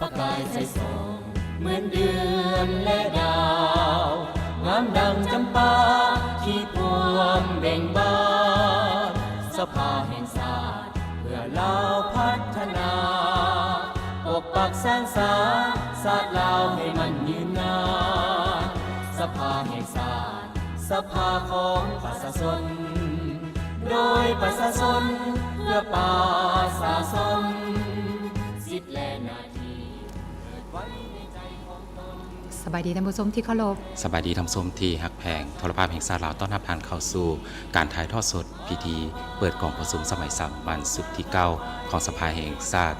ປະກາຍໃສສ່ອງເໝືອນເດືອນແລະດາວ ງາມດັ່ງຈຳປາທີ່ພວມເບັ່ງບານ. ສະພາແຫ່ງຊາດເພື່ອລາວພັດທະນາ ປົກປັກສານສາຊາດລາວໃຫ້ໝັ້ນຍືນນານ. ສະພາແຫ່ງຊາດ ສະພາຂອງປະຊາຊົນ ໂດຍປະຊາຊົນ ເພື່ອປະຊາຊົນ ສິດແລະໜ້າທີ່ເກີດໄວ້ໃນໃຈຂອງຕົນ. ສະບາຍດີທ່ານຜູ້ຊົມທີ່ເຄົາລົບ. ສະບາຍດີທ່ານຜູ້ຊົມທີ່ຮັກແພງ. ໂທລະພາບແຫ່ງຊາດລາວຕ້ອນຮັບທ່ານເຂົ້າສູ່ການຖ່າຍທອດສົດພິທີເປີດກອງປະຊຸມສະໄໝສາມັນຊຸດທີເກົ້າຂອງສະພາແຫ່ງຊາດ,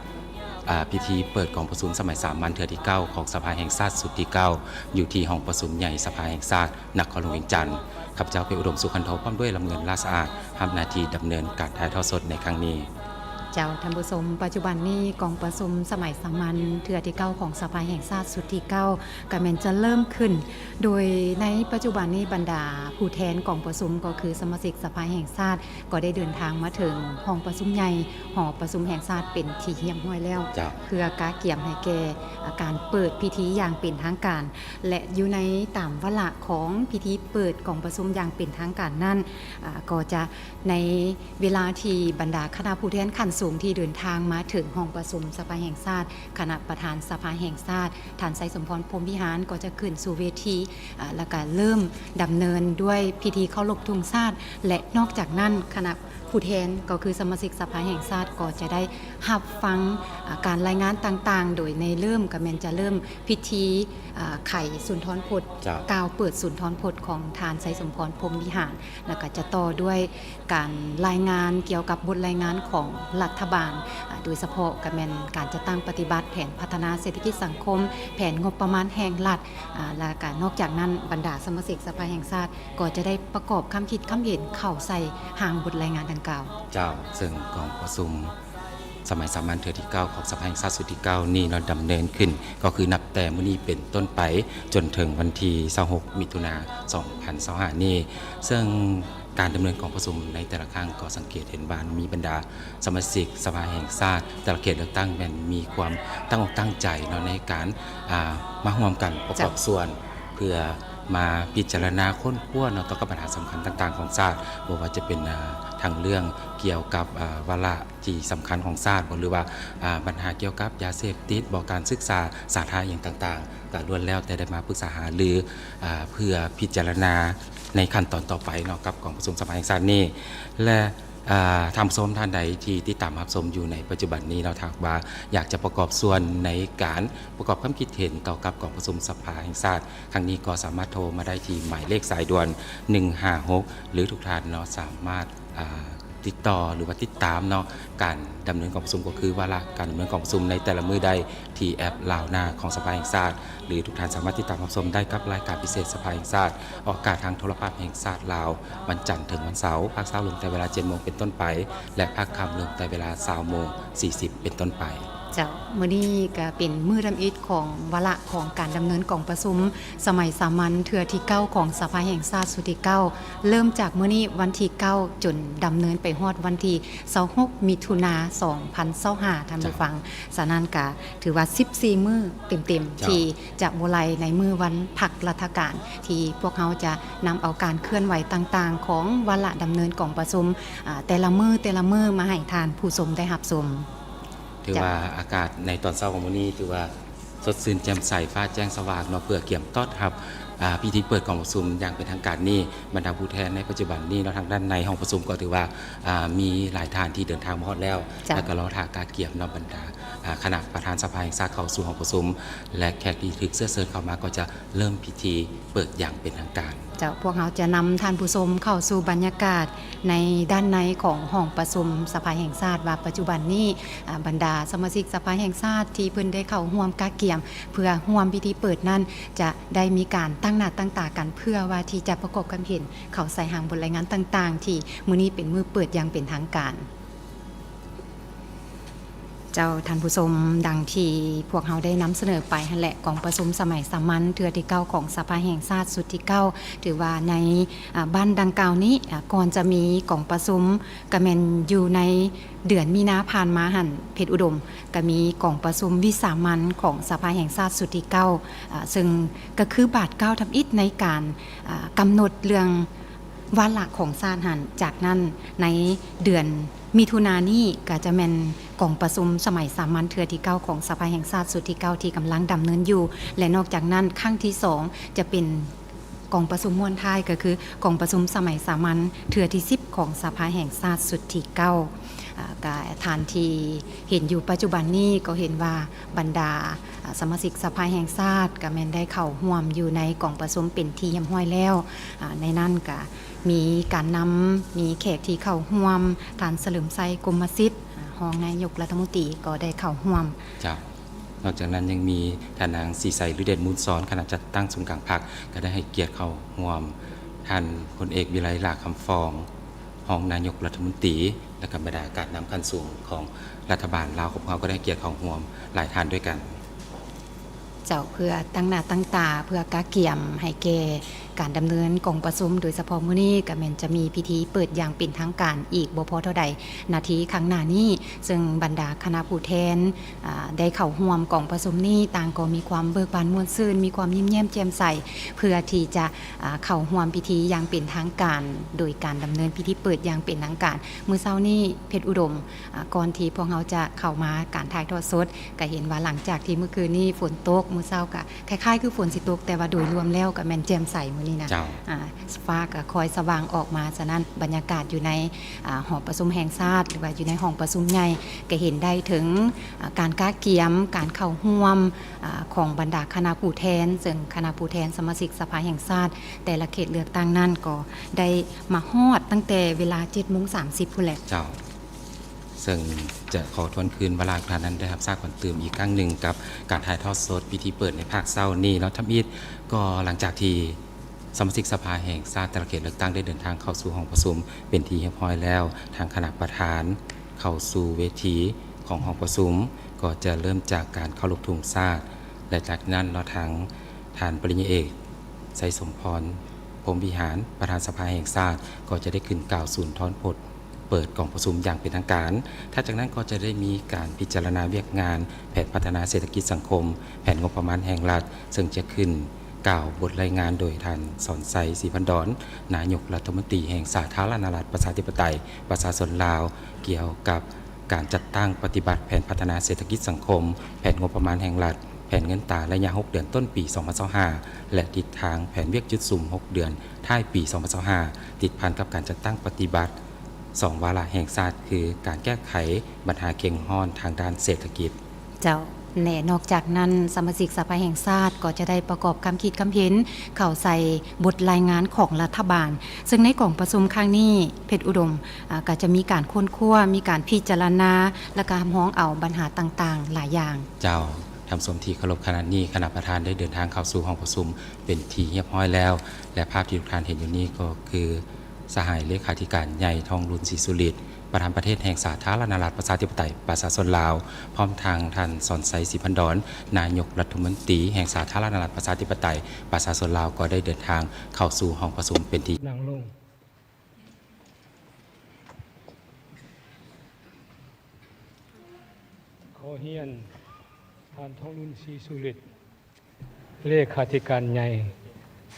ອາ, ພິທີເປີດກອງປະຊຸມສະໄໝສາມັນເທື່ອທີເກົ້າຂອງສະພາແຫ່ງຊາດຊຸດທີເກົ້າ ຢູ່ທີ່ຫ້ອງປະຊຸມໃຫຍ່ສະພາແຫ່ງຊາດ ນະຄອນຫຼວງວຽງຈັນ. ຂ້າພະເຈົ້າ ເພັດອຸດົມ ສຸຂັນໂທ ພ້ອມດ້ວຍ ລຳເງິນ ລາຊະອາດ ຮັບໜ້າທີ່ດຳເນີນການຖ່າຍທອດສົດໃນຄັ້ງນີ້. ເຈົ້າ ທ່ານຜູ້ຊົມ, ປັດຈຸບັນນີ້ກອງປະຊຸມສະໄໝສາມັນເທື່ອທີເກົ້າຂອງສະພາແຫ່ງຊາດຊຸດທີເກົ້າ ກໍແມ່ນຈະເລີ່ມຂຶ້ນ, ໂດຍໃນປັດຈຸບັນນີ້ບັນດາຜູ້ແທນກອງປະຊຸມ ກໍຄືສະມາຊິກສະພາແຫ່ງຊາດ ກໍໄດ້ເດີນທາງມາເຖິງຫ້ອງປະຊຸມໃຫຍ່ ຫໍປະຊຸມແຫ່ງຊາດເປັນທີ່ຮຽບຮ້ອຍແລ້ວ ເຈົ້າ ເພື່ອກະກຽມໃຫ້ແກ່ ອາ ການເປີດພິທີຢ່າງເປັນທາງການ ແລະ ຢູ່ໃນຕາມວາລະຂອງພິທີເປີດກອງປະຊຸມຢ່າງເປັນທາງການນັ້ນ ອາ ກໍຈະໃນເວລາທີ່ບັນດາຄະນະຜູ້ແທນຂັ້ນສູງທີ່ເດີນທາງມາເຖິງຫ້ອງປະຊຸມສະພາແຫ່ງຊາດ, ຄະນະປະທານສະພາແຫ່ງຊາດ ທ່ານ ໄຊສົມພອນ ພົມວິຫານ ກໍຈະຂຶ້ນສູ່ເວທີ ອາ ແລ້ວກະເລີ່ມດຳເນີນດ້ວຍພິທີເຄົາລົບທຸງຊາດ ແລະ ນອກຈາກນັ້ນ ຄະນະຜູ້ແທນ ກໍຄືສະມາຊິກສະພາແຫ່ງຊາດ ກໍຈະໄດ້ຮັບຟັງ ອາ ການລາຍງານຕ່າງໆ ໂດຍໃນເລີ່ມກໍແມ່ນຈະເລີ່ມພິທີ ອາ ໄຂສຸນທອນພົດ ເຈົ້າ ກ່າວເປີດສຸນທອນພົດຂອງທ່ານ ໄຊສົມພອນ ພົມວິຫານ ແລ້ວກໍຈະຕໍ່ດ້ວຍ ການລາຍງານກ່ຽວກັບບົດລາຍງານຂອງລັດຖະບານ ອາ ໂດຍສະເພາະກໍແມ່ນການຈັດຕັ້ງປະຕິບັດແຜນພັດທະນາເສດຖະກິດສັງຄົມ, ແຜນງົບປະມານແຫ່ງລັດ ອາ ແລ້ວກໍນອກຈາກນັ້ນ ບັນດາສະມາຊິກສະພາແຫ່ງຊາດກໍຈະໄດ້ປະກອບຄຳຄິດຄຳເຫັນເຂົ້າໃສ່ຮ່າງບົດລາຍງານດັ່ງກ່າວ. ເຈົ້າ, ເຊິ່ງກອງປະຊຸມ ສະໄໝສາມັນເທື່ອທີເກົ້າຂອງສະພາແຫ່ງຊາດຊຸດທີເກົ້ານີ້ເນາະ ດຳເນີນຂຶ້ນ ກໍຄືນັບແຕ່ມື້ນີ້ເປັນຕົ້ນໄປ ຈົນເຖິງວັນທີຊາວຫົກ ມິຖຸນາ ສອງພັນຊາວຫ້ານີ້ ເຊິ່ງການດຳເນີນກອງປະຊຸມໃນແຕ່ລະຄັ້ງ ກໍສັງເກດເຫັນວ່າມີບັນດາສະມາຊິກສະພາແຫ່ງຊາດ ແຕ່ລະເຂດເລືອກຕັ້ງແມ່ນມີຄວາມຕັ້ງອົກຕັ້ງໃຈເນາະ ໃນການ ອາ ມາຮ່ວມກັນປະກອບ ເຈົ້າ ສ່ວນ ເພື່ອມາພິຈາລະນາຄົ້ນຄວ້າເນາະ ຕໍ່ກັບບັນຫາສຳຄັນຕ່າງໆຂອງຊາດ, ບໍ່ວ່າຈະເປັນ ອາ ທັງເລື່ອງກ່ຽວກັບ ອາ ວາລະ ທີ່ສຳຄັນຂອງຊາດບໍ ຫຼືວ່າ ອາ ບັນຫາກ່ຽວກັບຢາເສບຕິດບໍ ການສຶກສາສາທາຮະນະອີ່ຫຍັງຕ່າງໆ ກໍລ້ວນແລ້ວແຕ່ໄດ້ມາປຶກສາຫາລື ອາ ເພື່ອພິຈາລະນາໃນຂັ້ນຕອນຕໍ່ໄປເນາະ ກັບກອງປະຊຸມສະພາແຫ່ງຊາດນີ້ ແລະ ອາ ທ່ານຜູ້ຊົມທ່ານໃດທີ່ຕິດຕາມຮັບຊົມຢູ່ໃນປັດຈຸບັນນີ້ເນາະ ຖ້າຫາກວ່າຢາກຈະປະກອບສ່ວນໃນການປະກອບຄຳຄິດເຫັນຕໍ່ກັບກອງປະຊຸມສະພາແຫ່ງຊາດຄັ້ງນີ້ ກໍສາມາດໂທມາໄດ້ທີ່ໝາຍເລກສາຍດ່ວນ ໜຶ່ງຫ້າຫົກ ຫຼື ທຸກທ່ານເນາະ ສາມາດ ອາ ຕິດຕໍ່ ຫຼືວ່າຕິດຕາມເນາະ ການດຳເນີນກອງປະຊຸມ ກໍຄືວາລະການດຳເນີນກອງປະຊຸມໃນແຕ່ລະມື້ໄດ້ທີ່ແອັບລາວນາຂອງສະພາແຫ່ງຊາດ ຫຼື ທຸກທ່ານສາມາດຕິດຕາມຮັບຊົມໄດ້ກັບລາຍການພິເສດສະພາແຫ່ງຊາດ ອອກອາກາດທາງໂທລະພາບແຫ່ງຊາດລາວ ວັນຈັນເຖິງວັນເສົາ ພາກເຊົ້າເລີ່ມແຕ່ເວລາ ເຈັດໂມງ ເປັນຕົ້ນໄປ ແລະ ພາກຄ່ຳເລີ່ມແຕ່ເວລາ ຊາວໂມງ ສີ່ສິບ ເປັນຕົ້ນໄປ. ເຈົ້າ, ມື້ນີ້ກໍເປັນມື້ທຳອິດຂອງວາລະຂອງການດຳເນີນກອງປະຊຸມ ສະໄໝສາມັນເທື່ອທີເກົ້າຂອງສະພາແຫ່ງຊາດຊຸດທີເກົ້າ ເລີ່ມຈາກມື້ນີ້ວັນທີເກົ້າ ຈົນດຳເນີນໄປຮອດວັນທີຊາວຫົກ ມິຖຸນາ ສອງພັນຊາວຫ້າ ທ່ານຜູ້ຟັງ. ສະນັ້ນກະຖືວ່າສິບສີ່ມື້ເຕັມໆ ເຈົ້າ ທີ່ຈະບໍ່ໄຫຼໃນມື້ວັນພັກລັດຖະການ ທີ່ພວກເຮົາຈະນຳເອົາການເຄື່ອນໄຫວຕ່າງໆຂອງວາລະດຳເນີນກອງປະຊຸມ ອາ ແຕ່ລະມື້ ແຕ່ລະມື້ມາໃຫ້ທ່ານຜູ້ຊົມໄດ້ຮັບຊົມ. ຖືວ່າ ເຈົ້າ ອາກາດໃນຕອນເຊົ້າຂອງມື້ນີ້ຖືວ່າ ສົດຊື່ນແຈ່ມໃສ ຟ້າແຈ້ງສະຫວ່າງເນາະ ເພື່ອກຽມຕ້ອນຮັບ ອາ ພິທີເປີດກອງປະຊຸມຢ່າງເປັນທາງການນີ້. ບັນດາຜູ້ແທນໃນປັດຈຸບັນນີ້ເນາະ ທາງດ້ານໃນຫ້ອງປະຊຸມກໍຖືວ່າ ອາ ມີຫຼາຍທ່ານທີ່ເດີນທາງມາຮອດແລ້ວ ເຈົ້າ ແລະ ກໍລໍຖ້າກະກຽມເນາະ ບັນດາ ອາ ຄະນະປະທານສະພາແຫ່ງຊາດເຂົ້າສູ່ຫ້ອງປະຊຸມ ແລະ ແຂກທີ່ຖືກເຊື້ອເຊີນເຂົ້າມາກໍຈະເລີ່ມພິທີເປີດຢ່າງເປັນທາງການ. ເຈົ້າ, ພວກເຮົາຈະນຳທ່ານຜູ້ຊົມເຂົ້າສູ່ບັນຍາກາດ ໃນດ້ານໃນຂອງຫ້ອງປະຊຸມສະພາແຫ່ງຊາດວ່າ ປັດຈຸບັນນີ້ ອາ ບັນດາສະມາຊິກສະພາແຫ່ງຊາດທີ່ເພິ່ນໄດ້ເຂົ້າຮ່ວມກະກຽມ ເພື່ອຮ່ວມພິທີເປີດນັ້ນ ຈະໄດ້ມີການຕັ້ງໜ້າຕັ້ງຕາກັນ ເພື່ອວ່າທີ່ຈະປະກອບຄຳເຫັນເຂົ້າໃສ່ຮ່າງບົດລາຍງານຕ່າງໆ ທີ່ມື້ນີ້ເປັນມື້ເປີດຢ່າງເປັນທາງການ. ເຈົ້າ ທ່ານຜູ້ຊົມ, ດັ່ງທີ່ພວກເຮົາໄດ້ນຳສະເໜີໄປຫັ້ນແຫຼະ, ກອງປະຊຸມສະໄໝສາມັນເທື່ອທີເກົ້າຂອງສະພາແຫ່ງຊາດຊຸດທີເກົ້າ ຖືວ່າໃນ ອາ ບ້ານດັ່ງກ່າວນີ້ ອາ ກ່ອນຈະມີກອງປະຊຸມ ກະແມ່ນຢູ່ໃນເດືອນມີນາຜ່ານມາຫັ້ນ ເພັດອຸດົມ ກະມີກອງປະຊຸມວິສາມັນຂອງສະພາແຫ່ງຊາດຊຸດທີເກົ້າ ອາ ເຊິ່ງກະຄືບາດກ້າວທຳອິດໃນການ ອາ ກຳນົດເລື່ອງ ວາລະຂອງຊາດຫັ້ນ. ຈາກນັ້ນໃນເດືອນມິຖຸນານີ້ກະຈະແມ່ນກອງປະຊຸມສະໄໝສາມັນເທື່ອທີເກົ້າຂອງສະພາແຫ່ງຊາດຊຸດທີເກົ້າທີ່ກຳລັງດຳເນີນຢູ່ ແລະ ນອກຈາກນັ້ນຄັ້ງທີສອງຈະເປັນກອງປະຊຸມມ້ວນທ້າຍ ກະຄືກອງປະຊຸມສະໄໝສາມັນເທື່ອທີສິບຂອງສະພາແຫ່ງຊາດຊຸດທີເກົ້າ. ອາ ກະທ່ານທີ່ເຫັນຢູ່ປັດຈຸບັນນີ້ກໍເຫັນວ່າບັນດາ ອາ ສະມາຊິກສະພາແຫ່ງຊາດກະແມ່ນໄດ້ເຂົ້າຮ່ວມຢູ່ໃນກອງປະຊຸມເປັນທີ່ຮຽບຮ້ອຍແລ້ວ. ອາ ໃນນັ້ນກະມີການນຳ ມີແຂກທີ່ເຂົ້າຮ່ວມ, ທ່ານ ສະເຫຼີມໄຊ ກົມມະສິດ ອາ ຮອງນາຍົກລັດຖະມົນຕີກໍໄດ້ເຂົ້າຮ່ວມ. ເຈົ້າ. ນອກຈາກນັ້ນຍັງມີທ່ານນາງ ສີໄຊ ລືເດດມູນຊອນ ຄະນະຈັດຕັ້ງສູນກາງພັກ ກໍໄດ້ໃຫ້ກຽດເຂົ້າຮ່ວມ, ທ່ານພົນເອກ ວິໄລ ຫຼ້າຄຳຟອງ ຮອງນາຍົກລັດຖະມົນຕີ ແລະ ກະບັນດາການນຳຂັ້ນສູງຂອງລັດຖະບານລາວຂອງເຮົາກໍໄດ້ໃຫ້ກຽດເຂົ້າຮ່ວມຫຼາຍທ່ານດ້ວຍກັນ. ເຈົ້າ, ເພື່ອຕັ້ງໜ້າຕັ້ງຕາ ເພື່ອກະກຽມໃຫ້ແກ່ການດຳເນີນກອງປະຊຸມ, ໂດຍສະເພາະມື້ນີ້ກະແມ່ນຈະມີພິທີເປີດຢ່າງເປັນທາງການອີກບໍ່ພໍເທົ່າໃດນາທີຂ້າງໜ້ານີ້, ເຊິ່ງບັນດາຄະນະຜູ້ແທນ ອາ ໄດ້ເຂົ້າຮ່ວມກອງປະຊຸມນີ້ ຕ່າງກໍມີຄວາມເບີກບານມ່ວນຊື່ນ, ມີຄວາມຍິ້ມແຍ້ມແຈ່ມໃສ ເພື່ອທີ່ຈະ ອາ ເຂົ້າຮ່ວມພິທີຢ່າງເປັນທາງການ ໂດຍການດຳເນີນພິທີເປີດຢ່າງເປັນທາງການ. ມື້ເຊົ້ານີ້ ເພັດອຸດົມ ອາ ກ່ອນທີ່ພວກເຮົາຈະເຂົ້າມາການຖ່າຍທອດສົດ ກະເຫັນວ່າຫຼັງຈາກທີ່ມື້ຄືນນີ້ຝົນຕົກ, ມື້ເຊົ້າກະຄ້າຍໆຄືຝົນຊິຕົກ, ແຕ່ວ່າໂດຍລວມແລ້ວກະແມ່ນແຈ່ມໃສມື້ນີ້ນະ. ເຈົ້າ. ອາ ຟ້າກະຄ່ອຍສະຫວ່າງອອກມາ, ສະນັ້ນບັນຍາກາດຢູ່ໃນ ອາ ຫໍປະຊຸມແຫ່ງຊາດ ຫຼືວ່າຢູ່ໃນຫ້ອງປະຊຸມໃຫຍ່ ກະເຫັນໄດ້ເຖິງ ອາ ການກະກຽມ ການເຂົ້າຮ່ວມ ອາ ຂອງບັນດາຄະນະຜູ້ແທນ, ເຊິ່ງຄະນະຜູ້ແທນສະມາຊິກສະພາແຫ່ງຊາດແຕ່ລະເຂດເລືອກຕັ້ງນັ້ນກໍໄດ້ມາຮອດຕັ້ງແຕ່ເວລາເຈັດໂມງສາມສິບພຸ້ນແຫຼະ. ເຈົ້າ. ເຊິ່ງຈະຂໍທວນຄືນວ່າລາກທ່ານນັ້ນໄດ້ຮັບຊາບກັນຕື່ມອີກຄັ້ງໜຶ່ງກັບການຖ່າຍທອດສົດພິທີເປີດໃນພາກເຊົ້ານີ້ເນາະ. ທຳອິດກໍຫຼັງຈາກທີ່ສະມາຊິກສະພາແຫ່ງຊາດແຕ່ລະເຂດເລືອກຕັ້ງໄດ້ເດີນທາງເຂົ້າສູ່ຫ້ອງປະຊຸມເປັນທີ່ຮຽບຮ້ອຍແລ້ວ, ທາງຄະນະປະທານເຂົ້າສູ່ເວທີຂອງຫ້ອງປະຊຸມ ກໍຈະເລີ່ມຈາກການເຄົາລົບທຸງຊາດ ແລະ ຈາກນັ້ນເນາະ ທາງທ່ານປະລິນຍາເອກ ໄຊສົມພອນ ພົມວິຫານ ປະທານສະພາແຫ່ງຊາດ ກໍຈະໄດ້ຂຶ້ນກ່າວສຸນທອນບົດເປີດກອງປະຊຸມຢ່າງເປັນທາງການ. ຖັດຈາກນັ້ນກໍຈະໄດ້ມີການພິຈາລະນາວຽກງານແຜນພັດທະນາເສດຖະກິດສັງຄົມ, ແຜນງົບປະມານແຫ່ງລັດ, ເຊິ່ງຈະຂຶ້ນກ່າວບົດລາຍງານໂດຍທ່ານ ສອນໄຊ ສີພັນດອນ ນາຍົກລັດຖະມົນຕີແຫ່ງສາທາລະນະລັດ ປະຊາທິປະໄຕ ປະຊາຊົນລາວ ກ່ຽວກັບການຈັດຕັ້ງປະຕິບັດແຜນພັດທະນາເສດຖະກິດສັງຄົມ, ແຜນງົບປະມານແຫ່ງລັດ, ແຜນເງິນຕາໄລຍະຫົກເດືອນຕົ້ນປີສອງພັນຊາວຫ້າ ແລະ ທິດທາງແຜນວຽກຈຸດສຸມຫົກເດືອນທ້າຍປີສອງພັນຊາວຫ້າ ຕິດພັນກັບການຈັດຕັ້ງປະຕິບັດສອງວາລະແຫ່ງຊາດ ຄືການແກ້ໄຂບັນຫາເຄັ່ງຮ້ອນທາງດ້ານເສດຖະກິດ. ເຈົ້າ. ແລະ ນອກຈາກນັ້ນ ສະມາຊິກສະພາແຫ່ງຊາດກໍຈະໄດ້ປະກອບຄຳຄິດຄຳເຫັນເຂົ້າໃສ່ບົດລາຍງານຂອງລັດຖະບານ, ເຊິ່ງໃນກອງປະຊຸມຄັ້ງນີ້ ເພັດອຸດົມ ອາ ກໍຈະມີການຄົ້ນຄວ້າ, ມີການພິຈາລະນາ ແລະ ກະຮັບຮອງເອົາບັນຫາຕ່າງໆຫຼາຍຢ່າງ. ເຈົ້າ. ທ່ານຜູ້ຊົມທີ່ເຄົາລົບ, ຂະນະນີ້ຄະນະປະທານໄດ້ເດີນທາງເຂົ້າສູ່ຫ້ອງປະຊຸມເປັນທີ່ຮຽບຮ້ອຍແລ້ວ ແລະ ພາບທີ່ທຸກທ່ານເຫັນຢູ່ນີ້ກໍຄື ສະຫາຍເລຂາທິການໃຫຍ່ ທອງລຸນ ສີສຸລິດ ປະທານປະເທດແຫ່ງສາທາລະນະລັດ ປະຊາທິປະໄຕ ປະຊາຊົນລາວ ພ້ອມທັງທ່ານ ສອນໄຊ ສີພັນດອນ ນາຍົກລັດຖະມົນຕີແຫ່ງສາທາລະນະລັດ ປະຊາທິປະໄຕ ປະຊາຊົນລາວ ກໍໄດ້ເດີນທາງເຂົ້າສູ່ຫ້ອງປະຊຸມເປັນທີ່. ນັ່ງລົງ. ຂໍຮຽນ ທ່ານ ທອງລຸນ ສີສຸລິດ ເລຂາທິການໃຫຍ່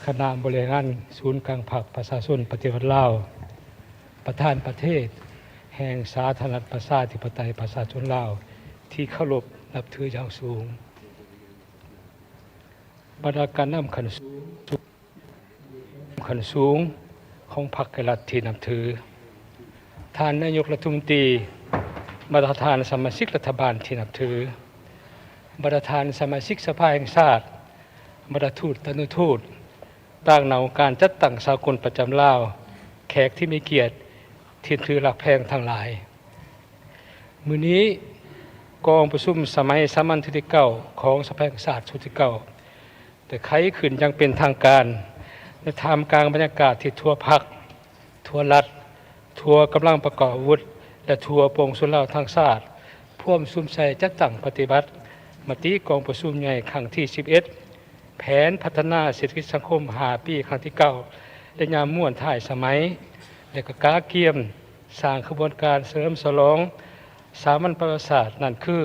ຄະນະບໍລິຫານສູນກາງພັກປະຊາຊົນປະຕິວັດລາວ, ປະທານປະເທດແຫ່ງສາທາລະນະລັດ ປະຊາທິປະໄຕ ປະຊາຊົນລາວ ທີ່ເຄົາລົບນັບຖືຢ່າງສູງ, ບັນດາການນຳຂັ້ນສູງ ຂັ້ນສູງຂອງພັກແລະລັດທີ່ນັບຖື, ທ່ານນາຍົກລັດຖະມົນຕີ, ບັນດາທ່ານສະມາຊິກລັດຖະບານທີ່ນັບຖື, ບັນດາທ່ານສະມາຊິກສະພາແຫ່ງຊາດ, ບັນດາທູດຕານຸທູດ, ຕາງໜ້າອົງການຈັດຕັ້ງສາກົນປະຈຳລາວ, ແຂກທີ່ມີກຽດທີ່ນັບຖືຮັກແພງທັງຫຼາຍ. ມື້ນີ້ ກອງປະຊຸມສະໄໝສາມັນເທື່ອທີເກົ້າຂອງສະພາແຫ່ງຊາດຊຸດທີເກົ້າ ໄດ້ໄຂຂຶ້ນຢ່າງເປັນທາງການ ໃນທ່າມກາງບັນຍາກາດທີ່ທົ່ວພັກ, ທົ່ວລັດ, ທົ່ວກຳລັງປະກອບອາວຸດ ແລະ ທົ່ວປວງຊົນລາວທັງຊາດ ພວມສຸມໃສ່ຈັດຕັ້ງປະຕິບັດມະຕິກອງປະຊຸມໃຫຍ່ຄັ້ງທີສິບເອັດ ແຜນພັດທະນາເສດຖະກິດສັງຄົມຫ້າປີຄັ້ງທີເກົ້າ ໄລຍະມ້ວນທ້າຍສະໄໝ ແລະ ກະກະກຽມສ້າງຂະບວນການສະເຫຼີມສະຫຼອງສາມັນປະຫວັດສາດ ນັ້ນຄື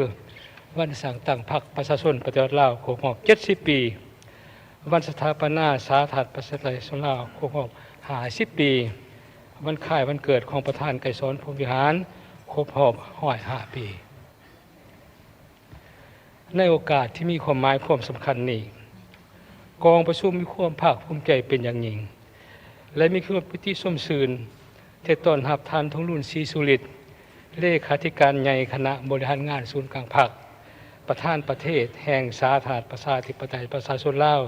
ວັນສ້າງຕັ້ງພັກປະຊາຊົນປະຕິວັດລາວຄົບຮອບເຈັດສິບປີ, ວັນສະຖາປະນາສາທາລະນະລັດປະຊາທິປະໄຕປະຊາຊົນລາວຄົບຮອບຫ້າສິບປີ, ວັນຄ້າຍວັນເກີດຂອງປະທານໄກສອນ ພົມວິຫານ ຄົບຮອບຮ້ອຍຫ້າປີ. ໃນໂອກາດທີ່ມີຄວາມໝາຍຄວາມສຳຄັນນີ້, ກອງປະຊຸມມີຄວາມພາກພູມໃຈເປັນຢ່າງຍິ່ງ ແລະ ມີຄວາມປີຕິຊົມຊື່ນ ທີ່ຕ້ອນຮັບທ່ານ ທອງລຸນ ສີສຸລິດ ເລຂາທິການໃຫຍ່ຄະນະບໍລິຫານງານສູນກາງພັກ, ປະທານປະເທດແຫ່ງສາທາລະນະລັດປະຊາທິປະໄຕປະຊາຊົນລາວ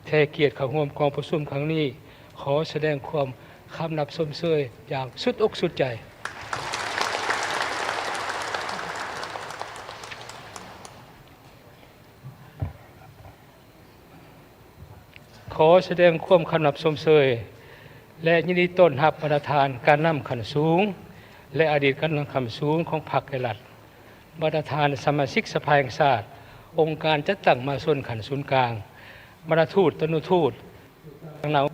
ທີ່ໃຫ້ກຽດເຂົ້າຮ່ວມກອງປະຊຸມຄັ້ງນີ້. ຂໍສະແດງຄວາມຄຳນັບຊົມເຊີຍຢ່າງສຸດອົກສຸດໃຈ. ຂໍສະແດງຄວາມຄຳນັບຊົມເຊີຍ ແລະ ຍິນດີຕ້ອນຮັບບັນດາທ່ານການນຳຂັ້ນສູງ ແລະ ອະດີດການນຳຂັ້ນສູງຂອງພັກ ແລະ ລັດ, ບັນດາທ່ານສະມາຊິກສະພາແຫ່ງຊາດ, ອົງການຈັດຕັ້ງມະຫາຊົນຂັ້ນສູນກາງ, ບັນດາທູດ, ຕະນຸທູດ, ທາງນາກ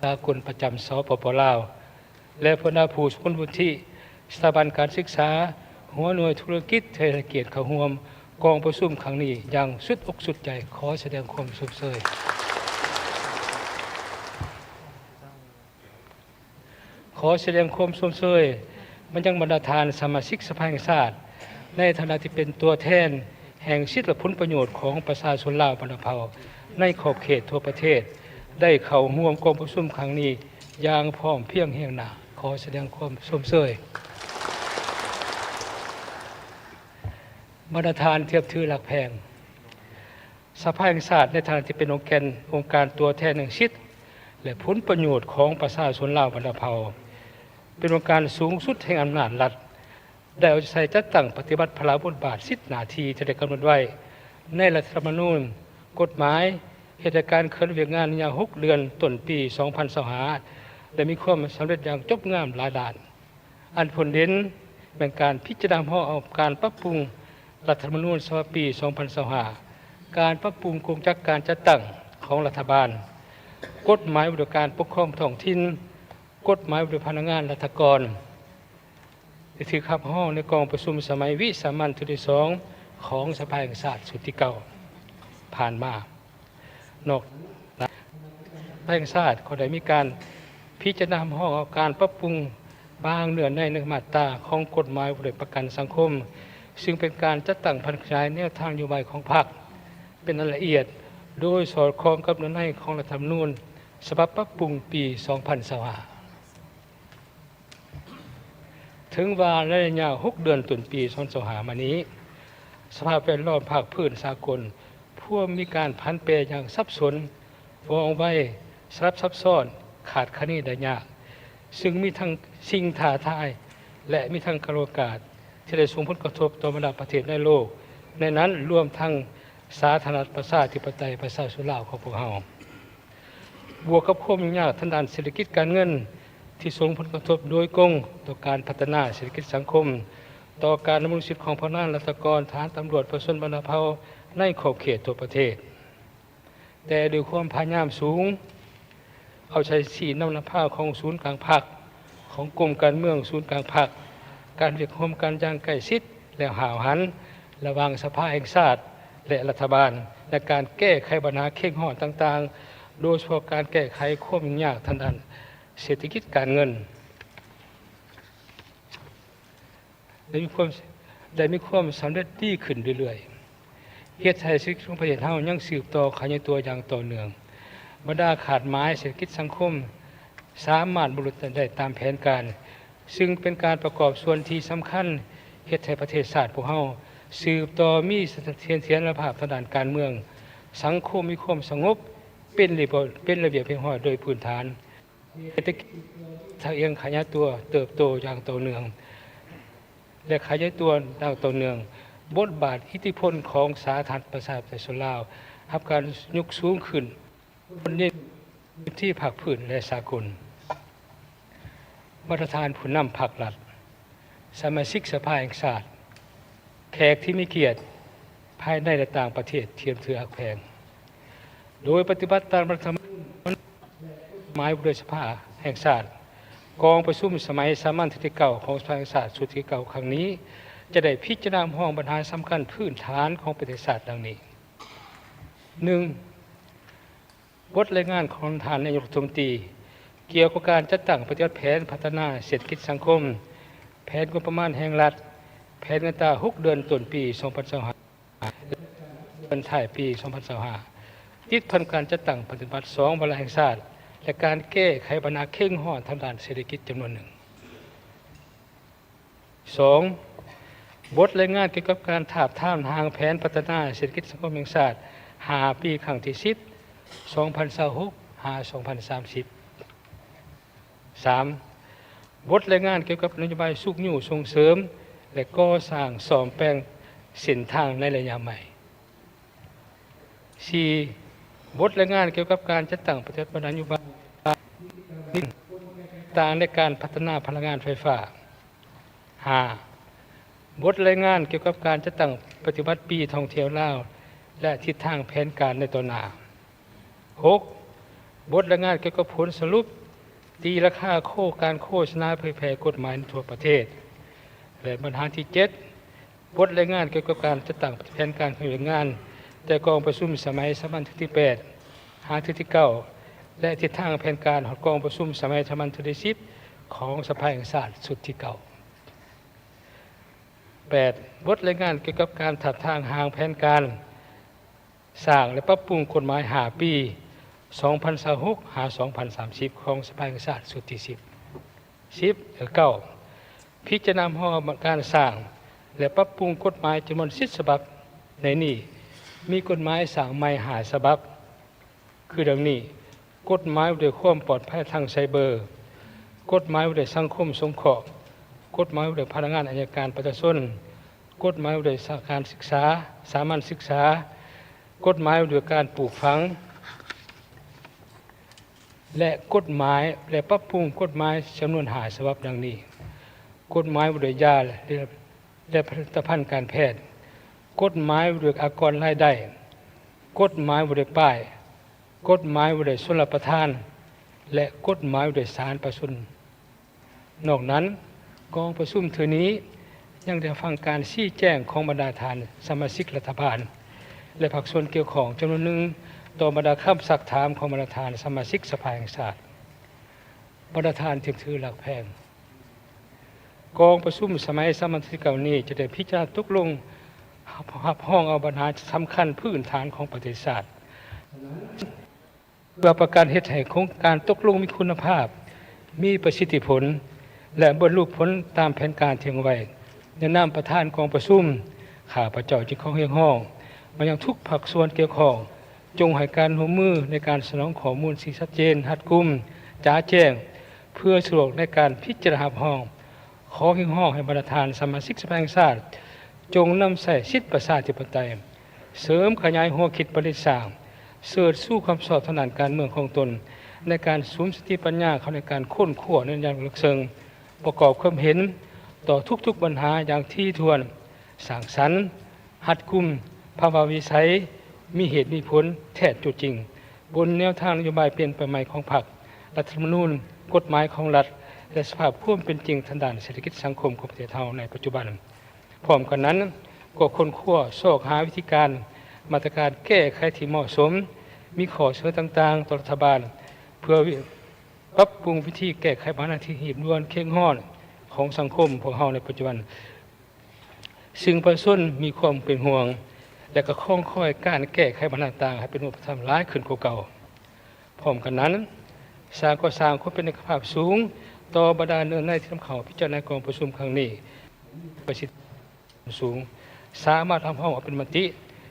ສາກົນປະຈຳ ສປປ ລາວ ແລະ ບັນດາຜູ້ຊົງຄຸນວຸດທິ, ສະຖາບັນການສຶກສາ, ຫົວໜ່ວຍທຸລະກິດທີ່ໃຫ້ກຽດເຂົ້າຮ່ວມກອງປະຊຸມຄັ້ງນີ້ຢ່າງສຸດອົກສຸດໃຈ. ຂໍສະແດງຄວາມຊົມເຊີຍ. ຂໍສະແດງຄວາມຊົມເຊີຍມາຍັງບັນດາທ່ານສະມາຊິກສະພາແຫ່ງຊາດ ໃນຖານະທີ່ເປັນຕົວແທນແຫ່ງສິດ ແລະ ຜົນປະໂຫຍດຂອງປະຊາຊົນລາວບັນດາເຜົ່າໃນຂອບເຂດທົ່ວປະເທດ ໄດ້ເຂົ້າຮ່ວມກອງປະຊຸມຄັ້ງນີ້ຢ່າງພ້ອມພຽງຮຽງໜ້າ. ຂໍສະແດງຄວາມຊົມເຊີຍ. ບັນດາທ່ານທີ່ນັບຖືຮັກແພງ, ສະພາແຫ່ງຊາດໃນຖານະທີ່ເປັນອົງແກ່ນ ອົງການຕົວແທນແຫ່ງສິດ ແລະ ຜົນປະໂຫຍດຂອງປະຊາຊົນລາວບັນດາເຜົ່າ ເປັນອົງການສູງສຸດແຫ່ງອຳນາດລັດ ໄດ້ເອົາໃຈໃສ່ຈັດຕັ້ງປະຕິບັດພາລະບົດບາດສິດໜ້າທີ່ທີ່ໄດ້ກຳນົດໄວ້ໃນລັດຖະທຳມະນູນ, ກົດໝາຍ, ເຮັດໃຫ້ການເຄື່ອນວຽກງານໄລຍະຫົກເດືອນຕົ້ນປີສອງພັນຊາວຫ້າ ໄດ້ມີຄວາມສຳເລັດຢ່າງຈົບງາມຫຼາຍດ້ານ. ອັນພົ້ນເດັ່ນແມ່ນການພິຈາລະນາຮັບຮອງເອົາການປັບປຸງລັດຖະທຳມະນູນສະບັບປີສອງພັນຊາວຫ້າ, ການປັບປຸງໂຄງຈັກການຈັດຕັ້ງຂອງລັດຖະບານ, ກົດໝາຍວ່າດ້ວຍການປົກຄອງທ້ອງຖິ່ນ, ກົດໝາຍວ່າດ້ວຍພະນັກງານລັດຖະກອນ ໄດ້ຖືກຮັບຮອງໃນກອງປະຊຸມສະໄໝວິສາມັນເທື່ອທີສອງຂອງສະພາແຫ່ງຊາດຊຸດທີເກົ້າ ຜ່ານມາ. ນອກນັ້ນ, ສະພາແຫ່ງຊາດກໍໄດ້ມີການພິຈາລະນາຮັບຮອງເອົາການປັບປຸງບາງເນື້ອໃນ ໃນມາດຕາຂອງກົດໝາຍວ່າດ້ວຍປະກັນສັງຄົມ, ຊຶ່ງເປັນການຈັດຕັ້ງຜັນຂະຫຍາຍແນວທາງນະໂຍບາຍຂອງພັກເປັນອັນລະອຽດ ໂດຍສອດຄ່ອງກັບເນື້ອໃນຂອງລັດຖະທຳມະນູນສະບັບປັບປຸງປີສອງພັນຊາວຫ້າ. ເຖິງວ່າໃນໄລຍະຫົກເດືອນຕົ້ນປີສອງພັນຊາວຫ້າມານີ້, ສະພາບແວດລ້ອມພາກພື້ນສາກົນພວມມີການຜັນແປຢ່າງສັບສົນ, ວ່ອງໄວ, ສະຫຼັບຊັບຊ້ອນ, ຄາດຄະເນໄດ້ຍາກ, ຊຶ່ງມີທັງສິ່ງທ້າທາຍ ແລະ ມີທັງໂອກາດທີ່ໄດ້ສົ່ງຜົນກະທົບຕໍ່ບັນດາປະເທດໃນໂລກ, ໃນນັ້ນລວມທັງສາທາລະນະລັດປະຊາທິປະໄຕປະຊາຊົນລາວຂອງພວກເຮົາ. ບວກກັບຄວາມຫຍຸ້ງຍາກທາງດ້ານເສດຖະກິດການເງິນທີ່ສົ່ງຜົນກະທົບໂດຍກົງຕໍ່ການພັດທະນາເສດຖະກິດສັງຄົມ, ຕໍ່ການດຳລົງຊີວິດຂອງພະນັກງານລັດຖະກອນ, ທະຫານ, ຕຳຫຼວດ, ປະຊາຊົນບັນດາເຜົ່າໃນຂອບເຂດທົ່ວປະເທດ. ແຕ່ດ້ວຍຄວາມພະຍາຍາມສູງ, ເອົາໃຈຊີ້ນຳນຳພາຂອງສູນກາງພັກ, ຂອງກົມການເມືອງສູນກາງພັກ, ການວຽກຮ່ວມກັນຢ່າງໃກ້ຊິດ ແລະ ຫ້າວຫັນ ລະຫວ່າງສະພາແຫ່ງຊາດ ແລະ ລັດຖະບານ ໃນການແກ້ໄຂບັນຫາເຄັ່ງຮ້ອນຕ່າງໆ, ໂດຍສະເພາະການແກ້ໄຂຄວາມຫຍຸ້ງຍາກທາງດ້ານເສດຖະກິດການເງິນ ໄດ້ມີຄວາມ, ໄດ້ມີຄວາມສຳເລັດດີຂຶ້ນເລື້ອຍໆ, ເຮັດໃຫ້ເສດຖະກິດຂອງປະເທດເຮົາຍັງສືບຕໍ່ຂະຫຍາຍຕົວຢ່າງຕໍ່ເນື່ອງ. ບັນດາຄາດໝາຍເສດຖະກິດສັງຄົມສາມາດບັນລຸໄດ້ຕາມແຜນການ, ຊຶ່ງເປັນການປະກອບສ່ວນທີ່ສຳຄັນ ເຮັດໃຫ້ປະເທດຊາດພວກເຮົາສືບຕໍ່ມີສະຖຽນລະພາບທາງດ້ານການເມືອງ, ສັງຄົມມີຄວາມສະຫງົບ, ເປັນລະບຽບ, ເປັນລະບຽບຮຽບຮ້ອຍໂດຍພື້ນຖານ. ເສດຖະກິດທະເອງຂະຫຍາຍຕົວເຕີບໂຕຢ່າງຕໍ່ເນື່ອງ ແລະ ຂະຫຍາຍຕົວຢ່າງຕໍ່ເນື່ອງ, ບົດບາດອິດທິພົນຂອງສາທາລະນະລັດປະຊາທິປະໄຕປະຊາຊົນລາວຮັບການຍົກສູງຂຶ້ນ ບົນເວທີພາກພື້ນ ແລະ ສາກົນ. ບັນດາທ່ານຜູ້ນຳພັກລັດ, ສະມາຊິກສະພາແຫ່ງຊາດ, ແຂກທີ່ມີກຽດ ພາຍໃນ ແລະ ຕ່າງປະເທດທີ່ນັບຖືຮັກແພງ. ໂດຍປະຕິບັດຕາມລັດຖະທຳມະນູນ ແລະ ກົດໝາຍວ່າດ້ວຍສະພາແຫ່ງຊາດ, ກອງປະຊຸມສະໄໝສາມັນເທື່ອທີເກົ້າຂອງສະພາແຫ່ງຊາດຊຸດທີເກົ້າຄັ້ງນີ້ ຈະໄດ້ພິຈາລະນາຮັບຮອງບັນຫາສຳຄັນພື້ນຖານຂອງປະເທດຊາດດັ່ງນີ້: ໜຶ່ງ ບົດລາຍງານຂອງທ່ານນາຍົກລັດຖະມົນຕີ ກ່ຽວກັບການຈັດຕັ້ງປະຕິບັດແຜນພັດທະນາເສດຖະກິດສັງຄົມ, ແຜນງົບປະມານແຫ່ງລັດ, ແຜນເງິນຕາຫົກເດືອນຕົ້ນປີສອງພັນຊາວຫ້າ ແລະ ເດືອນທ້າຍປີສອງພັນຊາວຫ້າ ຕິດພັນການຈັດຕັ້ງປະຕິບັດສອງວາລະແຫ່ງຊາດ ແລະ ການແກ້ໄຂບັນຫາເຄັ່ງຮ້ອນທາງດ້ານເສດຖະກິດຈຳນວນໜຶ່ງ. ສອງ ບົດລາຍງານກ່ຽວກັບການທາບທາມຮ່າງແຜນພັດທະນາເສດຖະກິດສັງຄົມແຫ່ງຊາດຫ້າປີ ຄັ້ງທີສິບ ສອງພັນຊາວຫົກ ຫາ ສອງພັນສາມສິບ. ສາມ ບົດລາຍງານກ່ຽວກັບນະໂຍບາຍຊຸກຍູ້ສົ່ງເສີມ ແລະ ກໍ່ສ້າງສ້ອມແປງເສັ້ນທາງໃນໄລຍະໃໝ່. ສີ່ ບົດລາຍງານກ່ຽວກັບການຈັດຕັ້ງປະຕິບັດນະໂຍບາຍຕ່າງໃນການພັດທະນາພະລັງງານໄຟຟ້າ. ຫ້າ ບົດລາຍງານກ່ຽວກັບການຈັດຕັ້ງປະຕິບັດປີທ່ອງທ່ຽວລາວ ແລະ ທິດທາງແຜນການໃນຕໍ່ໜ້າ. ຫົກ ບົດລາຍງານກ່ຽວກັບຜົນສະຫຼຸບຕີລາຄາໂຄ ການໂຄສະນາເຜີຍແຜ່ກົດໝາຍໃນທົ່ວປະເທດ. ແລະ ບັນຫາທີເຈັດ ບົດລາຍງານກ່ຽວກັບການຈັດຕັ້ງແຜນການຂະຫຍາຍງານ ແຕ່ກອງປະຊຸມສະໄໝສາມັນເທື່ອທີແປດ ຫາເທື່ອທີເກົ້າ ແລະ ທິດທາງແຜນການຮອດກອງປະຊຸມສະໄໝສາມັນເທື່ອທີສິບ ຂອງສະພາແຫ່ງຊາດຊຸດທີເກົ້າ. ແປດ ບົດລາຍງານກ່ຽວກັບການທາບທາມຮ່າງແຜນການ ສ້າງ ແລະ ປັບປຸງກົດໝາຍຫ້າປີ ສອງພັນຊາວຫົກ ຫາ ສອງພັນສາມສິບ ຂອງສະພາແຫ່ງຊາດຊຸດທີສິບ. ສິບ ເອີ ເກົ້າ ພິຈາລະນາຮັບຮອງການສ້າງ ແລະ ປັບປຸງກົດໝາຍຈຳນວນສິບສະບັບ, ໃນນີ້ມີກົດໝາຍສ້າງໃໝ່ຫ້າສະບັບ ຄືດັ່ງນີ້: ກົດໝາຍວ່າດ້ວຍຄວາມປອດໄພທາງໄຊເບີ, ກົດໝາຍວ່າດ້ວຍສັງຄົມສົງເຄາະ, ກົດໝາຍວ່າດ້ວຍພະນັກງານອັຍການປະຊາຊົນ, ກົດໝາຍວ່າດ້ວຍສາ ການສຶກສາ ສາມັນສຶກສາ, ກົດໝາຍວ່າດ້ວຍການປູກຝັງ ແລະ ກົດໝາຍ ແລະ ປັບປຸງກົດໝາຍຈຳນວນຫ້າສະບັບດັ່ງນີ້: ກົດໝາຍວ່າດ້ວຍຢາ ແລະ ແລະ ຜະລິດຕະພັນການແພດ, ກົດໝາຍວ່າດ້ວຍອາກອນລາຍໄດ້, ກົດໝາຍວ່າດ້ວຍປ້າຍ, ກົດໝາຍວ່າດ້ວຍຊົນລະປະທານ ແລະ ກົດໝາຍວ່າດ້ວຍສານປະຊາຊົນ. ນອກນັ້ນ, ກອງປະຊຸມເທື່ອນີ້ຍັງໄດ້ຮັບຟັງການຊີ້ແຈງຂອງບັນດາທ່ານສະມາຊິກລັດຖະບານ ແລະ ພາກສ່ວນກ່ຽວຂ້ອງຈຳນວນໜຶ່ງ ຕໍ່ບັນດາຄຳຊັກຖາມຂອງບັນດາທ່ານສະມາຊິກສະພາແຫ່ງຊາດ. ບັນດາທ່ານທີ່ນັບຖືຮັກແພງ, ກອງປະຊຸມສະໄໝສາມັນທີເກົ້ານີ້ຈະໄດ້ພິຈາລະນາຕົກລົງ ຮັບ ຮັບຮອງເອົາບັນຫາສຳຄັນພື້ນຖານຂອງປະເທດຊາດ ເພື່ອປະກັນເຮັດໃຫ້ໂຄງການຕົກລົງມີຄຸນນະພາບ, ມີປະສິດທິຜົນ ແລະ ບັນລຸຜົນຕາມແຜນການທີ່ວາງໄວ້. ໃນນາມປະທານກອງປະຊຸມ, ຂ້າພະເຈົ້າຈຶ່ງຂໍຮຽກຮ້ອງມາຍັງທຸກພາກສ່ວນກ່ຽວຂ້ອງ, ຈົ່ງໃຫ້ການຮ່ວມມືໃນການສະໜອງຂໍ້ມູນທີ່ຊັດເຈນ, ຮັດກຸມ, ຈະແຈ້ງ ເພື່ອສະດວກໃນການພິຈາລະນາຮັບຮອງ. ຂໍຮຽກຮ້ອງໃຫ້ບັນດາທ່ານສະມາຊິກສະພາແຫ່ງຊາດ ຈົ່ງນຳໃຊ້ສິດປະຊາທິປະໄຕ, ເສີມຂະຫຍາຍຫົວຄິດປະດິດສ້າງ, ເສີດຊູຄວາມຊອບທາງດ້ານການເມືອງຂອງຕົນ ໃນການສຸມສະຕິປັນຍາເຂົ້າໃນການຄົ້ນຄວ້າໃນຢ່າງເລິກເຊິ່ງ, ປະກອບຄວາມເຫັນຕໍ່ທຸກໆບັນຫາຢ່າງຖີ່ຖ້ວນ, ສ້າງສັນ, ຮັດກຸມ, ພາວະວິໄສ, ມີເຫດມີຜົນ, ແທ້ຕົວຈິງ, ບົນແນວທາງນະໂຍບາຍປ່ຽນແປງໃໝ່ຂອງພັກ, ລັດຖະທຳມະນູນ, ກົດໝາຍຂອງລັດ ແລະ ສະພາບຄວາມເປັນຈິງທາງດ້ານເສດຖະກິດສັງຄົມຂອງປະເທດເຮົາໃນປັດຈຸບັນ. ພ້ອມກັນນັ້ນ, ກໍຄົ້ນຄວ້າຊອກຫາວິທີການ, ມາດຕະການແກ້ໄຂທີ່ເໝາະສົມ, ມີຂໍ້ສະເໜີຕ່າງໆຕໍ່ລັດຖະບານ ເພື່ອປັບປຸງວິທີແກ້ໄຂບັນຫາທີ່ຮີບດ່ວນເຄັ່ງຮ້ອນຂອງສັງຄົມພວກເຮົາໃນປັດຈຸບັນ. ຊຶ່ງປະຊາຊົນມີຄວາມເປັນຫ່ວງ ແລະ ກໍຄອງຄອຍການແກ້ໄຂບັນຫາຕ່າງໆໃຫ້ເປັນຮູບປະທຳຫຼາຍຂຶ້ນກວ່າເກົ່າ. ພ້ອມກັນນັ້ນ, ສ້າງກໍສ້າງຄວາມເປັນເອກະພາບສູງຕໍ່ບັນດາເນື້ອໃນທີ່ນຳເຂົ້າພິຈາລະນາໃນກອງປະຊຸມຄັ້ງນີ້, ປະສິດທິຜົນສູງ, ສາມາດຮັບຮອງເອົາເປັນມະຕິ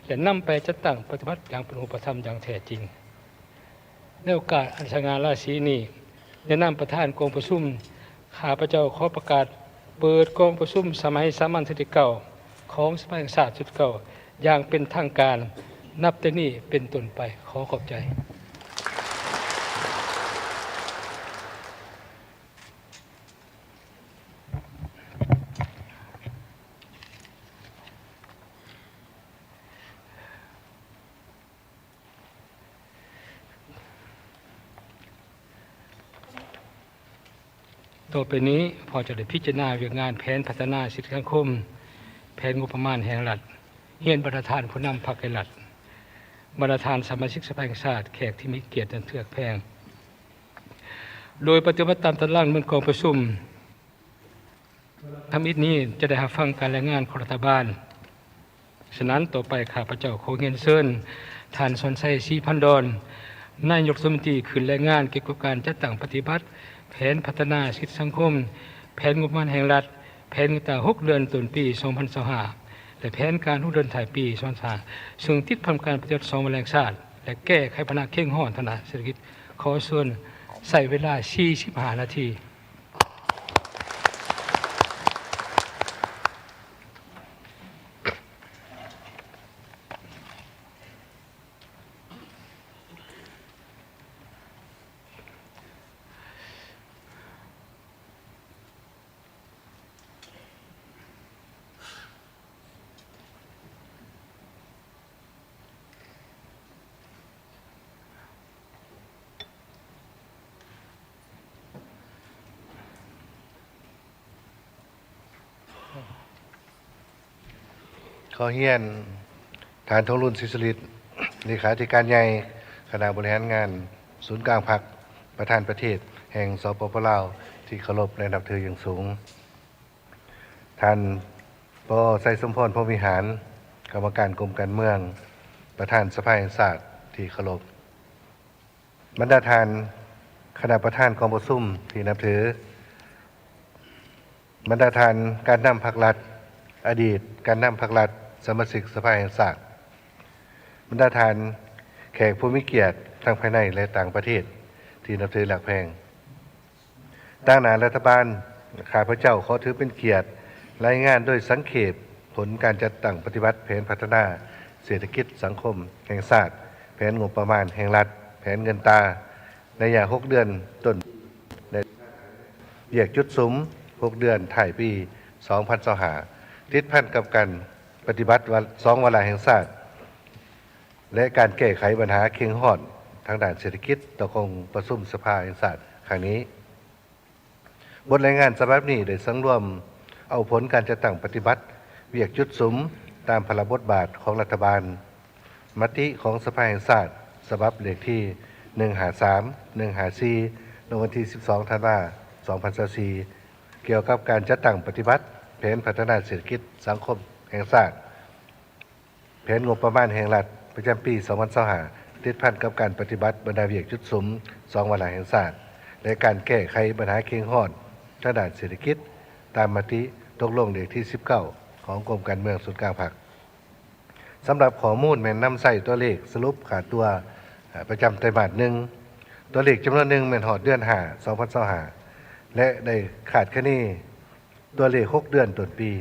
ແລະ ນຳໄປຈັດຕັ້ງປະຕິບັດຢ່າງເປັນຮູບປະທຳຢ່າງແທ້ຈິງ. ໃນໂອກາດອັນສະຫງ່າລາສີນີ້, ໃນນາມປະທານກອງປະຊຸມ, ຂ້າພະເຈົ້າຂໍປະກາດເປີດກອງປະຊຸມສະໄໝສາມັນເທື່ອທີເກົ້າຂອງສະພາແຫ່ງຊາດຊຸດທີເກົ້າຢ່າງເປັນທາງການ ນັບແຕ່ນີ້ເປັນຕົ້ນໄປ. ຂໍຂອບໃຈ. ຕໍ່ໄປນີ້ ພວກເຈົ້າໄດ້ພິຈາລະນາວຽກງານແຜນພັດທະນາເສດຖະກິດສັງຄົມ, ແຜນງົບປະມານແຫ່ງລັດ, ຮຽນບັນດາທ່ານຜູ້ນຳພັກແລະລັດ, ບັນດາທ່ານສະມາຊິກສະພາແຫ່ງຊາດ, ແຂກທີ່ມີກຽດອັນເຖິງແຂງ. ໂດຍປະຕິບັດຕາມຕາລາງເມືອງກອງປະຊຸມ. ທຳອິດນີ້ຈະໄດ້ຮັບຟັງການລາຍງານຂອງລັດຖະບານ. ສະນັ້ນ, ຕໍ່ໄປຂ້າພະເຈົ້າຂໍຮຽນເຊີນທ່ານ ສອນໄຊ ສີພັນດອນ, ນາຍົກລັດຖະມົນຕີ ຂຶ້ນລາຍງານກ່ຽວກັບການຈັດຕັ້ງປະຕິບັດແຜນພັດທະນາເສດຖະກິດສັງຄົມ, ແຜນງົບປະມານແຫ່ງລັດ, ແຜນເງິນຕາຫົກເດືອນຕົ້ນປີສອງພັນຊາວຫ້າ ແລະ ແຜນການຫົກເດືອນທ້າຍປີສອງພັນຊາວຫ້າ ຊຶ່ງຕິດພັນກັບການປະຕິບັດສອງວາລະແຫ່ງຊາດ ແລະ ແກ້ໄຂບັນຫາເຄັ່ງຮ້ອນທາງດ້ານເສດຖະກິດ. ຂໍເຊີນໃຊ້ເວລາສີ່ສິບຫ້ານາທີ. ຂໍຮຽນທ່ານ ທອງລຸນ ສີສຸລິດ ເລຂາທິການໃຫຍ່ຄະນະບໍລິຫານງານສູນກາງພັກ, ປະທານປະເທດແຫ່ງ ສປປ ລາວ ທີ່ເຄົາລົບ ແລະ ນັບຖືຢ່າງສູງ. ທ່ານ ປ ໄຊສົມພອນ ພົມວິຫານ ກຳມະການກົມການເມືອງ, ປະທານສະພາແຫ່ງຊາດທີ່ເຄົາລົບ, ບັນດາທ່ານຄະນະປະທານກອງປະຊຸມທີ່ນັບຖື, ບັນດາທ່ານການນຳພັກລັດ, ອະດີດການນຳພັກລັດ, ສະມາຊິກສະພາແຫ່ງຊາດ, ບັນດາທ່ານແຂກຜູ້ມີກຽດທັງພາຍໃນ ແລະ ຕ່າງປະເທດທີ່ນັບຖືຮັກແພງ. ຕາງໜ້າລັດຖະບານ, ຂ້າພະເຈົ້າຂໍຖືເປັນກຽດລາຍງານໂດຍສັງເຂບຜົນການຈັດຕັ້ງປະຕິບັດແຜນພັດທະນາເສດຖະກິດສັງຄົມແຫ່ງຊາດ, ແຜນງົບປະມານແຫ່ງລັດ, ແຜນເງິນຕາໄລຍະຫົກເດືອນຕົ້ນ ແລະ ວຽກຈຸດສຸມຫົກເດືອນທ້າຍປີສອງພັນຊາວຫ້າ ຕິດພັນກັບການປະຕິບັດສອງວາລະແຫ່ງຊາດ ແລະ ການແກ້ໄຂບັນຫາເຄັ່ງຮ້ອນທາງດ້ານເສດຖະກິດຕໍ່ກອງປະຊຸມສະພາແຫ່ງຊາດຄັ້ງນີ້. ບົດລາຍງານສະບັບນີ້ໄດ້ສັງລວມເອົາຜົນການຈັດຕັ້ງປະຕິບັດວຽກຈຸດສຸມຕາມພາລະບົດບາດຂອງລັດຖະບານ, ມະຕິຂອງສະພາແຫ່ງຊາດ ສະບັບເລກທີໜຶ່ງຫ້າສາມ ໜຶ່ງຫ້າສີ່ ລົງວັນທີສິບສອງ ທັນວາ ສອງພັນຊາວສີ່ ກ່ຽວກັບການຈັດຕັ້ງປະຕິບັດແຜນພັດທະນາເສດຖະກິດສັງຄົມແຫ່ງຊາດ, ແຜນງົບປະມານແຫ່ງລັດປະຈຳປີສອງພັນຊາວຫ້າ ຕິດພັນກັບການປະຕິບັດບັນດາວຽກຈຸດສຸມສອງວາລະແຫ່ງຊາດ ແລະ ການແກ້ໄຂບັນຫາເຄັ່ງຮ້ອນທາງດ້ານເສດຖະກິດ ຕາມມະຕິຕົກລົງເລກທີສິບເກົ້າ ຂອງກົມການເມືອງສູນກາງພັກ. ສຳລັບຂໍ້ມູນແມ່ນນຳໃຊ້ຕົວເລກສະຫຼຸບຄ່າຕົວ ເອີ່ ປະຈຳໄຕມາດໜຶ່ງ. ຕົວເລກຈຳນວນໜຶ່ງແມ່ນຮອດເດືອນຫ້າ ສອງພັນຊາວຫ້າ ແລະ ໄດ້ຄາດຄະເນຕົວເລກຫົກເດືອນຕົ້ນປີ.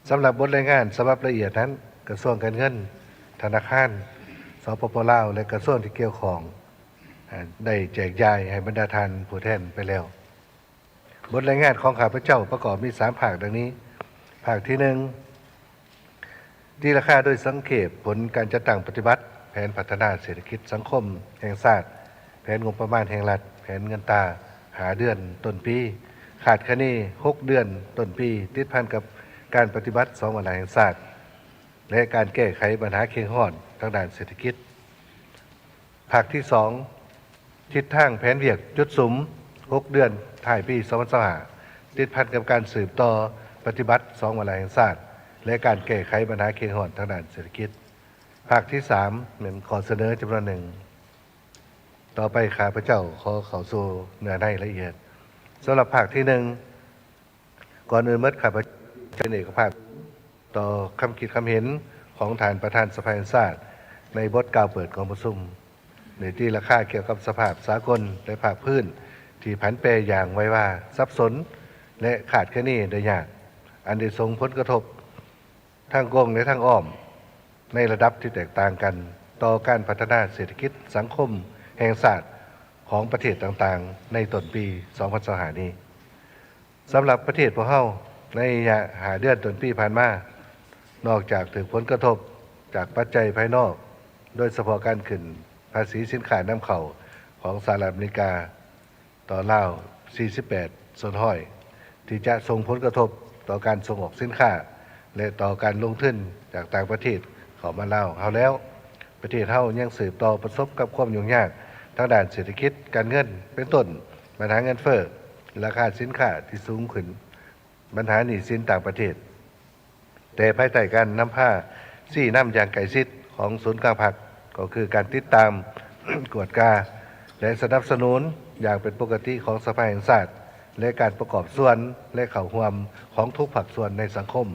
ສຳລັບບົດລາຍງານສະບັບລະອຽດນັ້ນ, ກະຊວງການເງິນ, ທະນາຄານ ສປປ ລາວ ແລະ ກະຊວງທີ່ກ່ຽວຂ້ອງ ເອີ່ ໄດ້ແຈກຢາຍໃຫ້ບັນດາທ່ານຜູ້ແທນໄປແລ້ວ. ບົດລາຍງານຂອງຂ້າພະເຈົ້າປະກອບມີສາມພາກດັ່ງນີ້. ພາກທີໜຶ່ງ, ຕີລາຄາໂດຍສັງເຂບຜົນການຈັດຕັ້ງປະຕິບັດແຜນພັດທະນາເສດຖະກິດສັງຄົມແຫ່ງຊາດ, ແຜນງົບປະມານແຫ່ງລັດ, ແຜນເງິນຕາຫ້າເດືອນຕົ້ນປີ, ຄາດຄະເນຫົກເດືອນຕົ້ນປີ, ຕິດພັນກັບການປະຕິບັດສອງວາລະແຫ່ງຊາດ ແລະ ການແກ້ໄຂບັນຫາເຄັ່ງຮ້ອນທາງດ້ານເສດຖະກິດ. ພາກທີສອງ, ທິດທາງແຜນວຽກຈຸດສຸມຫົກເດືອນທ້າຍປີສອງພັນຊາວຫ້າ ຕິດພັນກັບການສືບຕໍ່ປະຕິບັດສອງວາລະແຫ່ງຊາດ ແລະ ການແກ້ໄຂບັນຫາເຄັ່ງຮ້ອນທາງດ້ານເສດຖະກິດ. ພາກທີສາມ ແມ່ນຂໍ້ສະເໜີຈຳນວນໜຶ່ງ. ຕໍ່ໄປຂ້າພະເຈົ້າຂໍເຂົ້າສູ່ເນື້ອໃນລະອຽດ. ສຳລັບພາກທີໜຶ່ງ, ກ່ອນອື່ນໝົດ ຂ້າພະເຈົ້າເປັນເອກະພາບຕໍ່ຄຳຄິດຄຳເຫັນຂອງທ່ານປະທານສະພາແຫ່ງຊາດ ໃນບົດກ່າວເປີດກອງປະຊຸມ, ໄດ້ຕີລາຄາກ່ຽວກັບສະພາບສາກົນ ແລະ ພາກພື້ນທີ່ຜັນແປຢ່າງໄວວາ, ສັບສົນ ແລະ ຄາດຄະເນໄດ້ຍາກ, ອັນໄດ້ສົ່ງຜົນກະທົບ ທາງກົງ ແລະ ທາງອ້ອມ ໃນລະດັບທີ່ແຕກຕ່າງກັນ ຕໍ່ການພັດທະນາເສດຖະກິດສັງຄົມແຫ່ງຊາດຂອງປະເທດຕ່າງໆ ໃນຕົ້ນປີສອງພັນຊາວຫ້ານີ້. ສຳລັບປະເທດພວກເຮົາ ໃນໄລຍະຫ້າເດືອນຕົ້ນປີຜ່ານມາ, ນອກຈາກຖືກຜົນກະທົບຈາກປັດໄຈພາຍນອກ, ໂດຍສະເພາະການຂຶ້ນພາສີສິນຄ້ານຳເຂົ້າຂອງສະຫະລັດອາເມລິກາ ຕໍ່ລາວສີ່ສິບແປດ ສ່ວນຮ້ອຍ ທີ່ຈະສົ່ງຜົນກະທົບຕໍ່ການສົ່ງອອກສິນຄ້າ ແລະ ຕໍ່ການລົງທຶນຈາກຕ່າງປະເທດເຂົ້າມາລາວເຮົາແລ້ວ, ປະເທດເຮົາຍັງສືບຕໍ່ປະສົບກັບຄວາມຫຍຸ້ງຍາກທາງດ້ານເສດຖະກິດການເງິນ, ເປັນຕົ້ນ ບັນຫາເງິນເຟີ້, ລາຄາສິນຄ້າທີ່ສູງຂຶ້ນ, ບັນຫາໜີ້ສິນຕ່າງປະເທດ. ແຕ່ພາຍໃຕ້ການນຳພາຊີ້ນຳຢ່າງໃກ້ຊິດຂອງສູນກາງພັກ, ກໍຄືການຕິດຕາມ, ກວດກາ ແລະ ສະໜັບສະໜູນຢ່າງເປັນປົກກະຕິຂອງສະພາແຫ່ງຊາດ ແລະ ການປະກອບສ່ວນ ແລະ ເຂົ້າຮ່ວມຂອງທຸກພາກສ່ວນໃນສັງຄົມ.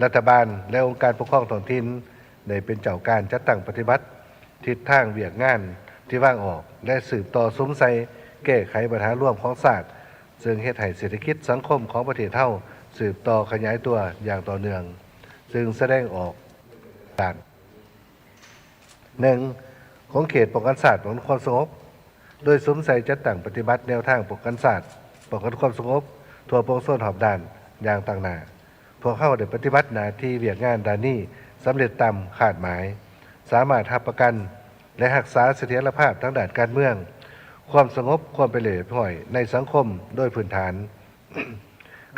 ລັດຖະບານ ແລະ ອົງການປົກຄອງທ້ອງຖິ່ນ ໄດ້ເປັນເຈົ້າການຈັດຕັ້ງປະຕິບັດທິດທາງວຽກງານທີ່ວາງອອກ ແລະ ສືບຕໍ່ສຸມໃສ່ແກ້ໄຂບັນຫາລວມຂອງຊາດ, ເຊິ່ງເຮັດໃຫ້ເສດຖະກິດສັງຄົມຂອງປະເທດເຮົາສືບຕໍ່ຂະຫຍາຍຕົວຢ່າງຕໍ່ເນື່ອງ, ເຊິ່ງສະແດງອອກດ້ານ ໜຶ່ງ ຂົງເຂດປ້ອງກັນຊາດ ປ້ອງກັນຄວາມສະຫງົບ, ໂດຍສຸມໃສ່ຈັດຕັ້ງປະຕິບັດແນວທາງປ້ອງກັນຊາດ ປ້ອງກັນຄວາມສະຫງົບທົ່ວປວງຊົນຮອບດ້ານຢ່າງຕັ້ງໜ້າ. ພວກເຮົາໄດ້ປະຕິບັດໜ້າທີ່ວຽກງານດ້ານນີ້ສຳເລັດຕາມຄາດໝາຍ, ສາມາດຮັບປະກັນ ແລະ ຮັກສາສະຖຽນລະພາບທາງດ້ານການເມືອງ, ຄວາມສະຫງົບ, ຄວາມເປັນລະບຽບຮຽບຮ້ອຍໃນສັງຄົມໂດຍພື້ນຖານ.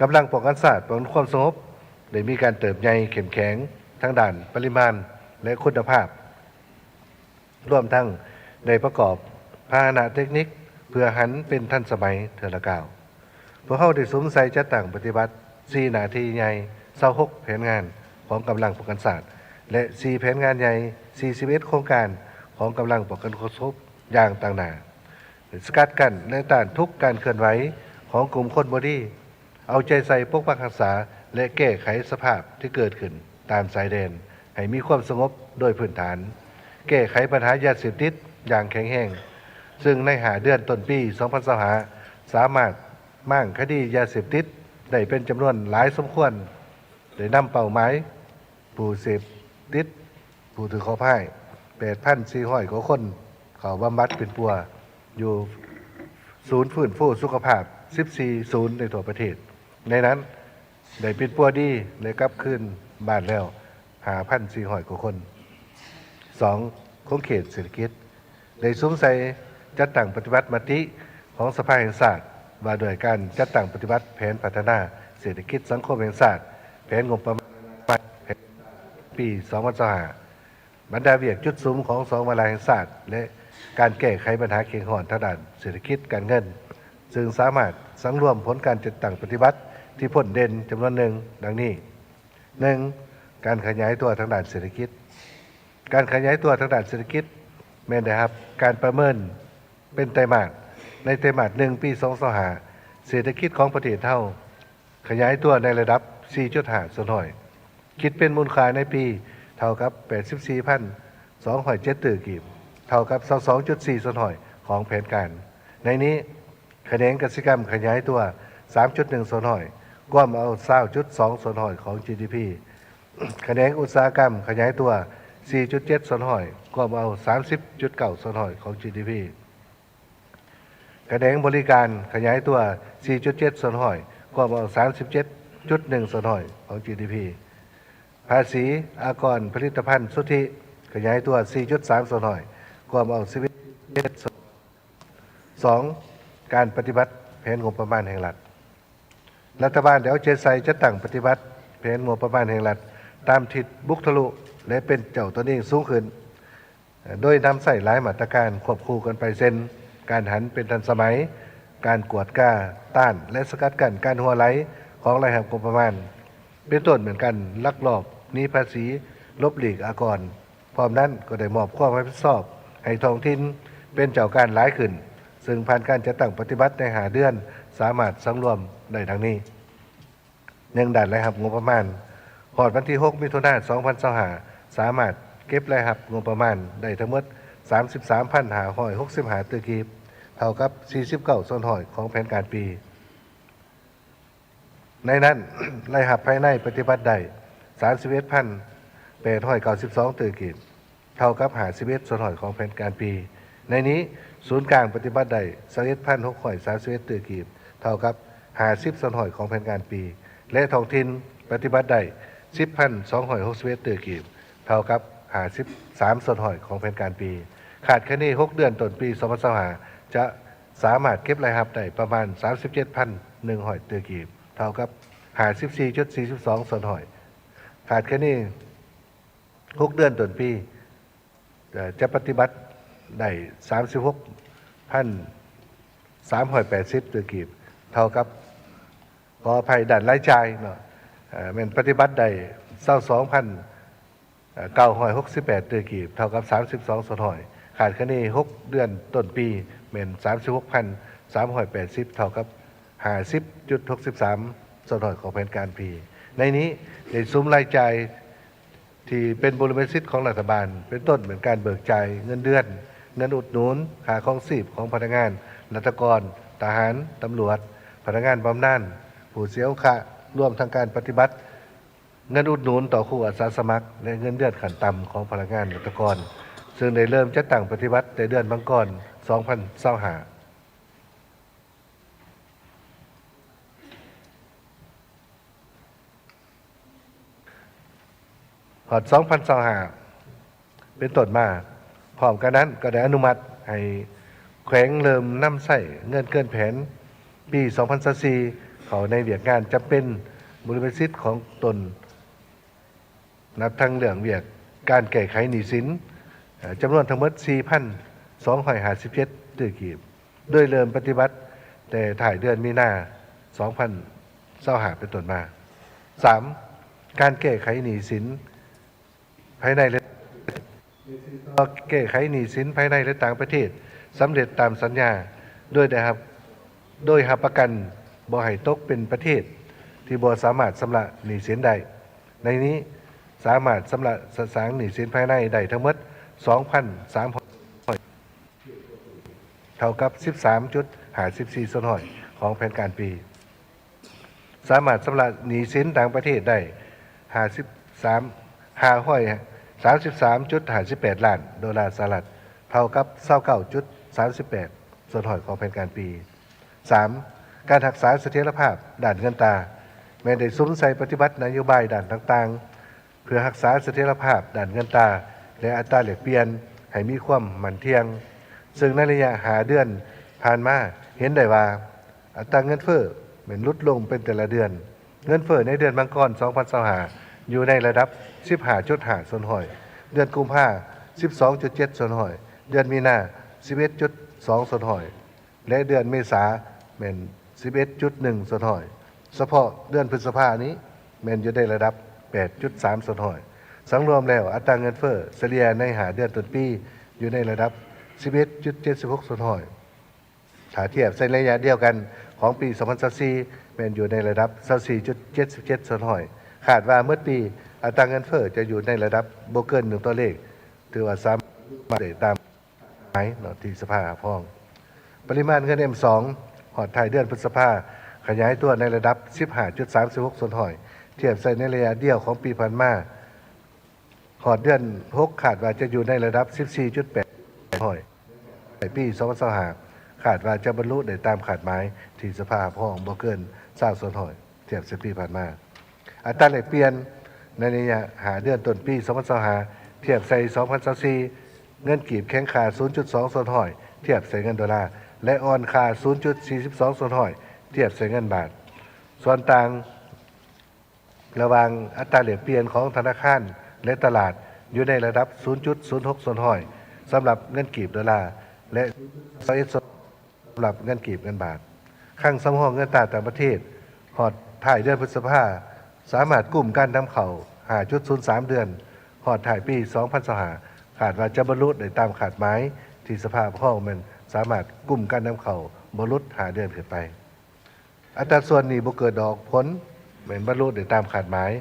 ກຳລັງປ້ອງກັນຊາດ, ປ້ອງກັນຄວາມສະຫງົບ ໄດ້ມີການເຕີບໃຫຍ່ເຂັ້ມແຂງທາງດ້ານປະລິມານ ແລະ ຄຸນນະພາບ, ລວມທັງໄດ້ປະກອບພາຫະນະເຕັກນິກເພື່ອຫັນເປັນທັນສະໄໝເທື່ອລະກ້າວ. ພວກເຮົາໄດ້ສຸມໃສ່ຈັດຕັ້ງປະຕິບັດສີ່ໜ້າທີ່ໃຫຍ່, ຊາວຫົກແຜນງານຂອງກຳລັງປ້ອງກັນຊາດ ແລະ ສີ່ແຜນງານໃຫຍ່, ສີ່ສິບເອັດໂຄງການຂອງກຳລັງປ້ອງກັນຄວາມສະຫງົບຢ່າງຕັ້ງໜ້າ, ສະກັດກັ້ນ ແລະ ຕ້ານທຸກການເຄື່ອນໄຫວຂອງກຸ່ມຄົນບໍ່ດີ, ເອົາໃຈໃສ່ປົກປັກຮັກສາ ແລະ ແກ້ໄຂສະພາບທີ່ເກີດຂຶ້ນຕາມຊາຍແດນໃຫ້ມີຄວາມສະຫງົບໂດຍພື້ນຖານ, ແກ້ໄຂບັນຫາຢາເສບຕິດຢ່າງແຂງແຮງ, ເຊິ່ງໃນຫ້າເດືອນຕົ້ນປີສອງພັນຊາວຫ້າ ສາມາດມ້າງຄະດີຢາເສບຕິດໄດ້ເປັນຈຳນວນຫຼາຍສົມຄວນ, ໄດ້ນຳເປົ້າໝາຍຜູ້ເສບຕິດ ຜູ້ຖືກເຄາະຮ້າຍ ແປດພັນສີ່ຮ້ອຍກວ່າຄົນ ເຂົ້າບຳບັດປິ່ນປົວຢູ່ສູນຟື້ນຟູສຸຂະພາບສິບສີ່ສູນໃນທົ່ວປະເທດ. ໃນນັ້ນ ໄດ້ປິ່ນປົວດີ ແລະ ກັບຄືນບ້ານແລ້ວຫ້າພັນສີ່ຮ້ອຍກວ່າຄົນ. ສອງ ຂົງເຂດເສດຖະກິດ ໄດ້ສຸມໃສ່ຈັດຕັ້ງປະຕິບັດມະຕິຂອງສະພາແຫ່ງຊາດ ວ່າດ້ວຍການຈັດຕັ້ງປະຕິບັດແຜນພັດທະນາເສດຖະກິດສັງຄົມແຫ່ງຊາດ, ແຜນງົບປະມານ ແຜນປີສອງພັນຊາວຫ້າ, ບັນດາວຽກຈຸດສຸມຂອງສອງວາລະແຫ່ງຊາດ ແລະ ການແກ້ໄຂບັນຫາເຂດຮ້ອນທາງດ້ານເສດຖະກິດການເງິນ, ເຊິ່ງສາມາດສັງລວມຜົນການຈັດຕັ້ງປະຕິບັດທີ່ພົ້ນເດັ່ນຈຳນວນໜຶ່ງ ດັ່ງນີ້: ໜຶ່ງ ການຂະຫຍາຍຕົວທາງດ້ານເສດຖະກິດ. ການຂະຫຍາຍຕົວທາງດ້ານເສດຖະກິດ ແມ່ນໄດ້ຮັບການປະເມີນເປັນໄຕມາດ. ໃນໄຕມາດໜຶ່ງ ປີສອງພັນຊາວຫ້າ ເສດຖະກິດຂອງປະເທດເຮົາ ຂະຫຍາຍຕົວໃນລະດັບສີ່ຈຸດຫ້າສ່ວນຮ້ອຍ, ຄິດເປັນມູນຄ່າໃນປີເທົ່າກັບແປດສິບສີ່ພັນສອງຮ້ອຍເຈັດຕື້ກີບ, ເທົ່າກັບຊາວສອງຈຸດສີ່ສ່ວນຮ້ອຍຂອງແຜນການ. ໃນນີ້ ຂະແໜງກະສິກຳຂະຫຍາຍຕົວສາມຈຸດໜຶ່ງສ່ວນຮ້ອຍ, ກວມເອົາຊາວຈຸດສອງສ່ວນຮ້ອຍຂອງຈີດີພີ, ຂະແໜງອຸດສາຫະກຳຂະຫຍາຍຕົວສີ່ຈຸດເຈັດສ່ວນຮ້ອຍ, ກວມເອົາສາມສິບຈຸດເກົ້າສ່ວນຮ້ອຍຂອງຈີດີພີ. ຂະແໜງບໍລິການຂະຫຍາຍຕົວສີ່ຈຸດເຈັດສ່ວນຮ້ອຍ, ກວມເອົາສາມສິບເຈັດຈຸດໜຶ່ງສ່ວນຮ້ອຍຂອງຈີດີພີ. ພາສີອາກອນຜະລິດຕະພັນສຸດທິຂະຫຍາຍຕົວສີ່ຈຸດສາມສ່ວນຮ້ອຍ, ກວມເອົາສິບເອັດຈຸດເຈັດສ່ວນ. ສອງ ການປະຕິບັດແຜນງົບປະມານແຫ່ງລັດ. ລັດຖະບານໄດ້ເອົາໃຈໃສ່ຈັດຕັ້ງປະຕິບັດແຜນງົບປະມານແຫ່ງລັດຕາມທິດບຸກທະລຸ ແລະ ເປັນເຈົ້າຕົນເອງສູງຂຶ້ນ. ໂດຍນຳໃຊ້ຫຼາຍມາດຕະການຄວບຄູ່ກັນໄປ ເຊັ່ນ ການຫັນເປັນທັນສະໄໝ, ການກວດກາ, ຕ້ານ ແລະ ສະກັດກັ້ນການຮົ່ວໄຫຼຂອງລາຍຮັບງົບປະມານ, ເປັນຕົ້ນແມ່ນການລັກລອບໜີພາສີ, ຫຼົບຫຼີກອາກອນ. ພ້ອມນັ້ນກໍໄດ້ມອບຄວາມຮັບຜິດຊອບໃຫ້ທ້ອງຖິ່ນເປັນເຈົ້າການຫຼາຍຂຶ້ນ, ເຊິ່ງຜ່ານການຈັດຕັ້ງປະຕິບັດໃນຫ້າເດືອນ ສາມາດສັງລວມໄດ້ດັ່ງນີ້. ໜຶ່ງ ດ້ານລາຍຮັບງົບປະມານ. ຮອດວັນທີຫົກ ມິຖຸນາ ສອງພັນຊາວຫ້າ ສາມາດເກັບລາຍຮັບງົບປະມານໄດ້ທັງໝົດສາມສິບສາມພັນຫ້າຮ້ອຍຫົກສິບຫ້າຕື້ກີບ, ເທົ່າກັບສີ່ສິບເກົ້າສ່ວນຮ້ອຍຂອງແຜນການປີ. ໃນນັ້ນ, ລາຍຮັບພາຍໃນປະຕິບັດໄດ້ສາມສິບເອັດພັນແປດຮ້ອຍເກົ້າສິບສອງຕື້ກີບ, ເທົ່າກັບຫ້າສິບເອັດສ່ວນຮ້ອຍຂອງແຜນການປີ. ໃນນີ້, ສູນກາງປະຕິບັດໄດ້ຊາວເອັດພັນຫົກຮ້ອຍສາມສິບເອັດຕື້ກີບ, ເທົ່າກັບຫ້າສິບສ່ວນຮ້ອຍຂອງແຜນການປີ ແລະ ທ້ອງຖິ່ນປະຕິບັດໄດ້ສິບພັນສອງຮ້ອຍຫົກສິບເອັດຕື້ກີບ, ເທົ່າກັບຫ້າສິບສາມສ່ວນຮ້ອຍຂອງແຜນການປີ. ຄາດຄະເນຫົກເດືອນຕົ້ນປີສອງພັນຊາວຫ້າ ຈະ ສາມາດເກັບລາຍຮັບໄດ້ປະມານສາມສິບເຈັດພັນໜຶ່ງຮ້ອຍຕື້ກີບ ເທົ່າກັບຫ້າສິບສີ່ຈຸດສີ່ສິບສອງສ່ວນຮ້ອຍ. ຄາດຄະເນຫົກເດືອນຕົ້ນປີ ເອີ່ ຈະປະຕິບັດໄດ້ສາມສິບຫົກພັນສາມຮ້ອຍແປດສິບຕື້ກີບ ເທົ່າກັບ ຂໍອະໄພ ດ້ານລາຍຈ່າຍເນາະ ເອີ່ ແມ່ນປະຕິບັດໄດ້ຊາວສອງພັນ ເກົ້າຮ້ອຍຫົກສິບແປດຕື້ກີບ ເທົ່າກັບສາມສິບສອງສ່ວນຮ້ອຍ. ຄາດຄະເນຫົກເດືອນຕົ້ນປີແມ່ນສາມສິບຫົກພັນສາມຮ້ອຍແປດສິບ ເທົ່າກັບຫ້າສິບຈຸດຫົກສິບສາມສ່ວນຮ້ອຍຂອງແຜນການປີ. ໃນນີ້ໄດ້ສຸມລາຍຈ່າຍທີ່ເປັນບຸລິມະສິດຂອງລັດຖະບານ ເປັນຕົ້ນແມ່ນການເບີກຈ່າຍເງິນເດືອນ, ເງິນອຸດໜູນຄ່າຄອງຊີບຂອງພະນັກງານລັດຖະກອນ, ທະຫານ, ຕຳຫຼວດ, ພະນັກງານບຳນານ, ຜູ້ເສຍອົງຄະ, ລວມທັງການປະຕິບັດ ເງິນອຸດໜູນຕໍ່ຄູອາສາສະໝັກ ແລະ ເງິນເດືອນຂັ້ນຕ່ຳຂອງພະນັກງານລັດຖະກອນ, ເຊິ່ງໄດ້ເລີ່ມຈັດຕັ້ງປະຕິບັດແຕ່ເດືອນມັງກອນ ສອງພັນຊາວຫ້າ. ຮອດ ສອງພັນຊາວຫ້າ ເປັນຕົ້ນມາ. ພ້ອມກັນນັ້ນກໍໄດ້ອະນຸມັດໃຫ້ແຂວງເລີ່ມນຳໃຊ້ເງິນເກີນແຜນປີສອງພັນຊາວສີ່ ເຂົ້າໃນວຽກງານຈຳເປັນບຸລິມະສິດຂອງຕົນ, ນັບທັງເລື່ອງວຽກການແກ້ໄຂໜີ້ສິນ, ເອີ່ ຈຳນວນທັງໝົດ ສີ່ພັນສອງຮ້ອຍຫ້າສິບເຈັດຕື້ກີບ, ໂດຍເລີ່ມປະຕິບັດແຕ່ທ້າຍເດືອນມີນາ ສອງພັນຊາວຫ້າ ເປັນຕົ້ນມາ. ສາມ, ການແກ້ໄຂໜີ້ສິນ ພາຍໃນ ແລະ ແກ້ໄຂໜີ້ສິນພາຍໃນ ແລະ ຕ່າງປະເທດສຳເລັດຕາມສັນຍາ ໂດຍໄດ້ຮັບ, ໂດຍຮັບປະກັນບໍ່ໃຫ້ຕົກເປັນປະເທດທີ່ບໍ່ສາມາດຊຳລະໜີ້ສິນໄດ້. ໃນນີ້ສາມາດຊຳລະສະສາງໜີ້ສິນພາຍໃນໄດ້ທັງໝົດ ສອງພັນສາມຮ້ອຍ ເທົ່າກັບ ສິບສາມຈຸດຫ້າສິບສີ່ສ່ວນຮ້ອຍຂອງແຜນການປີ. ສາມາດຊຳລະໜີ້ສິນຕ່າງປະເທດໄດ້ ຫ້າສິບສາມ ຫ້າຮ້ອຍສາມສິບສາມຈຸດຫ້າສິບແປດລ້ານໂດລາສະຫະລັດ, ເທົ່າກັບ ຊາວເກົ້າຈຸດສາມສິບແປດສ່ວນຮ້ອຍຂອງແຜນການປີ. ສາມ, ການຮັກສາສະຖຽນລະພາບດ້ານເງິນຕາ ແມ່ນໄດ້ສຸມໃສ່ປະຕິບັດນະໂຍບາຍດ້ານຕ່າງໆ ເພື່ອຮັກສາສະຖຽນລະພາບດ້ານເງິນຕາ ແລະ ອັດຕາແລກປ່ຽນໃຫ້ມີຄວາມໝັ້ນທ່ຽງ, ເຊິ່ງໃນໄລຍະຫ້າເດືອນຜ່ານມາເຫັນໄດ້ວ່າ ອັດຕາເງິນເຟີ້ແມ່ນຫຼຸດລົງເປັນແຕ່ລະເດືອນ. ເງິນເຟີ້ໃນເດືອນມັງກອນ ສອງພັນຊາວຫ້າ ຢູ່ໃນລະດັບ ສິບຫ້າຈຸດຫ້າສ່ວນຮ້ອຍ, ເດືອນກຸມພາ ສິບສອງຈຸດເຈັດສ່ວນຮ້ອຍ, ເດືອນມີນາ ສິບເອັດຈຸດສອງສ່ວນຮ້ອຍ ແລະ ເດືອນເມສາແມ່ນ ສິບເອັດຈຸດໜຶ່ງສ່ວນຮ້ອຍ. ສະເພາະເດືອນພຶດສະພານີ້ແມ່ນຢູ່ໃນລະດັບ ແປດຈຸດສາມສ່ວນຮ້ອຍ. ສັງລວມແລ້ວ ອັດຕາເງິນເຟີ້ສະເລ່ຍໃນຫ້າເດືອນຕົ້ນປີຢູ່ໃນລະດັບ ສິບເອັດຈຸດເຈັດສິບຫົກສ່ວນຮ້ອຍ. ຖ້າທຽບໃສ່ໄລຍະດຽວກັນຂອງປີສອງພັນຊາວສີ່ ແມ່ນຢູ່ໃນລະດັບ ຊາວສີ່ຈຸດເຈັດສິບເຈັດສ່ວນຮ້ອຍ. ຄາດວ່າໝົດປີ ອັດຕາເງິນເຟີ້ຈະຢູ່ໃນລະດັບບໍ່ເກີນໜຶ່ງຕົວເລກ, ຖືວ່າສາມາດໄດ້ຕາມ ໝາຍເນາະ ທີ່ສະພາຮັບຮອງ. ປະລິມານເງິນ ເອັມສອງ ຮອດທ້າຍເດືອນພຶດສະພາ ຂະຫຍາຍຕົວໃນລະດັບ ສິບຫ້າຈຸດສາມສິບຫົກສ່ວນຮ້ອຍ ທຽບໃສ່ໃນໄລຍະດຽວຂອງປີຜ່ານມາ. ຮອດເດືອນຫົກ ຄາດວ່າຈະຢູ່ໃນລະດັບ ສິບສີ່ຈຸດແປດສ່ວນຮ້ອຍ. ໃນປີສອງພັນຊາວຫ້າ ຄາດວ່າຈະບັນລຸໄດ້ຕາມຄາດໝາຍທີ່ສະພາຮັບຮອງບໍ່ເກີນ ຊາວສ່ວນຮ້ອຍ ທຽບໃສ່ປີຜ່ານມາ. ອັດຕາແລກປ່ຽນໃນໄລຍະຫ້າເດືອນຕົ້ນປີສອງພັນຊາວຫ້າ ທຽບໃສ່ສອງພັນຊາວສີ່ ເງິນກີບແຂງຄ່າ ສູນຈຸດສອງສ່ວນຮ້ອຍ ທຽບໃສ່ເງິນໂດລາ ແລະ ອ່ອນຄ່າ ສູນຈຸດສີ່ສິບສອງສ່ວນຮ້ອຍ ທຽບໃສ່ເງິນບາດ. ສ່ວນຕ່າງລະຫວ່າງອັດຕາແລກປ່ຽນຂອງທະນາຄານ ແລະ ຕະຫຼາດ ຢູ່ໃນລະດັບ ສູນຈຸດສູນຫົກສ່ວນຮ້ອຍ ສຳລັບເງິນກີບໂດລາ ແລະ ສອງເອັດ ສຳລັບເງິນກີບເງິນບາດ. ຄັງສຳຮອງເງິນຕາຕ່າງປະເທດ ຮອດທ້າຍເດືອນພຶດສະພາ ສາມາດກຸ້ມການນຳເຂົ້າ ຫ້າຈຸດສູນສາມເດືອນ. ຮອດທ້າຍປີສອງພັນຊາວຫ້າ ຄາດວ່າຈະບັນລຸໄດ້ຕາມຄາດໝາຍທີ່ສະພາຮັບຮອງ ແມ່ນສາມາດກຸ້ມການນຳເຂົ້າບໍ່ຫຼຸດຫ້າເດືອນຂຶ້ນໄປ. ອັດຕາສ່ວນໜີ້ບໍ່ເກີດດອກຜົນ ແມ່ນບັນລຸໄດ້ຕາມຄາດໝາຍ.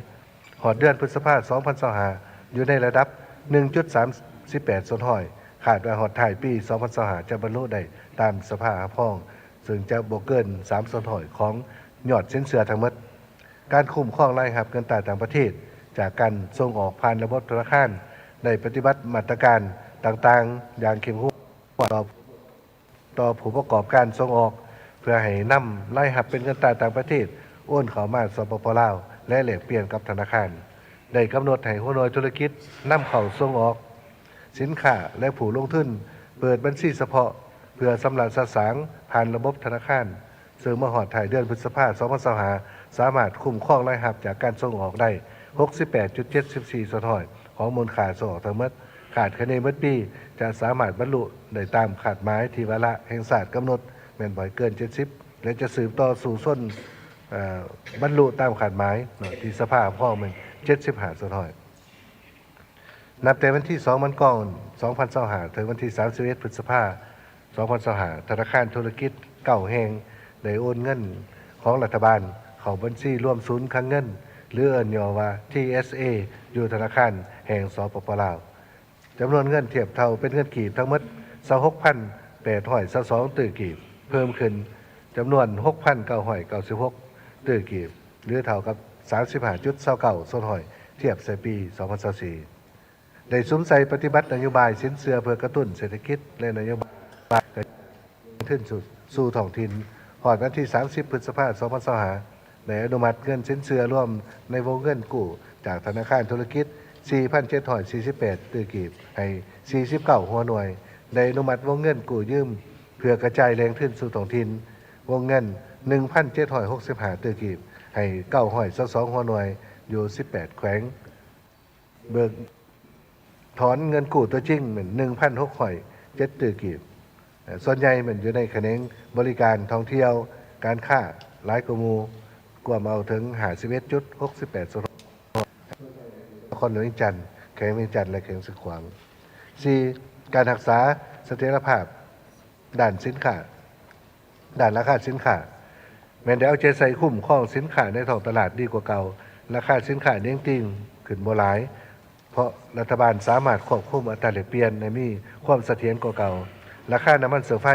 ຮອດເດືອນພຶດສະພາ ສອງພັນຊາວຫ້າ ຢູ່ໃນລະດັບ ໜຶ່ງຈຸດສາມສິບແປດສ່ວນຮ້ອຍ. ຄາດວ່າຮອດທ້າຍປີ ສອງພັນຊາວຫ້າ ຈະບັນລຸໄດ້ຕາມສະພາຮັບຮອງ, ເຊິ່ງຈະບໍ່ເກີນ ສາມສ່ວນຮ້ອຍຂອງຍອດສິນເຊື່ອທັງໝົດ. ການຄຸ້ມຄອງລາຍຮັບເງິນຕາຕ່າງປະເທດ ຈາກການສົ່ງອອກຜ່ານລະບົບທະນາຄານ ໄດ້ປະຕິບັດມາດຕະການຕ່າງໆຢ່າງເຂັ້ມງວດ ຕໍ່ ຕໍ່ຜູ້ປະກອບການສົ່ງອອກ ເພື່ອໃຫ້ນຳລາຍຮັບເປັນເງິນຕາຕ່າງປະເທດໂອນເຂົ້າມາ ສປປ ລາວ ແລະ ແລກປ່ຽນກັບທະນາຄານ. ໄດ້ກຳນົດໃຫ້ຫົວໜ່ວຍທຸລະກິດນຳເຂົ້າສົ່ງອອກສິນຄ້າ ແລະ ຜູ້ລົງທຶນເປີດບັນຊີສະເພາະ ເພື່ອຊຳລະສະສາງ ຜ່ານລະບົບທະນາຄານ, ເຊິ່ງມາຮອດທ້າຍເດືອນພຶດສະພາ ສອງພັນຊາວຫ້າ ສາມາດຄຸ້ມຄອງລາຍຮັບຈາກການສົ່ງອອກໄດ້ ຫົກສິບແປດຈຸດເຈັດສິບສີ່ສ່ວນຮ້ອຍ ຂອງມູນຄ່າສົ່ງອອກທັງໝົດ. ຄາດຄະເນໝົດປີຈະສາມາດບັນລຸໄດ້ຕາມຄາດໝາຍທີ່ວາລະແຫ່ງຊາດກຳນົດ ແມ່ນບໍ່ໃຫ້ເກີນ ເຈັດສິບ ແລະ ຈະສືບຕໍ່ສູ້ຊົນ ເອີ ບັນລຸຕາມຄາດໝາຍເນາະ ທີ່ສະພາຮັບຮອງແມ່ນ ເຈັດສິບຫ້າສ່ວນຮ້ອຍ. ນັບແຕ່ວັນທີສອງ ມັງກອນ ສອງພັນຊາວຫ້າ ເຖິງວັນທີສາມສິບເອັດ ພຶດສະພາ ສອງພັນຊາວຫ້າ ທະນາຄານທຸລະກິດເກົ້າແຫ່ງໄດ້ໂອນເງິນຂອງລັດຖະບານເຂົ້າບັນຊີລວມສູນຄັງເງິນ ຫຼື ເອີ້ນຫຍໍ້ວ່າ ທີເອສເອ ຢູ່ທະນາຄານແຫ່ງ ສປປ ລາວ. ຈຳນວນເງິນທຽບເທົ່າເປັນເງິນກີບທັງໝົດ ຊາວຫົກພັນແປດຮ້ອຍຊາວສອງຕື້ກີບ, ເພີ່ມຂຶ້ນຈຳນວນ ຫົກພັນເກົ້າຮ້ອຍເກົ້າສິບຫົກຕື້ກີບ ຫຼື ເທົ່າກັບ ສາມສິບຫ້າຈຸດຊາວເກົ້າສ່ວນຮ້ອຍ ທຽບໃສ່ປີ ສອງພັນຊາວສີ່. ໄດ້ສຸມໃສ່ປະຕິບັດນະໂຍບາຍສິນເຊື່ອເພື່ອກະຕຸ້ນເສດຖະກິດ ແລະ ນະໂຍບາຍກະຕຸ້ນທຶນສູ່ ສູ່ທ້ອງຖິ່ນ ຮອດວັນທີສາມສິບ ພຶດສະພາ ສອງພັນຊາວຫ້າ ໄດ້ອະນຸມັດເງິນສິນເຊື່ອລວມໃນວົງເງິນກູ້ຈາກທະນາຄານທຸລະກິດ ສີ່ພັນເຈັດຮ້ອຍສີ່ສິບແປດຕື້ກີບ ໃຫ້ສີ່ສິບເກົ້າຫົວໜ່ວຍ, ໄດ້ອະນຸມັດວົງເງິນກູ້ຢືມເພື່ອກະຈາຍແຫຼ່ງທຶນສູ່ທ້ອງຖິ່ນ ວົງເງິນ ໜຶ່ງພັນເຈັດຮ້ອຍຫົກສິບຫ້າຕື້ກີບ ໃຫ້ເກົ້າຮ້ອຍຊາວສອງຫົວໜ່ວຍ ຢູ່ສິບແປດແຂວງ. ເບີກຖອນເງິນກູ້ຕົວຈິງແມ່ນ ໜຶ່ງພັນຫົກຮ້ອຍເຈັດຕື້ກີບ. ເອີ່ ສ່ວນໃຫຍ່ແມ່ນຢູ່ໃນຂະແໜງບໍລິການ, ທ່ອງທ່ຽວ, ການຄ້າ ຫຼາຍກວ່າໝູ່, ກວມເອົາເຖິງ ຫ້າສິບເອັດຈຸດຫົກສິບແປດສ່ວນຮ້ອຍ ນະຄອນຫຼວງວຽງຈັນ, ແຂວງວຽງຈັນ ແລະ ແຂວງຊຽງຂວາງ. ສີ່, ການຮັກສາສະຖຽນລະພາບ ດ້ານສິນຄ້າ, ດ້ານລາຄາສິນຄ້າ ແມ່ນໄດ້ເອົາໃຈໃສ່ຄຸ້ມຄອງສິນຄ້າໃນທ້ອງຕະຫຼາດດີກວ່າເກົ່າ, ລາຄາສິນຄ້າເໜັງຕີງຂຶ້ນບໍ່ຫຼາຍ ເພາະລັດຖະບານສາມາດຄວບຄຸມອັດຕາແລກປ່ຽນໃຫ້ມີຄວາມສະຖຽນກວ່າເກົ່າ. ລາຄານ້ຳມັນເຊື້ອໄຟ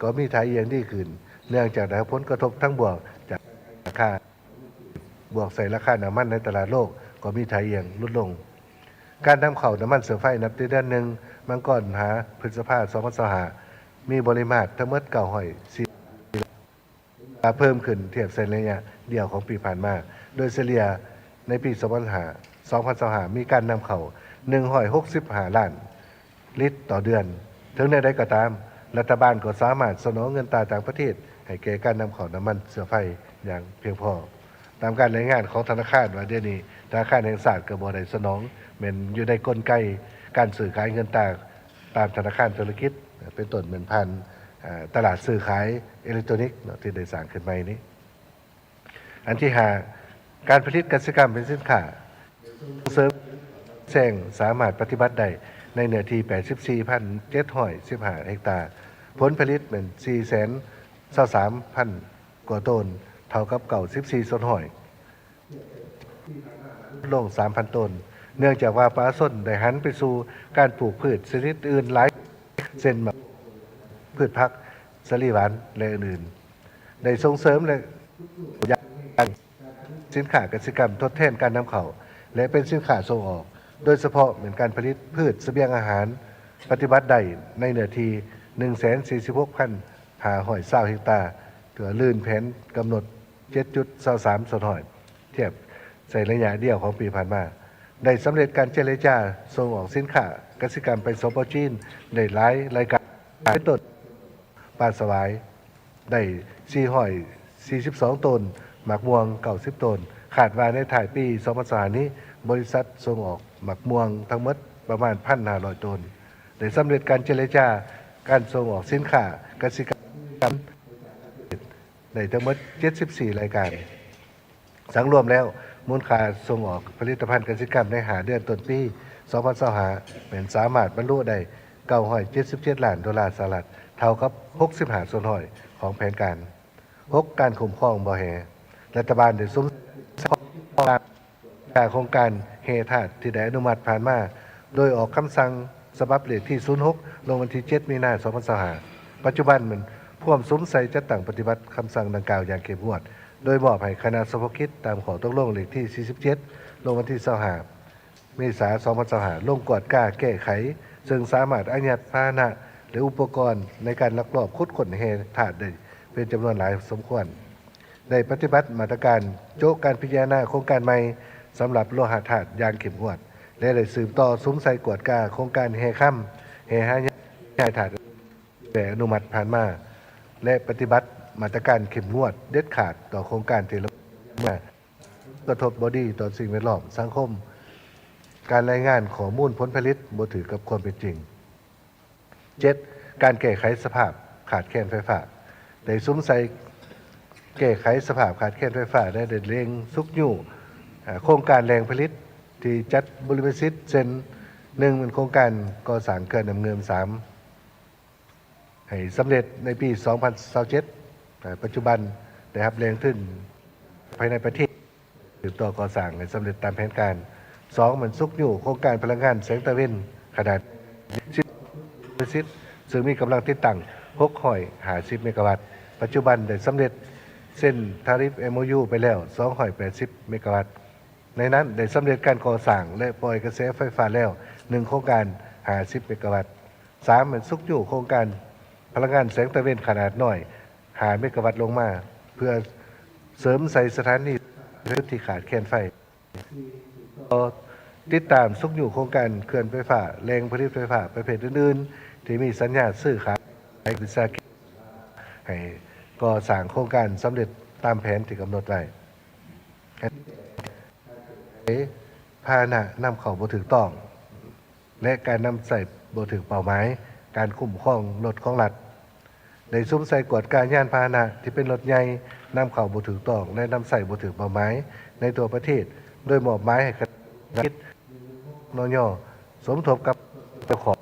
ກໍມີທ່າອ່ຽງດີຂຶ້ນ ເນື່ອງຈາກໄດ້ຮັບຜົນກະທົບທາງບວກຈາກລາຄາ ບວກໃສ່ລາຄານ້ຳມັນໃນຕະຫຼາດໂລກກໍມີທ່າອ່ຽງຫຼຸດລົງ. ການນຳເຂົ້ານ້ຳມັນເຊື້ອໄຟນັບແຕ່ເດືອນໜຶ່ງ ມັງກອນ ຫາ ພຶດສະພາ ສອງພັນຊາວຫ້າ ມີປະລິມານທັງໝົດ ເກົ້າຮ້ອຍສີ່ ເພີ່ມຂຶ້ນທຽບໃສ່ໄລຍະດຽວຂອງປີຜ່ານມາ, ໂດຍສະເລ່ຍໃນປີ ສອງພັນຊາວຫ້າ ມີການນຳເຂົ້າ ໜຶ່ງຮ້ອຍຫົກສິບຫ້າລ້ານ ລິດຕໍ່ເດືອນ. ເຖິງແນວໃດກໍຕາມ, ລັດຖະບານກໍສາມາດສະໜອງເງິນຕາຕ່າງປະເທດໃຫ້ແກ່ການນຳເຂົ້ານ້ຳມັນເຊື້ອໄຟຢ່າງພຽງພໍ. ຕາມການລາຍງານຂອງທະນາຄານວ່າ ດຽວນີ້ທະນາຄານແຫ່ງຊາດກໍບໍ່ໄດ້ສະໜອງ, ແມ່ນຢູ່ໃນກົນໄກການຊື້ຂາຍເງິນຕາຕາມທະນາຄານທຸລະກິດ, ເປັນຕົ້ນແມ່ນຜ່ານ ເອີ່ ຕະຫຼາດຊື້ຂາຍເອເລັກໂຕຣນິກເນາະ ທີ່ໄດ້ສ້າງຂຶ້ນໃໝ່ນີ້. ອັນທີຫ້າ, ການຜະລິດກະສິກຳເປັນສິນຄ້າ, ສົ່ງເສີມແຊງສາມາດປະຕິບັດໄດ້ໃນເນື້ອທີ່ ແປດສິບສີ່ພັນເຈັດຮ້ອຍສິບຫ້າເຮັກຕາ, ຜົນຜະລິດແມ່ນ ສີ່ແສນຊາວສາມພັນກວ່າໂຕນ, ເທົ່າກັບ ເກົ້າສິບສີ່ສ່ວນຮ້ອຍ ລົງ ສາມພັນໂຕນ, ເນື່ອງຈາກວ່າປະຊາຊົນໄດ້ຫັນໄປສູ່ການປູກພືດຊະນິດອື່ນຫຼາຍ ເຊັ່ນ ໝາກ ພືດຜັກ, ສາລີຫວານ ແລະ ອື່ນໆ. ໄດ້ສົ່ງເສີມ ແລະ ຢາກສິນຄ້າກະສິກຳທົດແທນການນຳເຂົ້າ ແລະ ເປັນສິນຄ້າສົ່ງອອກ, ໂດຍສະເພາະແມ່ນການຜະລິດພືດສະບຽງອາຫານ ປະຕິບັດໄດ້ໃນເນື້ອທີ່ ໜຶ່ງແສນສີ່ສິບຫົກພັນຫ້າຮ້ອຍຊາວເຮັກຕາ, ຖືວ່າລື່ນແຜນກຳນົດ ເຈັດຈຸດຊາວສາມສ່ວນຮ້ອຍ ທຽບໃສ່ໄລຍະດຽວຂອງປີຜ່ານມາ. ໄດ້ສຳເລັດການເຈລະຈາສົ່ງອອກສິນຄ້າກະສິກຳໄປ ສປ ຈີນ ໄດ້ຫຼາຍລາຍການ ເປັນຕົ້ນ ປາສະຫວາຍໄດ້ ສີ່ຮ້ອຍສີ່ສິບສອງໂຕນ, ໝາກມ່ວງ ເກົ້າສິບໂຕນ. ຄາດວ່າໃນທ້າຍປີ ສອງພັນຊາວຫ້າ ນີ້, ບໍລິສັດສົ່ງອອກໝາກມ່ວງທັງໝົດປະມານ ໜຶ່ງພັນຫ້າຮ້ອຍໂຕນ. ໄດ້ສຳເລັດການເຈລະຈາການສົ່ງອອກສິນຄ້າກະສິກຳ ໄດ້ທັງໝົດ ເຈັດສິບສີ່ລາຍການ. ສັງລວມແລ້ວ, ມູນຄ່າສົ່ງອອກຜະລິດຕະພັນກະສິກຳໃນຫ້າເດືອນຕົ້ນປີ ສອງພັນຊາວຫ້າ ແມ່ນສາມາດບັນລຸໄດ້ ເກົ້າຮ້ອຍເຈັດສິບເຈັດລ້ານໂດລາສະຫະລັດ, ເທົ່າກັບ ຫົກສິບຫ້າສ່ວນຮ້ອຍຂອງແຜນການ. ຫົກ, ການຄຸ້ມຄອງບໍ່ແຮ່. ລັດຖະບານໄດ້ສຸມການໂຄງການແຮ່ທາດທີ່ໄດ້ອະນຸມັດຜ່ານມາ, ໂດຍອອກຄຳສັ່ງສະບັບເລກທີ ສູນຫົກ ລົງວັນທີ ເຈັດ ມີນາ ສອງພັນຊາວຫ້າ. ປັດຈຸບັນແມ່ນພວມສຸມໃສ່ຈັດຕັ້ງປະຕິບັດຄຳສັ່ງດັ່ງກ່າວຢ່າງເຂັ້ມງວດ, ໂດຍມອບໃຫ້ຄະນະສະເພາະກິດຕາມຂໍ້ຕົກລົງເລກທີ ສີ່ສິບເຈັດ ລົງວັນທີ ຊາວຫ້າ ເມສາ ສອງພັນຊາວຫ້າ ລົງກວດກາແກ້ໄຂ, ເຊິ່ງສາມາດອາຍັດພາຫະນະ ແລະ ອຸປະກອນໃນການລັກລອບຂຸດຄົ້ນແຮ່ທາດໄດ້ເປັນຈຳນວນຫຼາຍສົມຄວນ. ໄດ້ປະຕິບັດມາດຕະການໂຈະການພິຈາລະນາໂຄງການໃໝ່ສຳລັບໂລຫະທາດຢ່າງເຂັ້ມງວດ ແລະ ໄດ້ສືບຕໍ່ສຸມໃສ່ກວດກາໂຄງການແຮ່ຄຳ, ແຮ່ຫາຍາກ, ແຮ່ທາດ ແລະ ອະນຸມັດຜ່ານມາ. ແລະ ປະຕິບັດມາດຕະການເຂັ້ມງວດເດັດຂາດຕໍ່ໂຄງການທີ່ລະເມີດ ກະທົບບໍ່ດີຕໍ່ສິ່ງແວດລ້ອມ, ສັງຄົມ, ການລາຍງານຂໍ້ມູນຜົນຜະລິດບໍ່ຖືກກັບຄວາມເປັນຈິງ. ເຈັດ, ການແກ້ໄຂສະພາບຂາດແຄນໄຟຟ້າ ໄດ້ສຸມໃສ່ແກ້ໄຂສະພາບຂາດແຄນໄຟຟ້າ ແລະ ໄດ້ເລັ່ງຊຸກຍູ້ ເອີ ໂຄງການແຫຼ່ງຜະລິດທີ່ຈັດບຸລິມະສິດ ເຊັ່ນ ໜຶ່ງ ແມ່ນໂຄງການກໍ່ສ້າງເຂື່ອນນ້ຳງື່ມ ສາມ ໃຫ້ສຳເລັດໃນປີສອງພັນຊາວເຈັດ, ປັດຈຸບັນໄດ້ຮັບແຫຼ່ງທຶນພາຍໃນປະເທດ ສືບຕໍ່ກໍ່ສ້າງໃຫ້ສຳເລັດຕາມແຜນການ. ສອງ ແມ່ນຊຸກຍູ້ໂຄງການພະລັງງານແສງຕາເວັນຂະໜາດສິບ ເມກາວັດ ຊຶ່ງມີກຳລັງຕິດຕັ້ງຫົກຮ້ອຍຫ້າສິບເມກາວັດ, ປັດຈຸບັນໄດ້ສຳເລັດເຊັນທາຣິບ ເອັມໂອຢູ ໄປແລ້ວສອງຮ້ອຍແປດສິບເມກາວັດ. ໃນນັ້ນໄດ້ສຳເລັດການກໍ່ສ້າງ ແລະ ປ່ອຍກະແສໄຟຟ້າແລ້ວໜຶ່ງໂຄງການຫ້າສິບເມກາວັດ. ສາມ ແມ່ນຊຸກຍູ້ໂຄງການພະລັງງານແສງຕາເວັນຂະໜາດນ້ອຍຫ້າເມກາວັດລົງມາ ເພື່ອເສີມໃສ່ສະຖານີທີ່ຂາດແຄນໄຟ. ຕໍ່ ຕິດຕາມຊຸກຍູ້ໂຄງການເຂື່ອນໄຟຟ້າ, ແຫຼ່ງຜະລິດໄຟຟ້າປະເພດອື່ນໆ ທີ່ມີສັນຍາຊື້ຂາຍ ວິສາຫະກິດ ໃຫ້ກໍ່ສ້າງໂຄງການສຳເລັດຕາມແຜນທີ່ກຳນົດໄວ້. ພາຫະນະນຳເຂົ້າບໍ່ຖືກຕ້ອງ ແລະ ການນຳໃຊ້ບໍ່ຖືກເປົ້າໝາຍ, ການຄຸ້ມຄອງລົດຂອງລັດ ໄດ້ສຸມໃສ່ກວດກາຍານພາຫະນະທີ່ເປັນລົດໃຫຍ່ນຳເຂົ້າບໍ່ຖືກຕ້ອງ ແລະ ນຳໃຊ້ບໍ່ຖືກເປົ້າໝາຍໃນທົ່ວປະເທດ, ໂດຍມອບໝາຍໃຫ້ຄະນະ ນຍ ສົມທົບກັບເຈົ້າຂອງ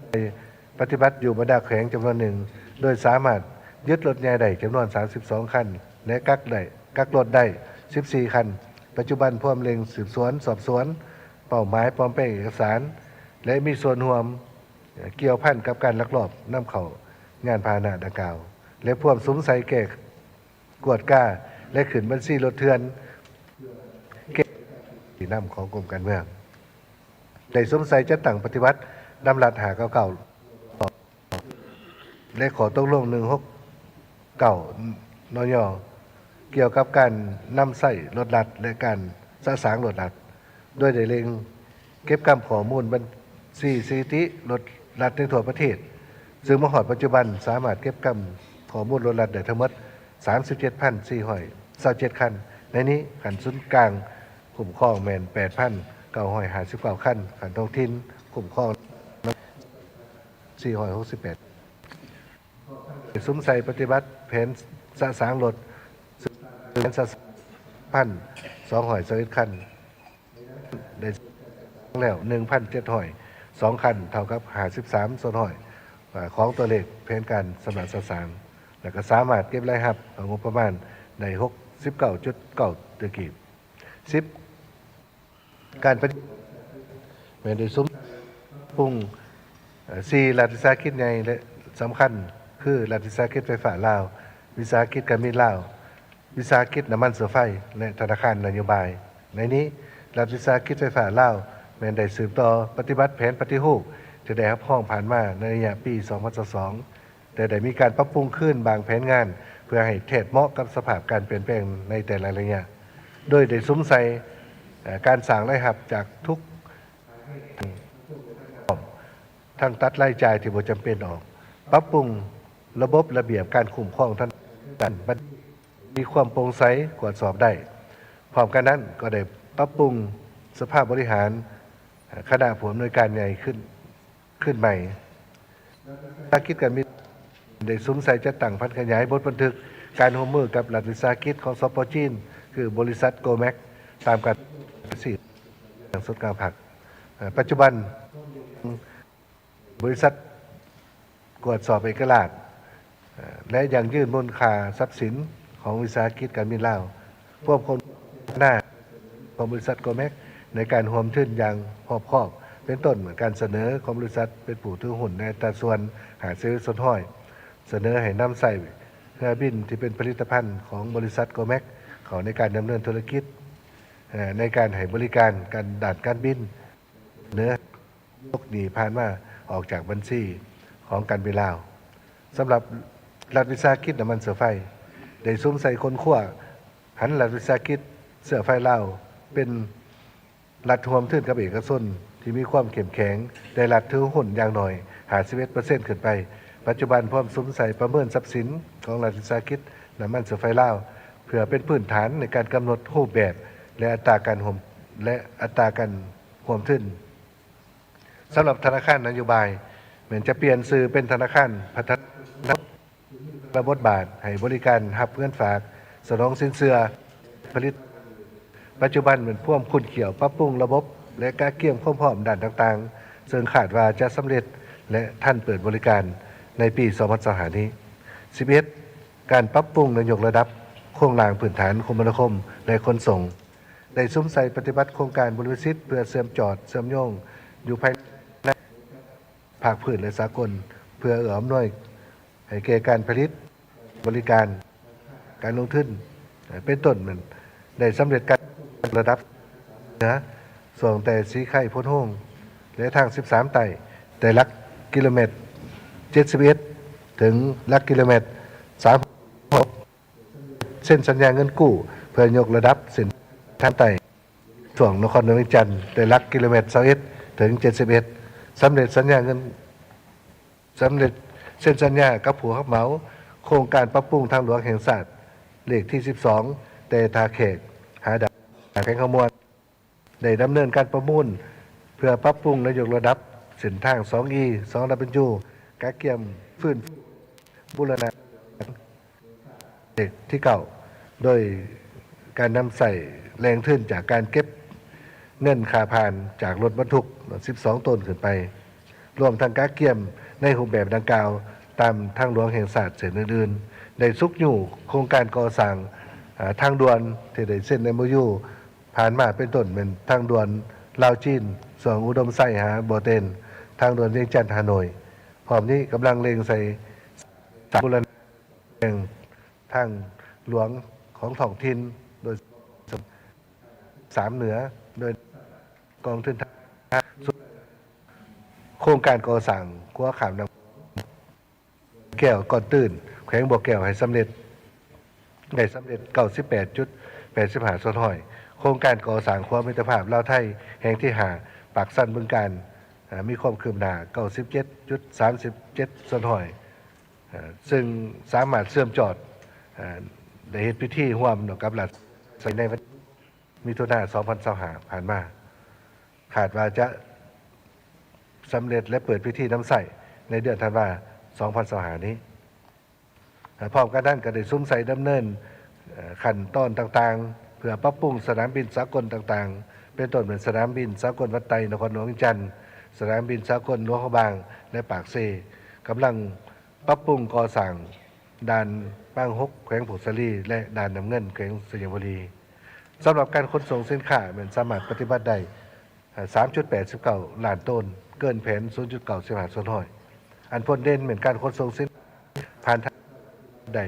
ໄປປະຕິບັດຢູ່ບັນດາແຂວງຈຳນວນໜຶ່ງ, ໂດຍສາມາດຍຶດລົດໃຫຍ່ໄດ້ຈຳນວນສາມສິບສອງຄັນ ແລະ ກັກໄດ້ ກັກລົດໄດ້ສິບສີ່ຄັນ. ປັດຈຸບັນພວມເລັ່ງສືບສວນສອບສວນເປົ້າໝາຍປອມແປງເອກະສານ ແລະ ມີສ່ວນຮ່ວມ ກ່ຽວພັນກັບການລັກລອບນຳເຂົ້າຍານພາຫະນະດັ່ງກ່າວ ແລະ ພວມສຸມໃສ່ແກ້ ກວດກາ ແລະ ຂຶ້ນບັນຊີລົດເຖື່ອນ ແກ້ທີ່ນຳຂອງກົມການເມືອງ ໄດ້ສຸມໃສ່ຈັດຕັ້ງປະຕິບັດດຳລັດຫ້າເກົ້າເກົ້າ ແລະ ຂໍ້ຕົກລົງໜຶ່ງຫົກເກົ້າ ນຍ ກ່ຽວກັບການນຳໃຊ້ລົດລັດ ແລະ ການສະສາງລົດລັດ ໂດຍໄດ້ເລັ່ງເກັບກຳຂໍ້ມູນບັນຊີສະຖິຕິລົດລັດໃນທົ່ວປະເທດ, ຊຶ່ງມາຮອດປັດຈຸບັນສາມາດເກັບກຳຂໍ້ມູນລົດລັດໄດ້ທັງໝົດສາມສິບເຈັດພັນສີ່ຮ້ອຍຊາວເຈັດຄັນ. ໃນນີ້, ຂັ້ນສູນກາງຄຸ້ມຄອງແມ່ນແປດພັນເກົ້າຮ້ອຍຫ້າສິບເກົ້າຄັນ, ຂັ້ນທ້ອງຖິ່ນຄຸ້ມຄອງສີ່ຮ້ອຍຫົກສິບແປດ ສຸມໃສ່ປະຕິບັດແຜນສະສາງລົດ ແຜນສະສາງພັນສອງຮ້ອຍຊາວເອັດຄັນ, ໄດ້ແລ້ວໜຶ່ງພັນເຈັດຮ້ອຍສອງຄັນ, ເທົ່າກັບຫ້າສິບສາມສ່ວນຮ້ອຍຂອງຕົວເລກແຜນການຊຳນະສະສາງ, ແລະ ກໍສາມາດເກັບລາຍຮັບເຂົ້າງົບປະມານໄດ້ຫົກສິບເກົ້າຈຸດເກົ້າຕື້ກີບ. ສິບ ການປະຕິ ແມ່ນໄດ້ສຸມປຸງ ເອີ່ ສີ່ລັດວິສາຫະກິດໃຫຍ່ ແລະ ສຳຄັນ ຄື ລັດວິສາຫະກິດໄຟຟ້າລາວ, ວິສາຫະກິດການບິນລາວ, ວິສາຫະກິດນ້ຳມັນເຊື້ອໄຟ ແລະ ທະນາຄານນະໂຍບາຍ. ໃນນີ້, ລັດວິສາຫະກິດໄຟຟ້າລາວ ແມ່ນໄດ້ສືບຕໍ່ປະຕິບັດແຜນປະຕິຮູບ ທີ່ໄດ້ຮັບຮອງຜ່ານມາໃນໄລຍະປີສອງພັນຊາວສອງ ແຕ່ໄດ້ມີການປັບປຸງຄືນບາງແຜນງານ ເພື່ອໃຫ້ແທດເໝາະກັບສະພາບການປ່ຽນແປງໃນແຕ່ລະໄລຍະ, ໂດຍໄດ້ສຸມໃສ່ ເອີ່ ການສ້າງລາຍຮັບຈາກທຸກ ທັງຕັດລາຍຈ່າຍທີ່ບໍ່ຈຳເປັນອອກ, ປັບປຸງລະບົບລະບຽບການຄຸ້ມຄອງທະນາຄານ ມີຄວາມໂປ່ງໃສກວດສອບໄດ້. ພ້ອມກັນນັ້ນກໍໄດ້ປັບປຸງສະພາບໍລິຫານ ເອີ່ ຄະນະຜູ້ອຳນວຍການໃຫຍ່ຂຶ້ນ ຂຶ້ນໃໝ່. ພາລະກິດການບິນໄດ້ສຸມໃສ່ຈັດຕັ້ງຜັນຂະຫຍາຍບົດບັນທຶກການຮ່ວມມືກັບລັດວິສາຫະກິດຂອງ ສປ ຈີນ ຄື ບໍລິສັດ ໂກແມັກ ຕາມການ ເອີ່ ປັດຈຸບັນ ບໍລິສັດກວດສອບເອກະລາດ ແລະ ຢັ້ງຢືນມູນຄ່າຊັບສິນຂອງວິສາຫະກິດການບິນລາວ, ພວມຄວາມໜ້າຂອງບໍລິສັດ ໂກແມັກ ໃນການຮ່ວມທຶນຢ່າງຮອບຄອບ, ເປັນຕົ້ນ ການສະເໜີຂອງບໍລິສັດເປັນຜູ້ຖືຫຸ້ນໃນອັດຕາສ່ວນຫ້າສິບເອັດສ່ວນຮ້ອຍ, ສະເໜີໃຫ້ນຳໃຊ້ເຮືອບິນທີ່ເປັນຜະລິດຕະພັນຂອງບໍລິສັດ ໂກແມັກ ເຂົ້າໃນການດຳເນີນທຸລະກິດ, ໃນການໃຫ້ບໍລິການການດ້ານການບິນ, ສະເໜີ ຍົກໜີ້ຜ່ານມາອອກຈາກບັນຊີຂອງການບິນລາວ. ສຳລັບລັດວິສາຫະກິດນ້ຳມັນເຊື້ອໄຟ ໄດ້ສຸມໃສ່ຄົ້ນຄວ້າຫັນລັດວິສາຫະກິດເຊື້ອໄຟລາວ ເປັນລັດຮ່ວມທຶນກັບເອກະຊົນທີ່ມີຄວາມເຂັ້ມແຂງ ແລະ ລັດຖືຫຸ້ນຢ່າງໜ້ອຍຫ້າສິບເອັດເປີເຊັນຂຶ້ນໄປ. ປັດຈຸບັນພວມສຸມໃສ່ປະເມີນຊັບສິນ ຂອງລັດວິສາຫະກິດນ້ຳມັນເຊື້ອໄຟລາວ ເພື່ອເປັນພື້ນຖານໃນການກຳນົດຮູບແບບ ແລະ ອັດຕາການຮ່ວມ ແລະ ອັດຕາການຮ່ວມທຶນ. ສຳລັບທະນາຄານນະໂຍບາຍ ແມ່ນຈະປ່ຽນຊື່ເປັນທະນາຄານພັດທະນາ ລະບົດບາດໃຫ້ບໍລິການຮັບເງິນຝາກ, ສະໜອງສິນເຊື່ອ, ຜະລິດ. ປັດຈຸບັນແມ່ນພວມຂຸ້ນຂ້ຽວປັບປຸງລະບົບ ແລະ ກະກຽມຄວາມພ້ອມດ້ານຕ່າງໆ, ເຊິ່ງຄາດວ່າຈະສຳເລັດ ແລະ ທັນເປີດບໍລິການໃນປີສອງພັນຊາວຫ້ານີ້. ສິບເອັດ ການປັບປຸງ ແລະ ຍົກລະດັບໂຄງລ່າງພື້ນຖານຄົມມະນາຄົມ ແລະ ຂົນສົ່ງ ໄດ້ສຸມໃສ່ປະຕິບັດໂຄງການບໍລິຫານສິດ ເພື່ອເຊື່ອມຈອດເຊື່ອມໂຍງຢູ່ພາຍໃນ ພາກພື້ນ ແລະ ສາກົນ ເພື່ອເອື້ອອຳນວຍໃຫ້ແກ່ການຜະລິດ, ບໍລິການ, ການລົງທຶນ ເປັນຕົ້ນແມ່ນໄດ້ສຳເລັດການລະດັບເໜືອ ຊ່ວງແຕ່ສີໄຄໂພນໂຮງ ແລະ ທາງສິບສາມໃຕ້ ແຕ່ຫຼັກກິໂລແມັດເຈັດສິບເອັດ ເຖິງຫຼັກກິໂລແມັດສາມ ເຊັນສັນຍາເງິນກູ້ເພື່ອຍົກລະດັບເສັ້ນທາງໃຕ້ ຊ່ວງນະຄອນຫຼວງວຽງຈັນ ແຕ່ຫຼັກກິໂລແມັດຊາວເອັດ ເຖິງເຈັດສິບເອັດ ສຳເລັດສັນຍາເງິນ ສຳເລັດເຊັນສັນຍາກັບຜູ້ຮັບເໝົາໂຄງການປັບປຸງທາງຫຼວງແຫ່ງຊາດເລກທີສິບສອງ ແຕ່ທ່າແຂກຫາດານ ແຂວງຄຳມ່ວນ. ໄດ້ດຳເນີນການປະມູນເພື່ອປັບປຸງ ແລະ ຍົກລະດັບເສັ້ນທາງສອງອີ ສອງດັບເບິນຢູ ກະກຽມຟື້ນຟູບູລະນະເລກທີເກົ້າ ໂດຍການນຳໃຊ້ແຫຼ່ງທຶນຈາກການເກັບເງິນຄ່າຜ່ານຈາກລົດບັນທຸກສິບສອງໂຕນຂຶ້ນໄປ ລວມທັງກະກຽມໃນຮູບແບບດັ່ງກ່າວຕາມທາງຫຼວງແຫ່ງຊາດເສັ້ນອື່ນໆ. ໄດ້ຊຸກຍູ້ໂຄງການກໍ່ສ້າງ ເອີ ທາງດ່ວນທີ່ໄດ້ເຊັນເອັມໂອຢູ ຜ່ານມາ ເປັນຕົ້ນແມ່ນທາງດ່ວນລາວ-ຈີນ ຊ່ວງອຸດົມໄຊຫາບໍ່ເຕັນ, ທາງດ່ວນວຽງຈັນ-ຮ່າໂນ້ຍ. ພ້ອມນີ້ກຳລັງເລັ່ງໃສ່ສາບູລະນະແຫ່ງທາງຫຼວງຂອງທ້ອງຖິ່ນ ໂດຍສາມເໜືອ ໂດຍກອງທຶນທາງໂຄງການກໍ່ສ້າງຂົວຂ້າມນ້ຳ ແກ້ວ ກ່ອນຕື່ນ ແຂວງບໍ່ແກ້ວໃຫ້ສຳເລັດ ໄດ້ສຳເລັດເກົ້າສິບແປດຈຸດແປດສິບຫ້າສ່ວນຮ້ອຍ. ໂຄງການກໍ່ສ້າງຂົວມິດຕະພາບລາວ-ໄທແຫ່ງທີຫ້າ ປາກຊັນ ບຶງການ ເອີ ມີຄວາມຄືບໜ້າເກົ້າສິບເຈັດຈຸດສາມສິບເຈັດສ່ວນຮ້ອຍ ເອີ ເຊິ່ງສາມາດເຊື່ອມຈອດ ເອີ ໄດ້ເຮັດພິທີຮ່ວມກັບລັດໃນວັນ ມິຖຸນາ ສອງພັນຊາວຫ້າ ຜ່ານມາ, ຄາດວ່າຈະສຳເລັດ ແລະ ເປີດພິທີນຳໃຊ້ໃນເດືອນທັນວາ ສອງພັນຊາວຫ້ານີ້. ພ້ອມກັນນັ້ນກໍໄດ້ສຸມໃສ່ດຳເນີນ ເອີ ຂັ້ນຕອນຕ່າງໆ ເພື່ອປັບປຸງສະໜາມບິນສາກົນຕ່າງໆ ເປັນຕົ້ນແມ່ນສະໜາມບິນສາກົນວັດໄຕ ນະຄອນຫຼວງວຽງຈັນ, ສະໜາມບິນສາກົນຫຼວງພະບາງ ແລະ ປາກເຊ, ກຳລັງປັບປຸງກໍ່ສ້າງດ່ານປາງຫົກ ແຂວງຜົ້ງສາລີ ແລະ ດ່ານນ້ຳເງິນ ແຂວງໄຊຍະບູລີ. ສຳລັບການຂົນສົ່ງສິນຄ້າແມ່ນສາມາດປະຕິບັດໄດ້ ສາມຈຸດແປດສິບເກົ້າລ້ານໂຕນ, ເກີນແຜນສູນຈຸດເກົ້າສິບຫ້າສ່ວນຮ້ອຍ. ອັນພົ້ນເດັ່ນແມ່ນການຂົນສົ່ງສິນຄ້າຜ່ານທາງໄດ້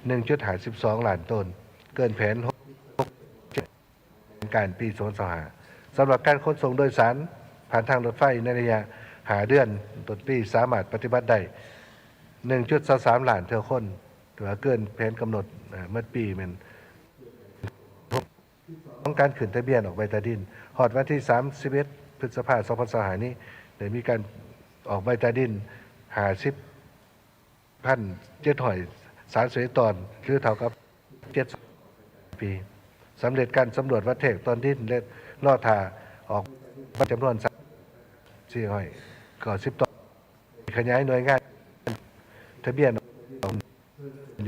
ໜຶ່ງຈຸດຫ້າສິບສອງລ້ານໂຕນ, ເກີນແຜນຫົກ ແຜນການປີສອງພັນຊາວຫ້າ. ສຳລັບການຂົນສົ່ງໂດຍສານຜ່ານທາງລົດໄຟໃນໄລຍະຫ້າເດືອນຕົ້ນປີ ສາມາດປະຕິບັດໄດ້ໜຶ່ງຈຸດຊາວສາມລ້ານຖ້ຽວຄົນ, ຖືວ່າເກີນແຜນກຳນົດ ເອີ ໝົດປີແມ່ນ ຂອງການຂຶ້ນທະບຽນອອກໃບຕາດິນ. ຮອດວັນທີສາມສິບເອັດ ພຶດສະພາ ສອງພັນຊາວຫ້ານີ້ ໄດ້ມີການອອກໃບຕາດິນຫ້າສິບພັນເຈັດຮ້ອຍສາມສິບເອັດຕອນ ຫຼື ເທົ່າກັບເຈັດປີ. ສຳເລັດການສຳຫຼວດວັດແທກຕອນດິນ ແລະ ລໍຖ້າອອກໃບຕາດິນຈຳນວນສີ່ຮ້ອຍເກົ້າສິບຕອນ. ຂະຫຍາຍໜ່ວຍງານທະບຽນ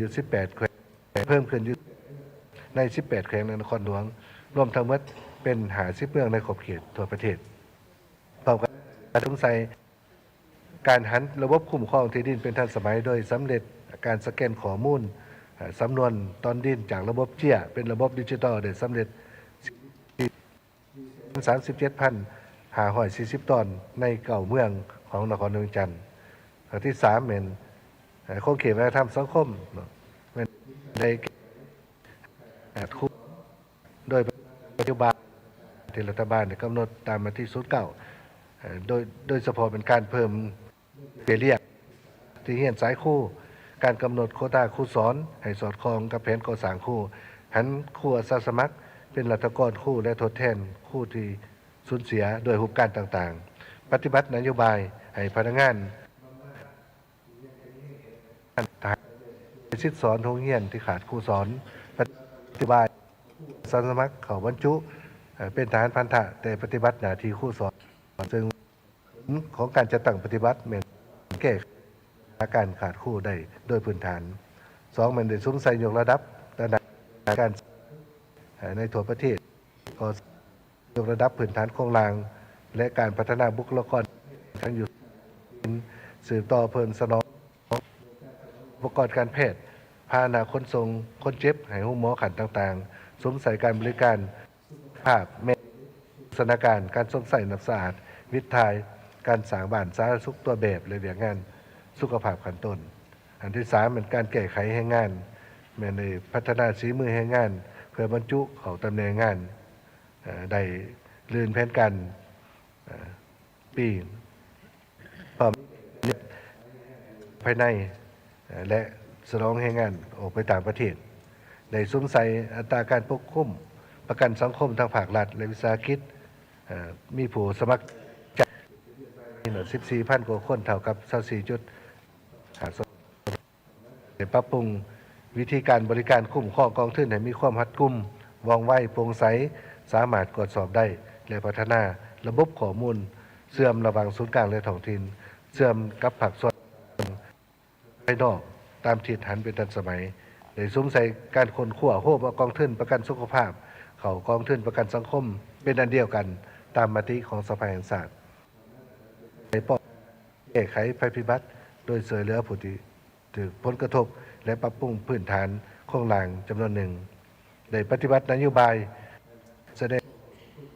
ຢູ່ສິບແປດແຂວງ, ເພີ່ມຂຶ້ນຢູ່ໃນສິບແປດແຂວງ ແລະ ນະຄອນຫຼວງ, ລວມທັງໝົດເປັນຫ້າສິບເມືອງໃນຂອບເຂດທົ່ວປະເທດ. ພ້ອມກັນ ການສຸມໃສ່ການຫັນລະບົບຄຸ້ມຄອງທີ່ດິນເປັນທັນສະໄໝ ໂດຍສຳເລັດການສະແກນຂໍ້ມູນ ສຳນວນຕອນດິນຈາກລະບົບເຈຍ ເປັນລະບົບດິຈິຕອລ ໄດ້ສຳເລັດ ສາມສິບເຈັດພັນຫ້າຮ້ອຍສີ່ສິບຕອນໃນເກົ້າເມືອງຂອງນະຄອນຫຼວງວຽງຈັນ. ອັນທີສາມແມ່ນ ເອີ ຂົງເຂດວັດທະນະທຳສັງຄົມເນາະ ແມ່ນໄດ້ ເອີ ຄູ ໂດຍນະໂຍບາຍທີ່ລັດຖະບານໄດ້ກຳນົດຕາມມະຕິສູນເກົ້າ ເອີ ໂດຍ ໂດຍສະເພາະແມ່ນການເພີ່ມ ເບ້ຍລ້ຽງນັກຮຽນສາຍຄູ, ການກຳນົດໂຄຕາຄູສອນໃຫ້ສອດຄ່ອງກັບແຜນກໍ່ສ້າງຄູ, ຫັນຄູອາສາສະໝັກເປັນລັດຖະກອນຄູ ແລະ ທົດແທນຄູທີ່ສູນເສຍດ້ວຍຮູບການຕ່າງໆ, ປະຕິບັດນະໂຍບາຍໃຫ້ພະນັກງານ ທະຫານ ສິດສອນໂຮງຮຽນທີ່ຂາດຄູສອນ, ປະຕິບັດອາສາສະໝັກເຂົ້າບັນຈຸ ເອີ່ ເປັນທະຫານພັນທະ ແຕ່ປະຕິບັດໜ້າທີ່ຄູສອນ, ເຊິ່ງຂອງການຈັດຕັ້ງປະຕິບັດແມ່ນແກ້ໄຂບັນຫາການຂາດຄູໄດ້ໂດຍພື້ນຖານ. ສອງ ແມ່ນໄດ້ສຸມໃສ່ຍົກລະດັບລະດັບການ ເອີ່ ໃນທົ່ວປະເທດ, ກໍ ຍົກລະດັບພື້ນຖານໂຄງລ່າງ ແລະ ການພັດທະນາບຸກຄະລາກອນ ທັງຢູ່ ສືບຕໍ່ເພີ່ມສະໜອງອຸປະກອນການແພດ, ພາຫະນະຂົນສົ່ງຄົນເຈັບໃຫ້ໂຮງໝໍຂັ້ນຕ່າງໆ, ສຸມໃສ່ການບໍລິການສຸຂະພາບ, ແມ່ນໂພຊະນາການ, ການຊົມໃຊ້ນ້ຳສະອາດ, ວິດຖ່າຍ, ການສ້າງບ້ານສາທາລະນະສຸກຕົວແບບ ແລະ ວຽກງານສຸຂະພາບຂັ້ນຕົ້ນ. ອັນທີສາມ ແມ່ນການແກ້ໄຂແຮງງານ, ແມ່ນໄດ້ພັດທະນາສີມືແຮງງານ ເພື່ອບັນຈຸເຂົ້າຕຳແໜ່ງງານ ເອີ່ ໄດ້ລື່ນແຜນການ ເອີ່ ປີ ພ້ອມ ພາຍໃນ ເອີ່ ແລະ ສະໜອງແຮງງານອອກໄປຕ່າງປະເທດ, ໄດ້ສຸມໃສ່ອັດຕາການປົກຄຸມປະກັນສັງຄົມທັງພາກລັດ ແລະ ວິສາຫະກິດ ເອີ່ ມີຜູ້ສະໝັກໃຈສິບສີ່ພັນກວ່າຄົນ, ເທົ່າກັບຊາວສີ່ຈຸດຫ້າ ໄດ້ປັບປຸງວິທີການບໍລິການຄຸ້ມຄອງກອງທຶນໃຫ້ມີຄວາມຮັດກຸມ, ວ່ອງໄວ, ໂປ່ງໃສ, ສາມາດກວດສອບໄດ້ ແລະ ພັດທະນາລະບົບຂໍ້ມູນເຊື່ອມລະຫວ່າງສູນກາງ ແລະ ທ້ອງຖິ່ນ, ເຊື່ອມກັບພາກສ່ວນພາຍນອກຕາມທິດຫັນເປັນທັນສະໄໝ, ໄດ້ສຸມໃສ່ການຄົ້ນຄວ້າໂຮມເອົາກອງທຶນປະກັນສຸຂະພາບເຂົ້າກອງທຶນປະກັນສັງຄົມເປັນອັນດຽວກັນຕາມມະຕິຂອງສະພາແຫ່ງຊາດ, ໄດ້ປ້ອງ ແກ້ໄຂໄພພິບັດໂດຍຊ່ວຍເຫຼືອຜູ້ທີ່ຖືກຜົນກະທົບ ແລະ ປັບປຸງພື້ນຖານໂຄງລ່າງຈຳນວນໜຶ່ງ, ໄດ້ປະຕິບັດນະໂຍບາຍສະແດງ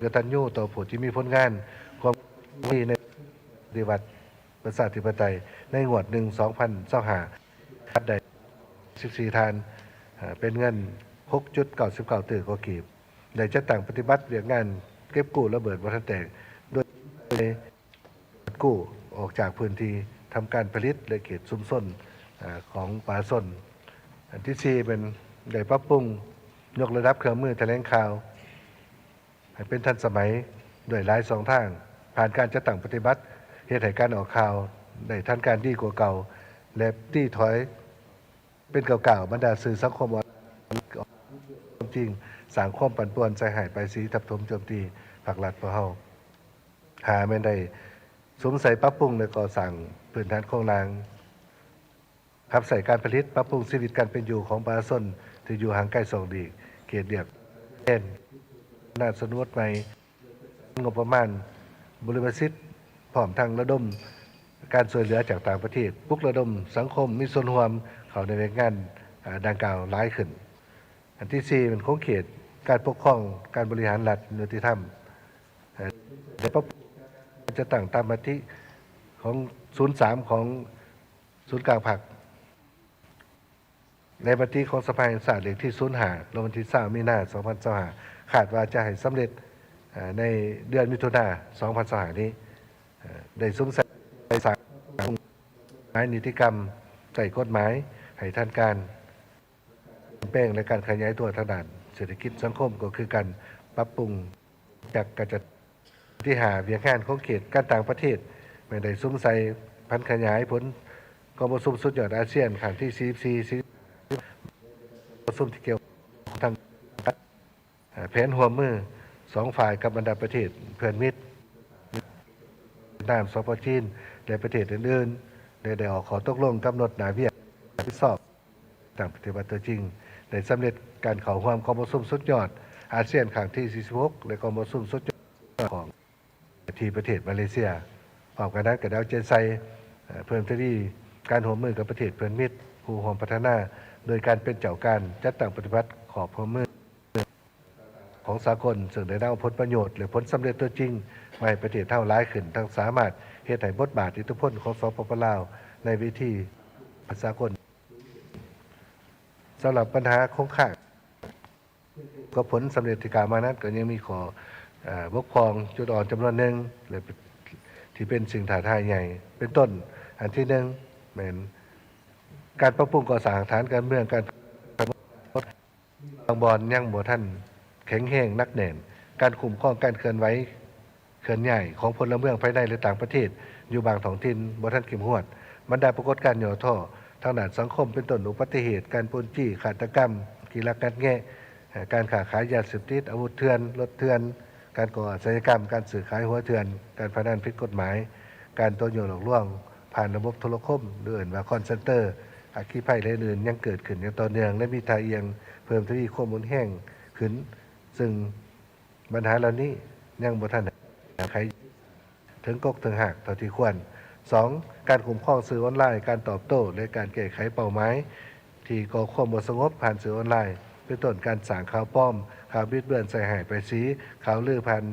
ກະຕັນຍູຕໍ່ຜູ້ທີ່ມີຜົນງານຄວາມດີໃນປະຕິວັດປະຊາທິປະໄຕໃນງວດໜຶ່ງ ສອງພັນຊາວຫ້າ ໄດ້ສິບສີ່ທ່ານ, ເປັນເງິນຫົກຈຸດເກົ້າສິບເກົ້າຕື້ກວ່າກີບ, ໄດ້ຈັດຕັ້ງປະຕິບັດວຽກງານເກັບກູ້ລະເບີດບໍ່ທັນແຕກ ໂດຍ ກູ້ອອກຈາກພື້ນທີ່ທຳການຜະລິດ ແລະ ເຂດຊຸມຊົນ ອາ ຂອງປະຊາຊົນ. ອັນທີສີ່ ແມ່ນໄດ້ປັບປຸງຍົກລະດັບເຄື່ອງມືຖະແຫຼງຂ່າວໃຫ້ເປັນທັນສະໄໝດ້ວຍຫຼາຍຊ່ອງທາງ, ຜ່ານການຈັດຕັ້ງປະຕິບັດ ເຮັດໃຫ້ການອອກຂ່າວໄດ້ທັນການດີກວ່າເກົ່າ ແລະ ຕີຖອຍ ເປັນກ້າວໆ ບັນດາສື່ສັງຄົມອອນລາຍຄວາມຈິງ, ສ້າງຄວາມປັ່ນປ່ວນ, ໃສ່ຮ້າຍປ້າຍສີ, ທັບຖົມໂຈມຕີພັກລັດພວກເຮົາ. ຫ້າ ແມ່ນໄດ້ສຸມໃສ່ປັບປຸງ ແລະ ກໍ່ສ້າງພື້ນຖານໂຄງລ່າງຮັບໃຊ້ການຜະລິດ, ປັບປຸງຊີວິດການເປັນຢູ່ຂອງປະຊາຊົນທີ່ຢູ່ຫ່າງໄກສອກຫຼີກ, ເຂດລຽບແດນ, ນາຊະນົນບົດໃໝ່, ງົບປະມານ, ບຸລິມະສິດ, ພ້ອມທັງລະດົມການຊ່ວຍເຫຼືອຈາກຕ່າງປະເທດ, ປຸກລະດົມສັງຄົມມີສ່ວນຮ່ວມເຂົ້າໃນວຽກງານ ອາ ດັ່ງກ່າວຫຼາຍຂຶ້ນ. ອັນທີສີ່ ແມ່ນຂົງເຂດການປົກຄອງ, ການບໍລິຫານລັດ, ຍຸຕິທຳ ແລະ ໄດ້ປັບປຸງການຈັດຕັ້ງຕາມມະຕິຂອງ ສູນສາມ ຂອງສູນກາງພັກ ແລະ ມະຕິຂອງສະພາແຫ່ງຊາດເລກທີ ສູນຫ້າ ລົງວັນທີ ຊາວ ມີນາ ສອງພັນຊາວຫ້າ ຄາດວ່າຈະໃຫ້ສຳເລັດ ເອີ່ ໃນເດືອນມິຖຸນາ ສອງພັນຊາວຫ້ານີ້ ເອີ່ ໄດ້ສຸມໃສ່ສ້າງກົດໝາຍນິຕິກຳ ໃຊ້ກົດໝາຍໃຫ້ທັນການປ່ຽນແປງ ແລະ ການຂະຫຍາຍຕົວທາງດ້ານເສດຖະກິດສັງຄົມ ກໍຄືການປັບປຸງຈັກກະຈັດ ທີຫ້າ ວຽກງານຂົງເຂດການຕ່າງປະເທດ ແມ່ນໄດ້ສຸມໃສ່ຜັນຂະຫຍາຍຜົນກອງປະຊຸມສຸດຍອດອາຊຽນຄັ້ງທີ ສີ່ສິບສີ່ ປະຊຸມທີ່ກ່ຽວຂ້ອງທາງ ແຜນຮ່ວມມືສອງຝ່າຍກັບບັນດາປະເທດເພື່ອນມິດ ຫວຽດນາມ, ສປ ຈີນ ແລະ ປະເທດອື່ນໆ ແລະ ໄດ້ອອກຂໍ້ຕົກລົງກຳນົດໜ້າວຽກຮັບຜິດຊອບ ຕັ້ງປະຕິບັດຕົວຈິງ ໄດ້ສຳເລັດການເຂົ້າຮ່ວມກອງປະຊຸມສຸດຍອດອາຊຽນຄັ້ງທີ ສີ່ສິບຫົກ ແລະ ກອງປະຊຸມສຸດຍອດຂອງ ທີ່ປະເທດມາເລເຊຍ. ພ້ອມກັນນັ້ນກໍໄດ້ເອົາໃຈໃສ່ ເອີ່ ເພີ່ມທະວີການຮ່ວມມືກັບປະເທດເພື່ອນມິດ ຄູ່ຮ່ວມພັດທະນາ ໂດຍການເປັນເຈົ້າການຈັດຕັ້ງປະຕິບັດຂອບຮ່ວມມື ຂອງສາກົນ ເຊິ່ງໄດ້ນຳເອົາຜົນປະໂຫຍດ ແລະ ຜົນສຳເລັດຕົວຈິງມາໃຫ້ປະເທດເຮົາຫຼາຍຂຶ້ນ, ທັງສາມາດເຮັດໃຫ້ບົດບາດອິດທິພົນຂອງ ສປປ ລາວ ໃນເວທີສາກົນ. ສຳລັບບັນຫາຄົງຄ້າງ ກໍຜົນສຳເລັດທີ່ກ່າວມານັ້ນ ກໍຍັງມີຂໍ້ ເອີ່ ບົກຜ່ອງ, ຈຸດອ່ອນຈຳນວນໜຶ່ງ ແລະ ທີ່ເປັນສິ່ງທ້າທາຍໃຫຍ່ ເປັນຕົ້ນ ອັນທີໜຶ່ງ ແມ່ນການປັບປຸງກໍ່ສ້າງຮາກຖານການເມືອງ, ການ ບາງບ່ອນຍັງບໍ່ທັນແຂງແຮງໜັກແໜ້ນ, ການຄຸ້ມຄອງການເຄື່ອນໄຫວເຄື່ອນຍ້າຍຂອງພົນລະເມືອງພາຍໃນ ແລະ ຕ່າງປະເທດຢູ່ບາງທ້ອງຖິ່ນບໍ່ທັນເຂັ້ມງວດ, ບັນດາປາກົດການຫຍໍ້ທໍ້ ທາງດ້ານສັງຄົມ ເປັນຕົ້ນອຸບັດຕິເຫດ, ການປຸ້ນຈີ້, ຄາດຕະກຳ, ກິລັກງັດແງະ, ການຄ້າຂາຍຢາເສບຕິດ, ອາວຸດເຖື່ອນ, ລົດເຖື່ອນ, ການກໍ່ອາຊະຍາກຳ, ການຊື້ຂາຍຫົວເຖື່ອນ, ການພະນັນຜິດກົດໝາຍ, ການຕົວະຍົວະຫຼອກລວງຜ່ານລະບົບໂທລະຄົມ ຫຼືເອີ້ນວ່າ call center, ອັກຄີໄພ ແລະ ອື່ນໆ ຍັງເກີດຂຶ້ນຢ່າງຕໍ່ເນື່ອງ ແລະ ມີທ່າອ່ຽງເພີ່ມທະວີຄວາມຮຸນແຮງຂຶ້ນ, ເຊິ່ງບັນຫາເຫຼົ່ານີ້ຍັງບໍ່ທັນແກ້ໄຂ ເຖິງກົກເຖິງຮາກເທົ່າທີ່ຄວນ. ສອງ, ການຄຸ້ມຄອງສື່ອອນລາຍ, ການຕອບໂຕ້ ແລະ ການແກ້ໄຂເປົ້າໝາຍທີ່ກໍ່ຄວາມບໍ່ສະຫງົບຜ່ານສື່ອອນລາຍ ເປັນຕົ້ນການສ້າງຂ່າວປອມ, ຂ່າວບິດເບືອນ, ໃສ່ຮ້າຍປ້າຍສີ, ຂ່າວລືຜ່ານ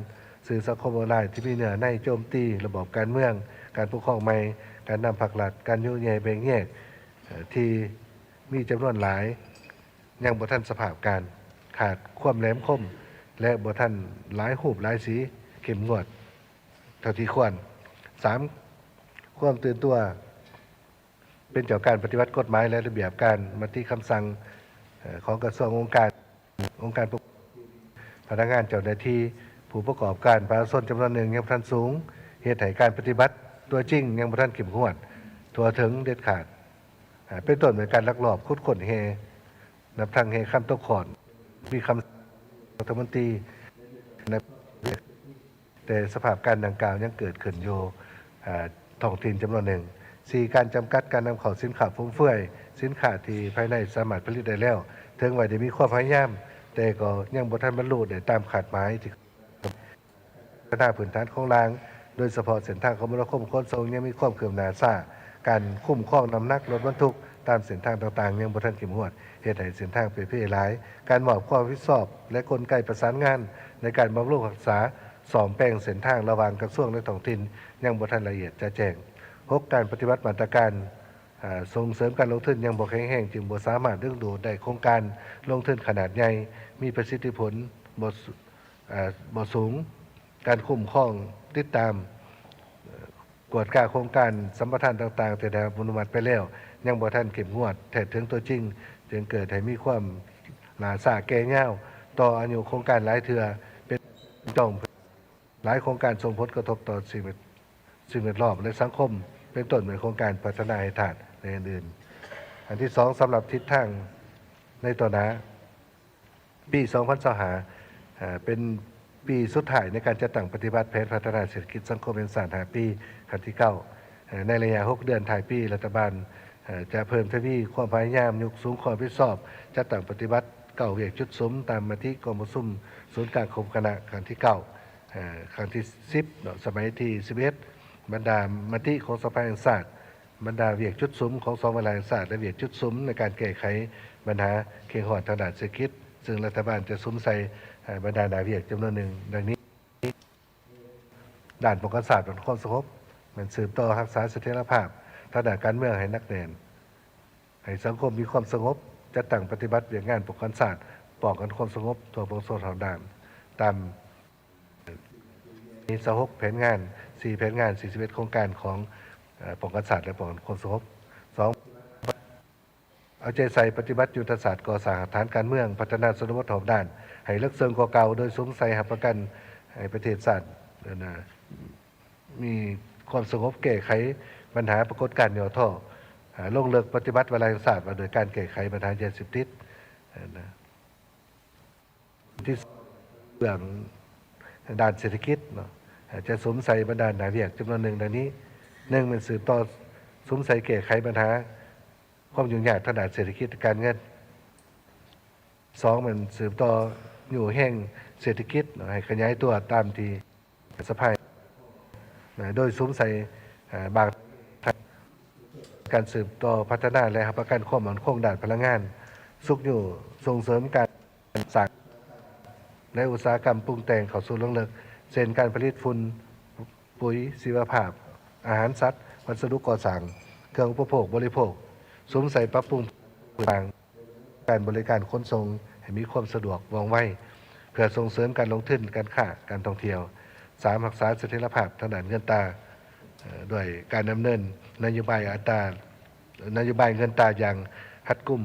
ສື່ສັງຄົມອອນລາຍທີ່ມີເນື້ອໃນໂຈມຕີລະບອບການເມືອງ, ການປົກຄອງໃໝ່, ການນຳພັກລັດ, ການຍຸແຍ່ແບ່ງແຍກ ເອີ່ ທີ່ມີຈຳນວນຫຼາຍ ຍັງບໍ່ທັນສະພາບການ, ຂາດຄວາມແຫຼມຄົມ ແລະ ບໍ່ທັນຫຼາຍຮູບຫຼາຍສີເຂັ້ມງວດເທົ່າທີ່ຄວນ. ສາມ, ຄວາມຕື່ນຕົວເປັນເຈົ້າການປະຕິບັດກົດໝາຍ ແລະ ລະບຽບການ, ມະຕິຄຳສັ່ງ ເອີ່ ຂອງກະຊວງ, ອົງການ, ອົງການປົກຄອງ, ພະນັກງານ, ເຈົ້າໜ້າທີ່, ຜູ້ປະກອບການ, ປະຊາຊົນຈຳນວນໜຶ່ງຍັງບໍ່ທັນສູງ, ເຮັດໃຫ້ການປະຕິບັດຕົວຈິງຍັງບໍ່ທັນເຂັ້ມງວດ, ທົ່ວເຖິງ, ເດັດຂາດ. ເປັນຕົ້ນແມ່ນການລັກລອບຂຸດຄົ້ນແຮ່, ນັບທັງແຮ່ຄຳຕົກຂ້ອນ, ມີຄຳສັ່ງລັດຖະມົນຕີ, ແຕ່ສະພາບການດັ່ງກ່າວຍັງເກີດຂຶ້ນຢູ່ ອາ ທ້ອງຖິ່ນຈຳນວນໜຶ່ງ. ສີ່, ການຈຳກັດການນຳເຂົ້າສິນຄ້າຟຸມເຟືອຍ, ສິນຄ້າທີ່ພາຍໃນສາມາດຜະລິດໄດ້ແລ້ວ, ເຖິງວ່າໄດ້ມີຄວາມພະຍາຍາມ, ແຕ່ກໍຍັງບໍ່ທັນບັນລຸໄດ້ຕາມຄາດໝາຍທີ່ ພັດທະນາພື້ນຖານໂຄງລ່າງ, ໂດຍສະເພາະເສັ້ນທາງຄົມມະນາຄົມຂົນສົ່ງຍັງມີຄວາມຄືບໜ້າຊ້າ, ການຄຸ້ມຄອງນ້ຳໜັກລົດບັນທຸກຕາມເສັ້ນທາງຕ່າງໆຍັງບໍ່ທັນເຂັ້ມງວດ, ເຮັດໃຫ້ເສັ້ນທາງເປ່ເພຫຼາຍ, ການມອບຄວາມຮັບຜິດຊອບ ແລະ ກົນໄກປະສານງານໃນການບຳລຸງຮັກສາ, ສ້ອມແປງເສັ້ນທາງລະຫວ່າງກະຊວງ ແລະ ທ້ອງຖິ່ນຍັງບໍ່ທັນລະອຽດຈະແຈ້ງ. ຫົກ, ການປະຕິບັດມາດຕະການ ອາ ສົ່ງເສີມການລົງທຶນຍັງບໍ່ແຂງແຮງ, ຈຶ່ງບໍ່ສາມາດດຶງດູດໄດ້ໂຄງການລົງທຶນຂະໜາດໃຫຍ່, ມີປະສິດທິຜົນບໍ່ ເອີ່ ບໍ່ສູງ, ການຄຸ້ມຄອງ, ຕິດຕາມ, ເອີ່ ກວດກາໂຄງການສຳປະທານຕ່າງໆທີ່ໄດ້ຮັບອະນຸມັດໄປແລ້ວ ຍັງບໍ່ທັນເຂັ້ມງວດແທດເຖິງຕົວຈິງ, ຈຶ່ງເກີດໃຫ້ມີຄວາມຫຼ້າຊ້າແກ່ຍາວຕໍ່ອາຍຸໂຄງການຫຼາຍເທື່ອ, ເປັນຕ້ອງ ຫຼາຍໂຄງການສົ່ງຜົນກະທົບຕໍ່ສິ່ງແວດ ສິ່ງແວດລ້ອມ ແລະ ສັງຄົມ, ເປັນຕົ້ນແມ່ນໂຄງການພັດທະນາແຮ່ທາດ ແລະ ອື່ນໆ. ອັນທີສອງ, ສຳລັບທິດທາງໃນຕໍ່ໜ້າ, ປີສອງພັນຊາວຫ້າ ເປັນປີສຸດທ້າຍໃນການຈັດຕັ້ງປະຕິບັດແຜນພັດທະນາເສດຖະກິດສັງຄົມແຫ່ງຊາດຫ້າປີ ຄັ້ງທີເກົ້າ. ໃນໄລຍະຫົກເດືອນທ້າຍປີ, ລັດຖະບານ ຈະເພີ່ມທະວີຄວາມພະຍາຍາມຍົກສູງຄວາມຮັບຜິດຊອບ, ຈັດຕັ້ງປະຕິບັດເກົ້າວຽກຈຸດສຸມ ຕາມມະຕິກອງປະຊຸມສູນກາງຄົມຄະນະຄັ້ງທີເກົ້າ, ຄັ້ງທີສິບເນາະ, ສະໄໝທີສິບເອັດ, ບັນດາມະຕິຂອງສະພາແຫ່ງຊາດ, ບັນດາວຽກຈຸດສຸມຂອງສອງວາລະແຫ່ງຊາດ ແລະ ວຽກຈຸດສຸມໃນການແກ້ໄຂບັນຫາເຄັ່ງຮ້ອນທາງດ້ານເສດຖະກິດ, ເຊິ່ງລັດຖະບານຈະສຸມໃສ່ບັນດາໜ້າວຽກຈຳນວນໜຶ່ງ ດັ່ງນີ້. ດ້ານປ້ອງກັນຊາດ ປ້ອງກັນຄວາມສະຫງົບ ແມ່ນສືບຕໍ່ຮັກສາສະຖຽນລະພາບທາງດ້ານການເມືອງໃຫ້ໜັກແໜ້ນ, ໃຫ້ສັງຄົມມີຄວາມສະຫງົບ, ຈັດຕັ້ງປະຕິບັດວຽກງານປ້ອງກັນຊາດ, ປ້ອງກັນຄວາມສະຫງົບທົ່ວປວງຊົນຮອບດ້ານ ຕາມ ມີຊາວຫົກແຜນງານ, ສີ່ແຜນງານ, ສີ່ສິບເອັດໂຄງການຂອງ ເອີ່ ປ້ອງກັນຊາດ ແລະ ປ້ອງກັນຄວາມສະຫງົບ. ສອງ ເອົາໃຈໃສ່ປະຕິບັດຍຸດທະສາດກໍ່ສ້າງຮາກຖານການເມືອງ, ພັດທະນາຊົນນະບົດຮອບດ້ານໃຫ້ເລິກເຊິ່ງກວ່າເກົ່າ, ໂດຍສຸມໃສ່ຮັບປະກັນໃຫ້ປະເທດຊາດ ເອີ້ນວ່າ ມີຄວາມສະຫງົບ, ແກ້ໄຂບັນຫາປາກົດການຫຍໍ້ທໍ້, ເອີ່ ລົງເລິກປະຕິບັດວາລະແຫ່ງຊາດວ່າດ້ວຍການແກ້ໄຂບັນຫາຢາເສບຕິດ ເອີ້ນວ່າ ທີ່ເບື້ອງດ້ານເສດຖະກິດເນາະ, ຈະສຸມໃສ່ບັນດາໜ້າວຽກຈຳນວນໜຶ່ງ ດັ່ງນີ້. ໜຶ່ງ ແມ່ນສືບຕໍ່ສຸມໃສ່ແກ້ໄຂບັນຫາຄວາມຫຍຸ້ງຍາກທາງດ້ານເສດຖະກິດ ແລະ ການເງິນ. ສອງ ແມ່ນສືບຕໍ່ຫຍູ້ງແຮງເສດຖະກິດເນາະ ໃຫ້ຂະຫຍາຍຕົວຕາມທີ່ ສະພາ ໂດຍສຸມໃສ່ ເອີ່ ບາງ ການສືບຕໍ່ພັດທະນາ ແລະ ຮັບປະກັນຄວາມໝັ້ນຄົງດ້ານພະລັງງານ, ຊຸກຍູ້ສົ່ງເສີມການສ້າງ ແລະ ອຸດສາຫະກຳປຸງແຕ່ງເຂົ້າສູ່ເບື້ອງເລິກ ເຊັ່ນ ການຜະລິດຝຸ່ນ, ປຸ໋ຍຊີວະພາບ, ອາຫານສັດ, ວັດສະດຸກໍ່ສ້າງ, ເຄື່ອງອຸປະໂພກບໍລິໂພກ, ສຸມໃສ່ປັບປຸງພື້ນຖານ ການບໍລິການຂົນສົ່ງໃຫ້ມີຄວາມສະດວກວ່ອງໄວ ເພື່ອສົ່ງເສີມການລົງທຶນ, ການຄ້າ, ການທ່ອງທ່ຽວ. ສາມ ຮັກສາສະຖຽນລະພາບທາງດ້ານເງິນຕາ ເອີ່ ດ້ວຍການດຳເນີນນະໂຍບາຍອັດຕາ, ນະໂຍບາຍເງິນຕາຢ່າງຮັດກຸມ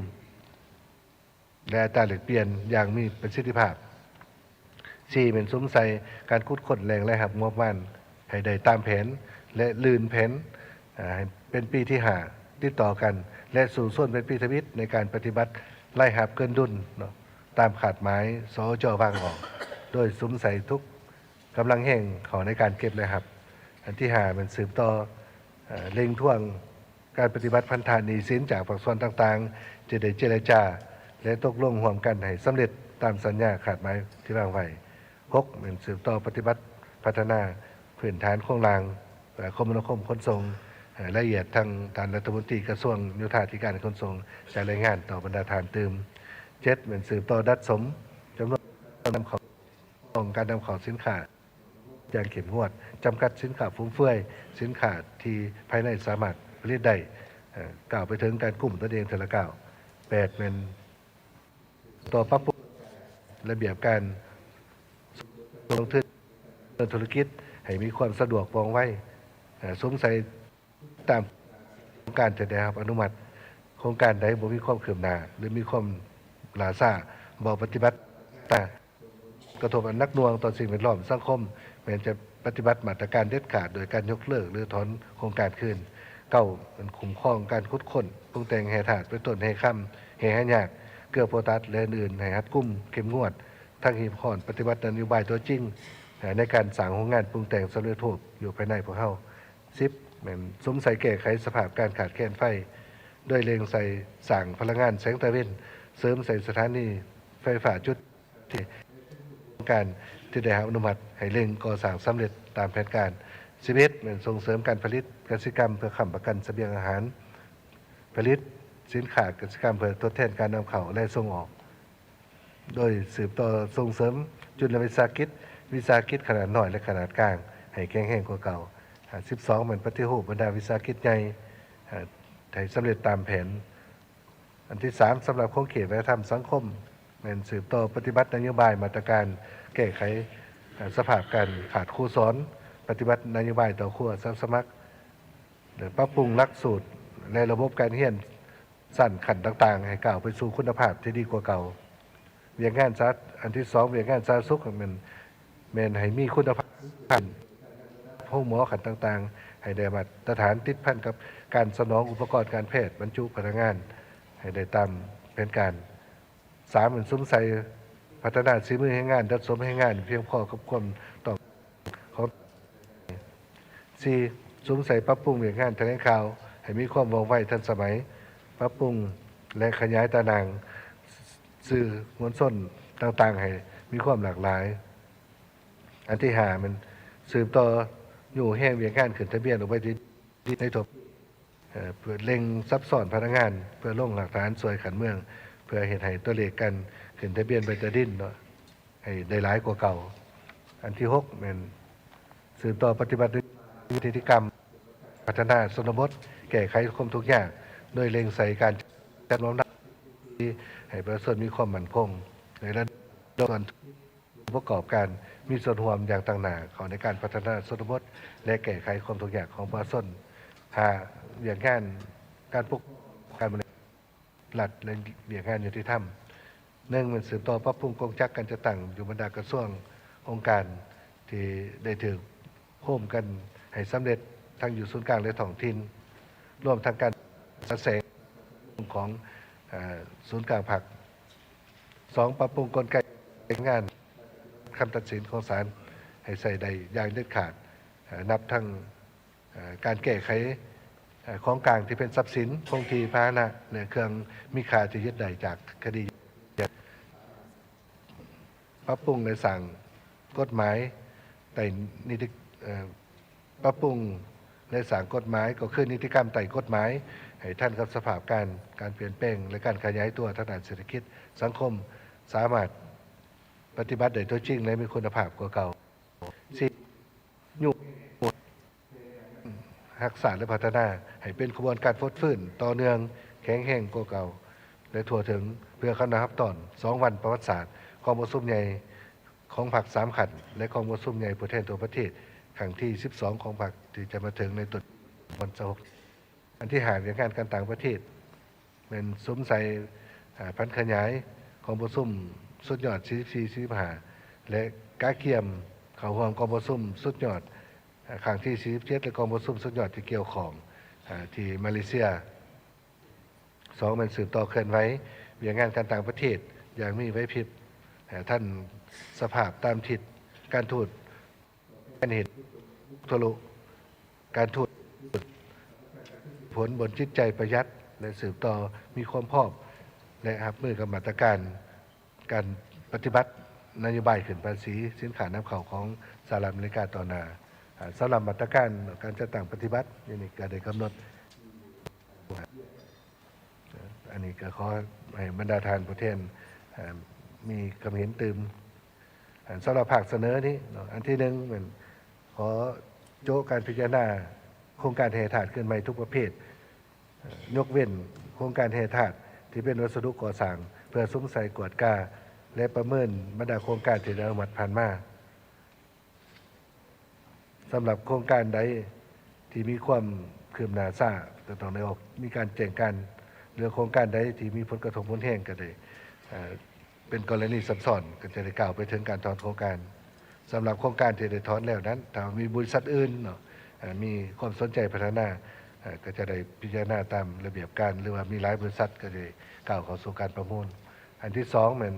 ແລະ ອັດຕາແລກປ່ຽນຢ່າງມີປະສິດທິພາບ. ສີ່ ແມ່ນສຸມໃສ່ການຂຸດຄົ້ນແຫຼ່ງລາຍຮັບງົບປະມານໃຫ້ໄດ້ຕາມແຜນ ແລະ ລື່ນແຜນ ເອີ່ ໃຫ້ເປັນປີທີຫ້າ ຕິດຕໍ່ກັນ ແລະ ສູ້ຊົນເປັນປີທຳອິດໃນການປະຕິບັດລາຍຮັບເກີນດຸນເນາະ ຕາມຄາດໝາຍ ສອຈ ວາງອອກ ໂດຍສຸມໃສ່ທຸກກຳລັງແຮງເຂົ້າໃນການເກັບລາຍຮັບ. ອັນທີຫ້າແມ່ນສືບຕໍ່ ເອີ່ ເລັ່ງທວງການປະຕິບັດພັນທະໜີ້ສິນຈາກພາກສ່ວນຕ່າງໆ ທີ່ໄດ້ເຈລະຈາ ແລະ ຕົກລົງຮ່ວມກັນໃຫ້ສຳເລັດຕາມສັນຍາຄາດໝາຍທີ່ວາງໄວ້. ຫົກແມ່ນສືບຕໍ່ປະຕິບັດພັດທະນາພື້ນຖານໂຄງລ່າງ ເອີ່ ຄົມມະນາຄົມຂົນສົ່ງ ໃຫ້ລະອຽດ. ທາງທ່ານລັດຖະມົນຕີກະຊວງໂຍທາທິການຂົນສົ່ງຈະລາຍງານຕໍ່ບັນດາທ່ານຕື່ມ. ເຈັດແມ່ນສືບຕໍ່ດັດສົມຈຳນວນນຳເຂົ້າ ຂອງການນຳເຂົ້າສິນຄ້າຢ່າງເຂັ້ມງວດ, ຈຳກັດສິນຄ້າຟຸມເຟືອຍ, ສິນຄ້າທີ່ພາຍໃນສາມາດຜະລິດໄດ້, ເອີ່ ກ້າວໄປເຖິງການກຸ້ມຕົນເອງເທື່ອລະກ້າວ. ແປດແມ່ນ ຕໍ່ປັບປຸງລະບຽບການລົງທຶນເລື່ອງທຸລະກິດໃຫ້ມີຄວາມສະດວກວ່ອງໄວ, ເອີ່ ສຸມໃສ່ຕາມໂຄງການທີ່ໄດ້ຮັບອະນຸມັດ. ໂຄງການໃດບໍ່ມີຄວາມຄືບໜ້າ ຫຼື ມີຄວາມຫຼ້າຊ້າ, ບໍ່ປະຕິບັດຕາມ ກະທົບອັນໜັກໜ່ວງຕໍ່ສິ່ງແວດລ້ອມສັງຄົມ ແມ່ນຈະປະຕິບັດມາດຕະການເດັດຂາດ ໂດຍການຍົກເລີກ ຫຼື ຖອນໂຄງການຄືນ. ເກົ້າແມ່ນຄຸ້ມຄອງການຂຸດຄົ້ນປຸງແຕ່ງແຮ່ທາດ ເປັນຕົ້ນແຮ່ຄຳ, ແຮ່ຫາຍາກ, ເກືອໂປຕາສ ແລະ ອື່ນໆ ໃຫ້ຮັດກຸມເຂັ້ມງວດ ທັງຮີບຮ້ອນປະຕິບັດນະໂຍບາຍຕົວຈິງ ໃນການສ້າງໂຮງງານປຸງແຕ່ງສຳເລັດຮູບຢູ່ພາຍໃນພວກເຮົາ. ສິບແມ່ນສຸມໃສ່ແກ້ໄຂສະພາບການຂາດແຄນໄຟ ໂດຍເລັ່ງໃສ່ສ້າງພະລັງງານແສງຕາເວັນ, ເສີມໃສ່ສະຖານີໄຟຟ້າຈຸດ ທີ່ໂຄງການທີ່ໄດ້ຮັບອະນຸມັດໃຫ້ເລັ່ງກໍ່ສ້າງສຳເລັດຕາມແຜນການ. ສິບເອັດແມ່ນສົ່ງເສີມການຜະລິດກະສິກຳເພື່ອຄ້ຳປະກັນສະບຽງອາຫານ, ຜະລິດສິນຄ້າກະສິກຳເພື່ອທົດແທນການນຳເຂົ້າ ແລະ ສົ່ງອອກ ໂດຍສືບຕໍ່ສົ່ງເສີມຈຸລະວິສາຫະກິດ, ວິສາຫະກິດຂະໜາດນ້ອຍ ແລະ ຂະໜາດກາງໃຫ້ແຂງແຮງກວ່າເກົ່າ. ສິບສອງແມ່ນປະຕິຮູບບັນດາວິສາຫະກິດໃຫຍ່ໃຫ້ສຳເລັດຕາມແຜນ. ອັນທີສາມ ສຳລັບຂົງເຂດວັດທະນະທຳສັງຄົມ ແມ່ນສືບຕໍ່ປະຕິບັດນະໂຍບາຍມາດຕະການແກ້ໄຂ ເອີ່ ສະພາບການຂາດຄູສອນ, ປະຕິບັດນະໂຍບາຍຕໍ່ຄູອາສາສະໝັກ ແລະ ປັບປຸງຫຼັກສູດ ແລະ ລະບົບການຮຽນຊັ້ນຂັ້ນຕ່າງໆ ໃຫ້ກ້າວໄປສູ່ຄຸນນະພາບທີ່ດີກວ່າເກົ່າ. ວຽກງານສາ ອັນທີສອງ ວຽກງານສາທາລະນະສຸກແມ່ນ ແມ່ນໃຫ້ມີຄຸນນະພາບຂັ້ນ ໂຮງໝໍຂັ້ນຕ່າງໆ ໃຫ້ໄດ້ມາດຕະຖານ ຕິດພັນກັບການສະໜອງອຸປະກອນການແພດ, ບັນຈຸພະນັກງານໃຫ້ໄດ້ຕາມແຜນການ. ສາມແມ່ນສຸມໃສ່ພັດທະນາສີມືແຮງງານ, ດັດສົມແຮງງານໃຫ້ພຽງພໍກັບຄວາມຕ້ອງຂອງ ສີ່ ສຸມໃສ່ປັບປຸງວຽກງານຖະແຫຼງຂ່າວໃຫ້ມີຄວາມວ່ອງໄວທັນສະໄໝ, ປັບປຸງ ແລະ ຂະຫຍາຍຕາໜ່າງສື່ມວນຊົນຕ່າງໆ ໃຫ້ມີຄວາມຫຼາກຫຼາຍ. ອັນທີຫ້າແມ່ນສືບຕໍ່ຍູ້ແຮງວຽກງານຂຶ້ນທະບຽນອອກໃບທີ່ດິນໃນທົ່ວ ເອີ່ ເພື່ອເລັ່ງສັບຊ້ອນພະນັກງານ ເພື່ອລົງຫຼັກຖານຊ່ວຍຂັ້ນເມືອງ ເພື່ອເຮັດໃຫ້ຕົວເລກການຂຶ້ນທະບຽນໃບຕາດິນເນາະ ໃຫ້ໄດ້ຫຼາຍກວ່າເກົ່າ. ອັນທີຫົກແມ່ນສືບຕໍ່ປະຕິບັດນິຕິກຳພັດທະນາຊົນນະບົດ ແກ້ໄຂຄວາມທຸກຍາກ ໂດຍເລັ່ງໃສ່ການຈັດລຳດັບໃຫ້ປະຊາຊົນມີຄວາມໝັ້ນຄົງ ໃນລະດັບ ສ່ວນຜູ້ປະກອບການມີສ່ວນຮ່ວມຢ່າງຕັ້ງໜ້າເຂົ້າໃນການພັດທະນາຊົນນະບົດ ແລະ ແກ້ໄຂຄວາມທຸກຍາກຂອງປະຊາຊົນ. ຫ້າ ວຽກງານການປົກ ການບໍລິຫານລັດ ແລະ ວຽກງານຍຸຕິທຳ. ໜຶ່ງແມ່ນສືບຕໍ່ປັບປຸງກົງຈັກການຈັດຕັ້ງຢູ່ບັນດາກະຊວງ ອົງການທີ່ໄດ້ຖືກໂຮມກັນໃຫ້ສຳເລັດ ທັງຢູ່ສູນກາງ ແລະ ທ້ອງຖິ່ນ ລວມທັງການສະແສງຂອງ ເອີ່ ສູນກາງພັກ. ສອງ ປັບປຸງກົນໄກແຮງງານ ຄຳຕັດສິນຂອງສານໃຫ້ໃຊ້ໄດ້ຢ່າງເດັດຂາດ ເອີ່ ນັບທັງ ເອີ່ ການແກ້ໄຂ ເອີ່ ຂອງກາງທີ່ເປັນຊັບສິນ ຄົງທີ່ ພາຫະນະ ແລະ ເຄື່ອງມີຄ່າທີ່ຍຶດໄດ້ຈາກຄະດີ. ປັບປຸງ ແລະ ສ້າງກົດໝາຍໃຕ້ນິຕິ ເອີ່ ປັບປຸງ ແລະ ສ້າງກົດໝາຍ ກໍຄືນິຕິກຳໃຕ້ກົດໝາຍ ໃຫ້ທັນກັບສະພາບການ ການປ່ຽນແປງ ແລະ ການຂະຫຍາຍຕົວທາງດ້ານເສດຖະກິດສັງຄົມ ສາມາດປະຕິບັດໄດ້ຕົວຈິງ ແລະ ມີຄຸນນະພາບກວ່າເກົ່າ. ສີ່ ຍູ້ ຮັກສາ ແລະ ພັດທະນາໃຫ້ເປັນຂະບວນການຟົດຟື້ນຕໍ່ເນື່ອງ ແຂງແຮງກວ່າເກົ່າ ແລະ ທົ່ວເຖິງ ເພື່ອເຂົ້າຮັບຕອນສອງວັນປະຫວັດສາດ ກອງປະຊຸມໃຫຍ່ຂອງພັກສາມຂັ້ນ ແລະ ກອງປະຊຸມໃຫຍ່ຜູ້ແທນທົ່ວປະເທດ ຄັ້ງທີສິບສອງຂອງພັກ ທີ່ຈະມາເຖິງໃນຕົ້ນປີສອງພັນຊາວຫົກ. ອັນທີຫ້າ ວຽກງານການຕ່າງປະເທດ ແມ່ນສຸມໃສ່ ອາ ຜັນຂະຫຍາຍກອງປະຊຸມສຸດຍອດສີ່ສິບສີ່ ສີ່ສິບຫ້າ ແລະ ກະກຽມເຂົ້າຮ່ວມກອງປະຊຸມສຸດຍອດ ອາ ຄັ້ງທີສີ່ສິບເຈັດ ແລະ ກອງປະຊຸມສຸດຍອດທີ່ກ່ຽວຂ້ອງ ອາ ທີ່ມາເລເຊຍ. ສອງ ແມ່ນສືບຕໍ່ເຄື່ອນໄຫວວຽກງານການຕ່າງປະເທດຢ່າງມີໄຫວພິບ, ໃຫ້ທັນສະພາບຕາມທິດການທູດ, ການເຮັດທຸລະການທູດ ຜົນບົນຈິດໃຈປະຢັດ ແລະ ສືບຕໍ່ມີຄວາມພ້ອມ ແລະ ຮັບມືກັບມາດຕະການ ການປະຕິບັດນະໂຍບາຍຂຶ້ນພາສີສິນຄ້ານຳເຂົ້າຂອງສະຫະລັດອາເມລິກາຕໍ່ໜ້າ. ອາ ສຳລັບມາດຕະການການຈັດຕັ້ງປະຕິບັດ ຢູ່ນີ້ກໍໄດ້ກຳນົດ ອັນນີ້ກໍຂໍໃຫ້ບັນດາທ່ານຜູ້ແທນ ເອີ່ ມີຄຳເຫັນຕື່ມ. ສຳລັບພາກສະເໜີນີ້ເນາະ ອັນທີໜຶ່ງແມ່ນຂໍໂຈະການພິຈາລະນາໂຄງການແຮ່ທາດຄືນໃໝ່ທຸກປະເພດ ຍົກເວັ້ນໂຄງການແຮ່ທາດທີ່ເປັນວັດສະດຸກໍ່ສ້າງ ເພື່ອສຸມໃສ່ກວດກາ ແລະ ປະເມີນບັນດາໂຄງການທີ່ໄດ້ອະນຸມັດຜ່ານມາ. ສຳລັບໂຄງການໃດທີ່ມີຄວາມຄືບໜ້າຊ້າ ກໍຕ້ອງໄດ້ອອກ ມີການແຈ້ງການເລື່ອງໂຄງການໃດທີ່ມີຜົນກະທົບຮຸນແຮງ ກໍໄດ້ ເອີ່ ເປັນກໍລະນີຊັບຊ້ອນ ກໍຈະໄດ້ກ່າວໄປເຖິງການຖອນໂຄງການ. ສຳລັບໂຄງການທີ່ໄດ້ຖອນແລ້ວນັ້ນ ຖ້າມີບໍລິສັດອື່ນເນາະ ເອີ່ ມີຄວາມສົນໃຈພັດທະນາ ເອີ່ ກໍຈະໄດ້ພິຈາລະນາຕາມລະບຽບການ ຫຼືວ່າມີຫຼາຍບໍລິສັດກໍໄດ້ກ້າວເຂົ້າສູ່ການປະມູນ. ອັນທີສອງແມ່ນ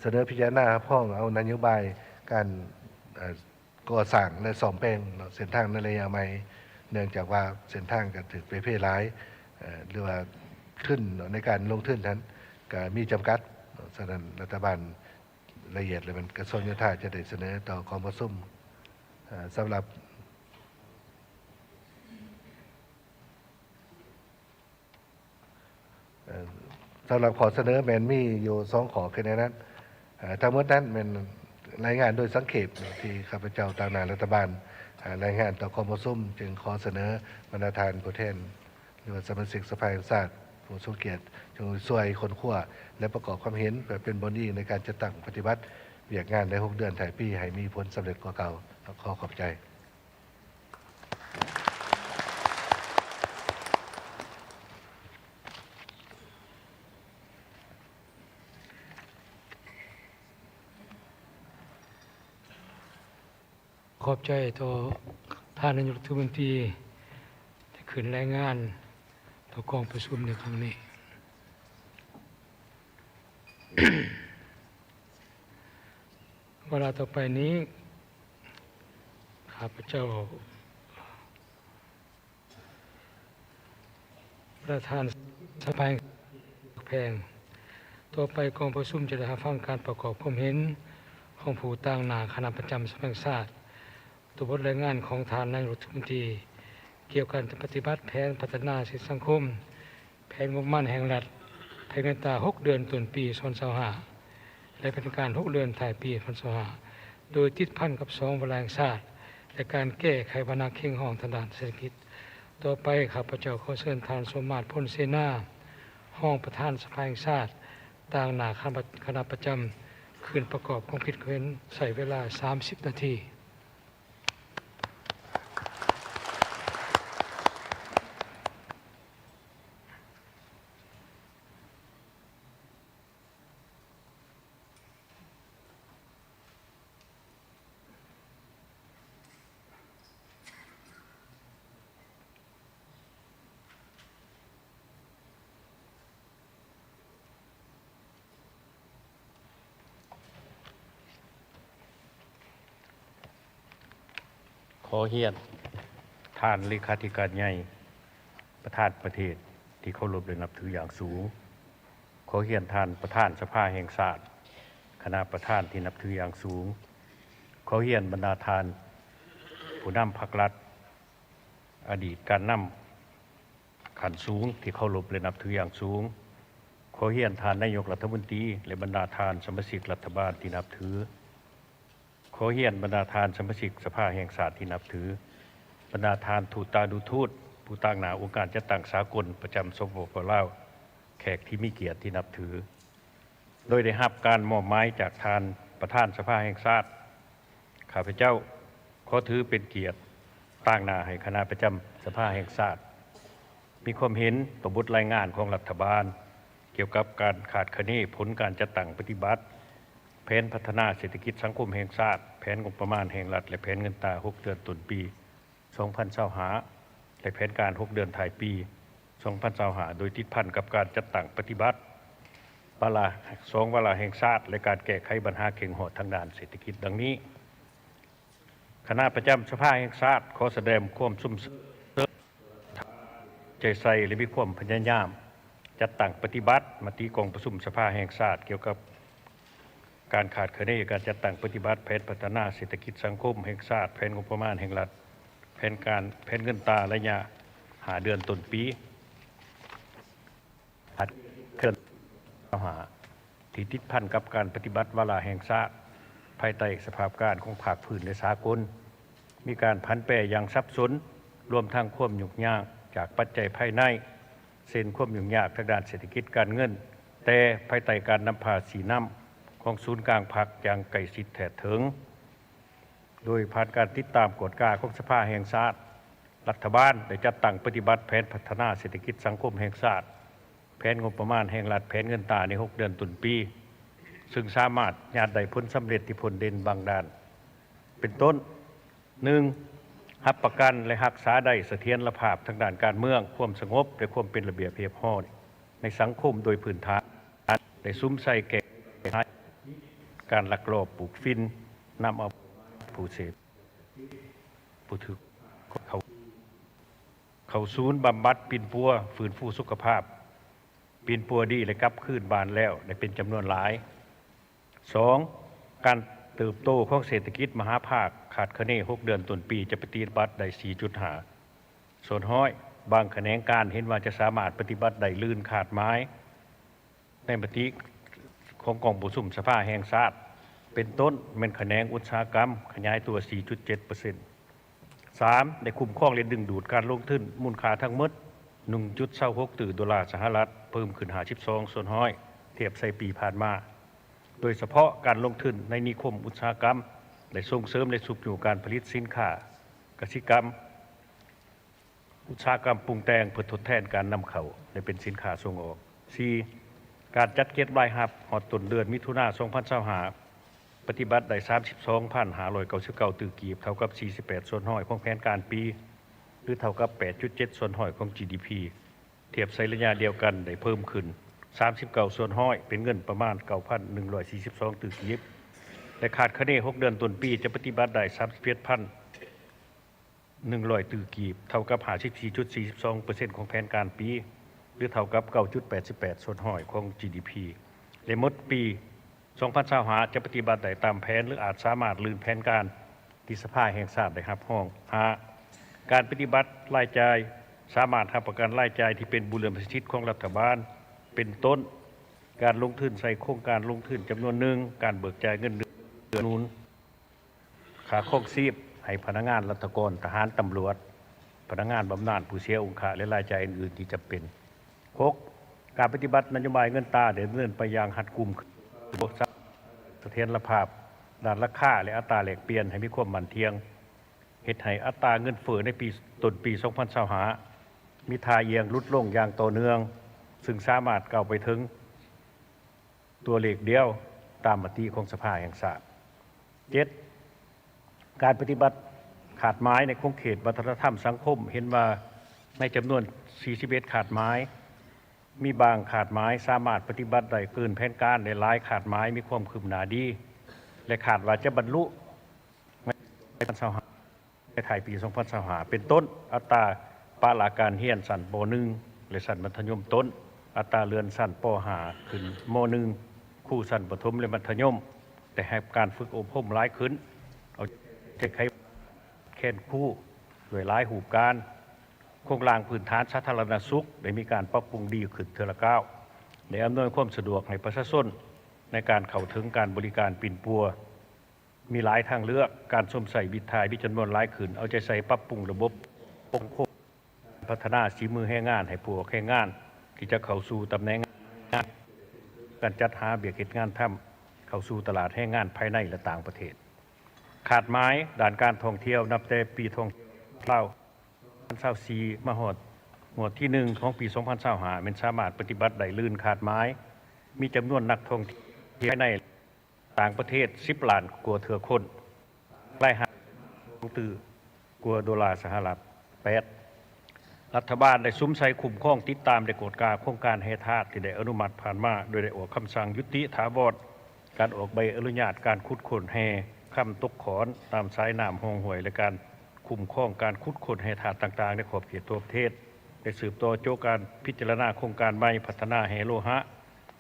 ສະເໜີພິຈາລະນາຮັບຮອງເອົານະໂຍບາຍການ ເອີ່ ກໍ່ສ້າງ ແລະ ສ້ອມແປງເນາະ ເສັ້ນທາງໃນໄລຍະໃໝ່ ເນື່ອງຈາກວ່າເສັ້ນທາງກໍຖືກເປ່ເພຫຼາຍ ເອີ່ ຫຼືວ່າທຶນເນາະ ໃນການລົງທຶນນັ້ນກໍມີຈຳກັດເນາະ. ສະນັ້ນ ລັດຖະບານ ລະອຽດ ແລະ ແມ່ນກະຊວງໂຍທາຈະໄດ້ສະເໜີຕໍ່ກອງປະຊຸມ. ເອີ່ ສຳລັບ ເອີ່ ສຳລັບຂໍ້ສະເໜີແມ່ນມີຢູ່ສອງຂໍ້ ຄືໃນນັ້ນ ເອີ່ ທັງໝົດນັ້ນແມ່ນລາຍງານໂດຍສັງເຂບທີ່ຂ້າພະເຈົ້າຕາງໜ້າລັດຖະບານ ເອີ່ ລາຍງານຕໍ່ກອງປະຊຸມ ຈຶ່ງຂໍສະເໜີບັນດາທ່ານຜູ້ແທນ ຫຼືວ່າສະມາຊິກສະພາແຫ່ງຊາດຜູ້ຊົງກຽດ ຈົ່ງຊ່ວຍຄົ້ນຄວ້າ ແລະ ປະກອບຄວາມເຫັນ ເພື່ອເປັນບົດອີງໃນການຈັດຕັ້ງປະຕິບັດວຽກງານໃນຫົກເດືອນທ້າຍປີ ໃຫ້ມີຜົນສຳເລັດກວ່າເກົ່າ. ຂໍຂອບໃຈ. ຂອບໃຈຕໍ່ທ່ານນາຍົກລັດຖະມົນຕີ ທີ່ຂຶ້ນລາຍງານຕໍ່ກອງປະຊຸມໃນຄັ້ງນີ້. ວາລະຕໍ່ໄປນີ້ ຂ້າພະເຈົ້າ ປະທານສະພາແຫ່ງ ແຂວງ. ຕໍ່ໄປກອງປະຊຸມຈະໄດ້ຮັບຟັງການປະກອບຄວາມເຫັນຂອງຜູ້ຕາງໜ້າຄະນະປະຈຳສະພາແຫ່ງຊາດ ຕໍ່ບົດລາຍງານຂອງທ່ານນາຍົກລັດຖະມົນຕີ ກ່ຽວກັບການປະຕິບັດແຜນພັດທະນາເສດຖະກິດສັງຄົມ ແຜນງົບປະມານແຫ່ງລັດ ແຜນເງິນຕາຫົກເດືອນຕົ້ນປີສອງພັນຊາວຫ້າ ແລະ ແຜນການຫົກເດືອນທ້າຍປີສອງພັນຊາວຫ້າ ໂດຍຕິດພັນກັບສອງວາລະແຫ່ງຊາດ ແລະ ການແກ້ໄຂບັນຫາເຄັ່ງຮ້ອງທາງດ້ານເສດຖະກິດ. ຕໍ່ໄປ ຂ້າພະເຈົ້າຂໍເຊີນທ່ານ ສົມມາດ ພົນເສນາ ຮອງປະທານສະພາແຫ່ງຊາດ ຕາງໜ້າຄະນະປະ ຄະນະປະຈຳ ຂຶ້ນປະກອບຄວາມຄິດເຫັນ ໃຊ້ເວລາສາມສິບນາທີ. ຂໍຮຽນທ່ານເລຂາທິການໃຫຍ່ ປະທານປະເທດທີ່ເຄົາລົບ ແລະ ນັບຖືຢ່າງສູງ. ຂໍຮຽນທ່ານປະທານສະພາແຫ່ງຊາດ, ຄະນະປະທານທີ່ນັບຖືຢ່າງສູງ. ຂໍຮຽນບັນດາທ່ານຜູ້ນຳພັກລັດ, ອະດີດການນຳຂັ້ນສູງທີ່ເຄົາລົບ ແລະ ນັບຖືຢ່າງສູງ. ຂໍຮຽນທ່ານນາຍົກລັດຖະມົນຕີ ແລະ ບັນດາທ່ານສະມາຊິກລັດຖະບານທີ່ນັບຖື. ຂໍຮຽນບັນດາທ່ານສະມາຊິກສະພາແຫ່ງຊາດທີ່ນັບຖື, ບັນດາທ່ານທູຕານຸທູດ ຜູ້ຕາງໜ້າອົງການຈັດຕັ້ງສາກົນປະຈຳ ສປປ ລາວ, ແຂກທີ່ມີກຽດທີ່ນັບຖື. ໂດຍໄດ້ຮັບການມອບໝາຍຈາກທ່ານປະທານສະພາແຫ່ງຊາດ, ຂ້າພະເຈົ້າຂໍຖືເປັນກຽດຕາງໜ້າໃຫ້ຄະນະປະຈຳສະພາແຫ່ງຊາດ ມີຄວາມເຫັນຕໍ່ບົດລາຍງານຂອງລັດຖະບານ ກ່ຽວກັບການຄາດຄະເນຜົນການຈັດຕັ້ງປະຕິບັດແຜນພັດທະນາເສດຖະກິດສັງຄົມແຫ່ງຊາດ, ແຜນງົບປະມານແຫ່ງລັດ ແລະ ແຜນເງິນຕາຫົກເດືອນຕົ້ນປີສອງພັນຊາວຫ້າ ແລະ ແຜນການຫົກເດືອນທ້າຍປີ ສອງພັນຊາວຫ້າ ໂດຍຕິດພັນກັບການຈັດຕັ້ງປະຕິບັດວາລະ ສອງ ວາລະແຫ່ງຊາດ ແລະ ການແກ້ໄຂບັນຫາເຄັ່ງຮອດທາງດ້ານເສດຖະກິດ ດັ່ງນີ້. ຄະນະປະຈຳສະພາແຫ່ງຊາດ ຂໍສະແດງຄວາມຊົມເຊີຍ ໃຈໃສ່ ແລະ ມີຄວາມພະຍາຍາມຈັດຕັ້ງປະຕິບັດມະຕິກອງປະຊຸມສະພາແຫ່ງຊາດ ກ່ຽວກັບການຄາດຄະເນການຈັດຕັ້ງປະຕິບັດແຜນພັດທະນາເສດຖະກິດສັງຄົມແຫ່ງຊາດ, ແຜນງົບປະມານແຫ່ງລັດ, ແຜນການ, ແຜນເງິນຕາໄລຍະຫ້າເດືອນຕົ້ນປີ. ຂາດເຂີນ ທີ່ຕິດພັນກັບການປະຕິບັດວາລະແຫ່ງຊາດ ພາຍໃຕ້ສະພາບການຂອງພາກພື້ນ ແລະ ສາກົນ, ມີການຜັນແປຢ່າງສັບສົນ, ລວມທັງຄວາມຫຍຸ້ງຍາກຈາກປັດໄຈພາຍໃນ, ເຊັ່ນ ຄວາມຫຍຸ້ງຍາກທາງດ້ານເສດຖະກິດການເງິນ, ແຕ່ພາຍໃຕ້ການນຳພາຊີ້ນຳຂອງສູນກາງພັກຢ່າງໃກ້ຊິດແທດເຖິງ. ໂດຍຜ່ານການຕິດຕາມກວດກາຂອງສະພາແຫ່ງຊາດ, ລັດຖະບານໄດ້ຈັດຕັ້ງປະຕິບັດແຜນພັດທະນາເສດຖະກິດສັງຄົມແຫ່ງຊາດ, ແຜນງົບປະມານແຫ່ງລັດ, ແຜນເງິນຕາໃນຫົກເດືອນຕົ້ນປີ, ຊຶ່ງສາມາດຍາດໄດ້ຜົນສຳເລັດທີ່ພົ້ນເດັ່ນບາງດ້ານ ເປັນຕົ້ນ, ໜຶ່ງ, ຮັບປະກັນ ແລະ ຮັກສາໄດ້ສະຖຽນລະພາບທາງດ້ານການເມືອງ, ຄວາມສະຫງົບ ແລະ ຄວາມເປັນລະບຽບຮຽບຮ້ອຍໃນສັງຄົມໂດຍພື້ນຖານ, ໄດ້ສຸມໃສ່ແກ້ໄຂການລັກລອບປູກຝິ່ນ, ນຳເອົາຜູ້ເສບ ຜູ້ຖືກເຂົ້າ ເຂົ້າສູນບຳບັດ, ປິ່ນປົວຟື້ນຟູສຸຂະພາບ, ປິ່ນປົວດີ ແລະ ກັບຄືນບ້ານແລ້ວໄດ້ເປັນຈຳນວນຫຼາຍ. ສອງ, ການເຕີບໂຕຂອງເສດຖະກິດມະຫາພາກ ຄາດຄະເນຫົກເດືອນຕົ້ນປີຈະປະຕິບັດໄດ້ສີ່ຈຸດຫ້າສ່ວນຮ້ອຍ. ບາງຂະແໜງການເຫັນວ່າຈະສາມາດປະຕິບັດໄດ້ລື່ນຄາດໝາຍ ໃນມະຕິຂອງກອງປະຊຸມສະພາແຫ່ງຊາດ ເປັນຕົ້ນແມ່ນຂະແໜງອຸດສາຫະກຳ ຂະຫຍາຍຕົວສີ່ຈຸດເຈັດເປີເຊັນ. ສາມ, ໄດ້ຄຸ້ມຄອງ ແລະ ດຶງດູດການລົງທຶນມູນຄ່າທັງໝົດໜຶ່ງຈຸດຊາວຫົກຕື້ໂດລາສະຫະລັດ, ເພີ່ມຂຶ້ນຫ້າສິບສອງສ່ວນຮ້ອຍ ທຽບໃສ່ປີຜ່ານມາ, ໂດຍສະເພາະການລົງທຶນໃນນິຄົມອຸດສາຫະກຳ ໄດ້ສົ່ງເສີມ ແລະ ຊຸກຍູ້ການຜະລິດສິນຄ້າກະສິກຳ, ອຸດສາຫະກຳປຸງແຕ່ງເພື່ອທົດແທນການນຳເຂົ້າ ແລະ ເປັນສິນຄ້າສົ່ງອອກ. ສີ່, ການຈັດເກັບລາຍຮັບຮອດຕົ້ນເດືອນມິຖຸນາ ສອງພັນຊາວຫ້າ ປະຕິບັດໄດ້ສາມສິບສອງພັນຫ້າຮ້ອຍເກົ້າສິບເກົ້າຕື້ກີບ, ເທົ່າກັບສີ່ສິບແປດສ່ວນຮ້ອຍຂອງແຜນການປີ ຫຼື ເທົ່າກັບແປດຈຸດເຈັດສ່ວນຮ້ອຍຂອງ ຈີດີພີ ທຽບໃສ່ໄລຍະດຽວກັນໄດ້ເພີ່ມຂຶ້ນສາມສິບເກົ້າສ່ວນຮ້ອຍ ເປັນເງິນປະມານເກົ້າພັນໜຶ່ງຮ້ອຍສີ່ສິບສອງຕື້ກີບ ແລະ ຄາດຄະເນຫົກເດືອນຕົ້ນປີຈະປະຕິບັດໄດ້ສາມສິບເຈັດພັນ ໜຶ່ງຮ້ອຍຕື້ກີບ, ເທົ່າກັບຫ້າສິບສີ່ຈຸດສີ່ສິບສອງເປີເຊັນຂອງແຜນການປີ ຫຼື ເທົ່າກັບເກົ້າຈຸດແປດສິບແປດສ່ວນຮ້ອຍຂອງ ຈີດີພີ ແລະ ໝົດປີສອງພັນຊາວຫ້າ ຈະປະຕິບັດໄດ້ຕາມແຜນ ຫຼື ອາດສາມາດລື່ນແຜນການທີ່ສະພາແຫ່ງຊາດໄດ້ຮັບຮອງ. ຫ້າ, ການປະຕິບັດລາຍຈ່າຍ ສາມາດຮັບປະກັນລາຍຈ່າຍທີ່ເປັນບູລະມະສິດຂອງລັດຖະບານ ເປັນຕົ້ນ ການລົງທຶນໃສ່ໂຄງການລົງທຶນຈຳນວນໜຶ່ງ, ການເບີກຈ່າຍເງິນເດືອນໜູນ ຄ່າຄອງຊີບໃຫ້ພະນັກງານລັດຖະກອນ, ທະຫານ, ຕຳຫຼວດ, ພະນັກງານບຳນານຜູ້ເສຍອົງຄະ ແລະ ລາຍຈ່າຍອື່ນໆທີ່ຈຳເປັນ. ຫົກ, ການປະຕິບັດນະໂຍບາຍເງິນຕາໄດ້ດຳເນີນໄປຢ່າງຮັດກຸມ, ສະຖຽນລະພາບດ້ານລາຄາ ແລະ ອັດຕາແລກປ່ຽນໃຫ້ມີຄວາມໝັ້ນທ່ຽງ, ເຮັດໃຫ້ອັດຕາເງິນເຟີ້ໃນປີ ຕົ້ນປີສອງພັນຊາວຫ້າ ມີທ່າອ່ຽງຫຼຸດລົງຢ່າງຕໍ່ເນື່ອງ, ຊຶ່ງສາມາດກ້າວໄປເຖິງ ຕົວເລກດຽວຕາມມະຕິຂອງສະພາແຫ່ງຊາດ. ເຈັດ, ການປະຕິບັດຄາດໝາຍໃນຂົງເຂດວັດທະນະທຳສັງຄົມ ເຫັນວ່າໃນຈຳນວນສີ່ສິບເອັດຄາດໝາຍ ມີບາງຄາດໝາຍສາມາດປະຕິບັດໄດ້ເກີນແຜນການ ແລະ ຫຼາຍຄາດໝາຍມີຄວາມຄືບໜ້າດີ ແລະ ຄາດວ່າຈະບັນລຸໃນປີສອງພັນຊາວຫ້າ ໃນທ້າຍປີສອງພັນຊາວຫ້າ ເປັນຕົ້ນ ອັດຕາປະລະການຮຽນຊັ້ນ ປໍໜຶ່ງ ແລະ ຊັ້ນມັດທະຍົມຕົ້ນ, ອັດຕາເລື່ອນຊັ້ນ ປໍຫ້າ ຂຶ້ນ ມໍໜຶ່ງ, ຄູຊັ້ນປະຖົມ ແລະ ມັດທະຍົມ ໄດ້ຮັບການຝຶກອົບຮົມຫຼາຍຂຶ້ນ, ເອົາໃຈແກ້ໄຂແຄນຄູດ້ວຍຫຼາຍຮູບການ, ໂຄງລ່າງພື້ນຖານສາທາລະນະສຸກໄດ້ມີການປັບປຸງດີຂຶ້ນເທື່ອລະກ້າວ, ໄດ້ອຳນວຍຄວາມສະດວກໃຫ້ປະຊາຊົນໃນການເຂົ້າເຖິງການບໍລິການປິ່ນປົວ ມີຫຼາຍທາງເລືອກ, ການຊົມໃຊ້ວິດຖ່າຍມີຈຳນວນຫຼາຍຂຶ້ນ, ເອົາໃຈໃສ່ປັບປຸງລະບົບປົກຄອງ, ພັດທະນາສີມືແຮງງານໃຫ້ຜູ້ອອກແຮງງານທີ່ຈະເຂົ້າສູ່ຕຳແໜ່ງງານ, ການຈັດຫາວຽກເຮັດງານທຳເຂົ້າສູ່ຕະຫຼາດແຮງງານພາຍໃນ ແລະ ຕ່າງປະເທດ. ຄາດໝາຍດ້ານການທ່ອງທ່ຽວ ນັບແຕ່ປີທ່ອງທ່ຽວລາວສອງພັນຊາວສີ່ ມາຮອດງວດທີໜຶ່ງຂອງປີສອງພັນຊາວຫ້າ ແມ່ນສາມາດປະຕິບັດໄດ້ລື່ນຄາດໝາຍ, ມີຈຳນວນນັກທ່ອງທ່ຽວພາຍໃນ ຕ່າງປະເທດສິບລ້ານກວ່າເທື່ອຄົນ, ລາຍຮັບຂອງຕື້ກວ່າໂດລາສະຫະລັດ. ແປດ, ລັດຖະບານໄດ້ສຸມໃສ່ຄຸ້ມຄອງ, ຕິດຕາມ ແລະ ກວດກາໂຄງການແຮ່ທາດທີ່ໄດ້ອະນຸມັດຜ່ານມາ, ໂດຍໄດ້ອອກຄຳສັ່ງຍຸຕິຖາວອນການອອກໃບອະນຸຍາດການຂຸດຄົ້ນແຮ່ຄຳຕົກຂອນຕາມສາຍນ້ຳ, ຮ່ອງຫ້ວຍ ແລະ ການຄຸ້ມຄອງການຂຸດຄົ້ນແຮ່ທາດຕ່າງໆໃນຂອບເຂດທົ່ວປະເທດ. ໄດ້ສືບຕໍ່ໂຈະການພິຈາລະນາໂຄງການໃໝ່ພັດທະນາແຮ່ໂລຫະ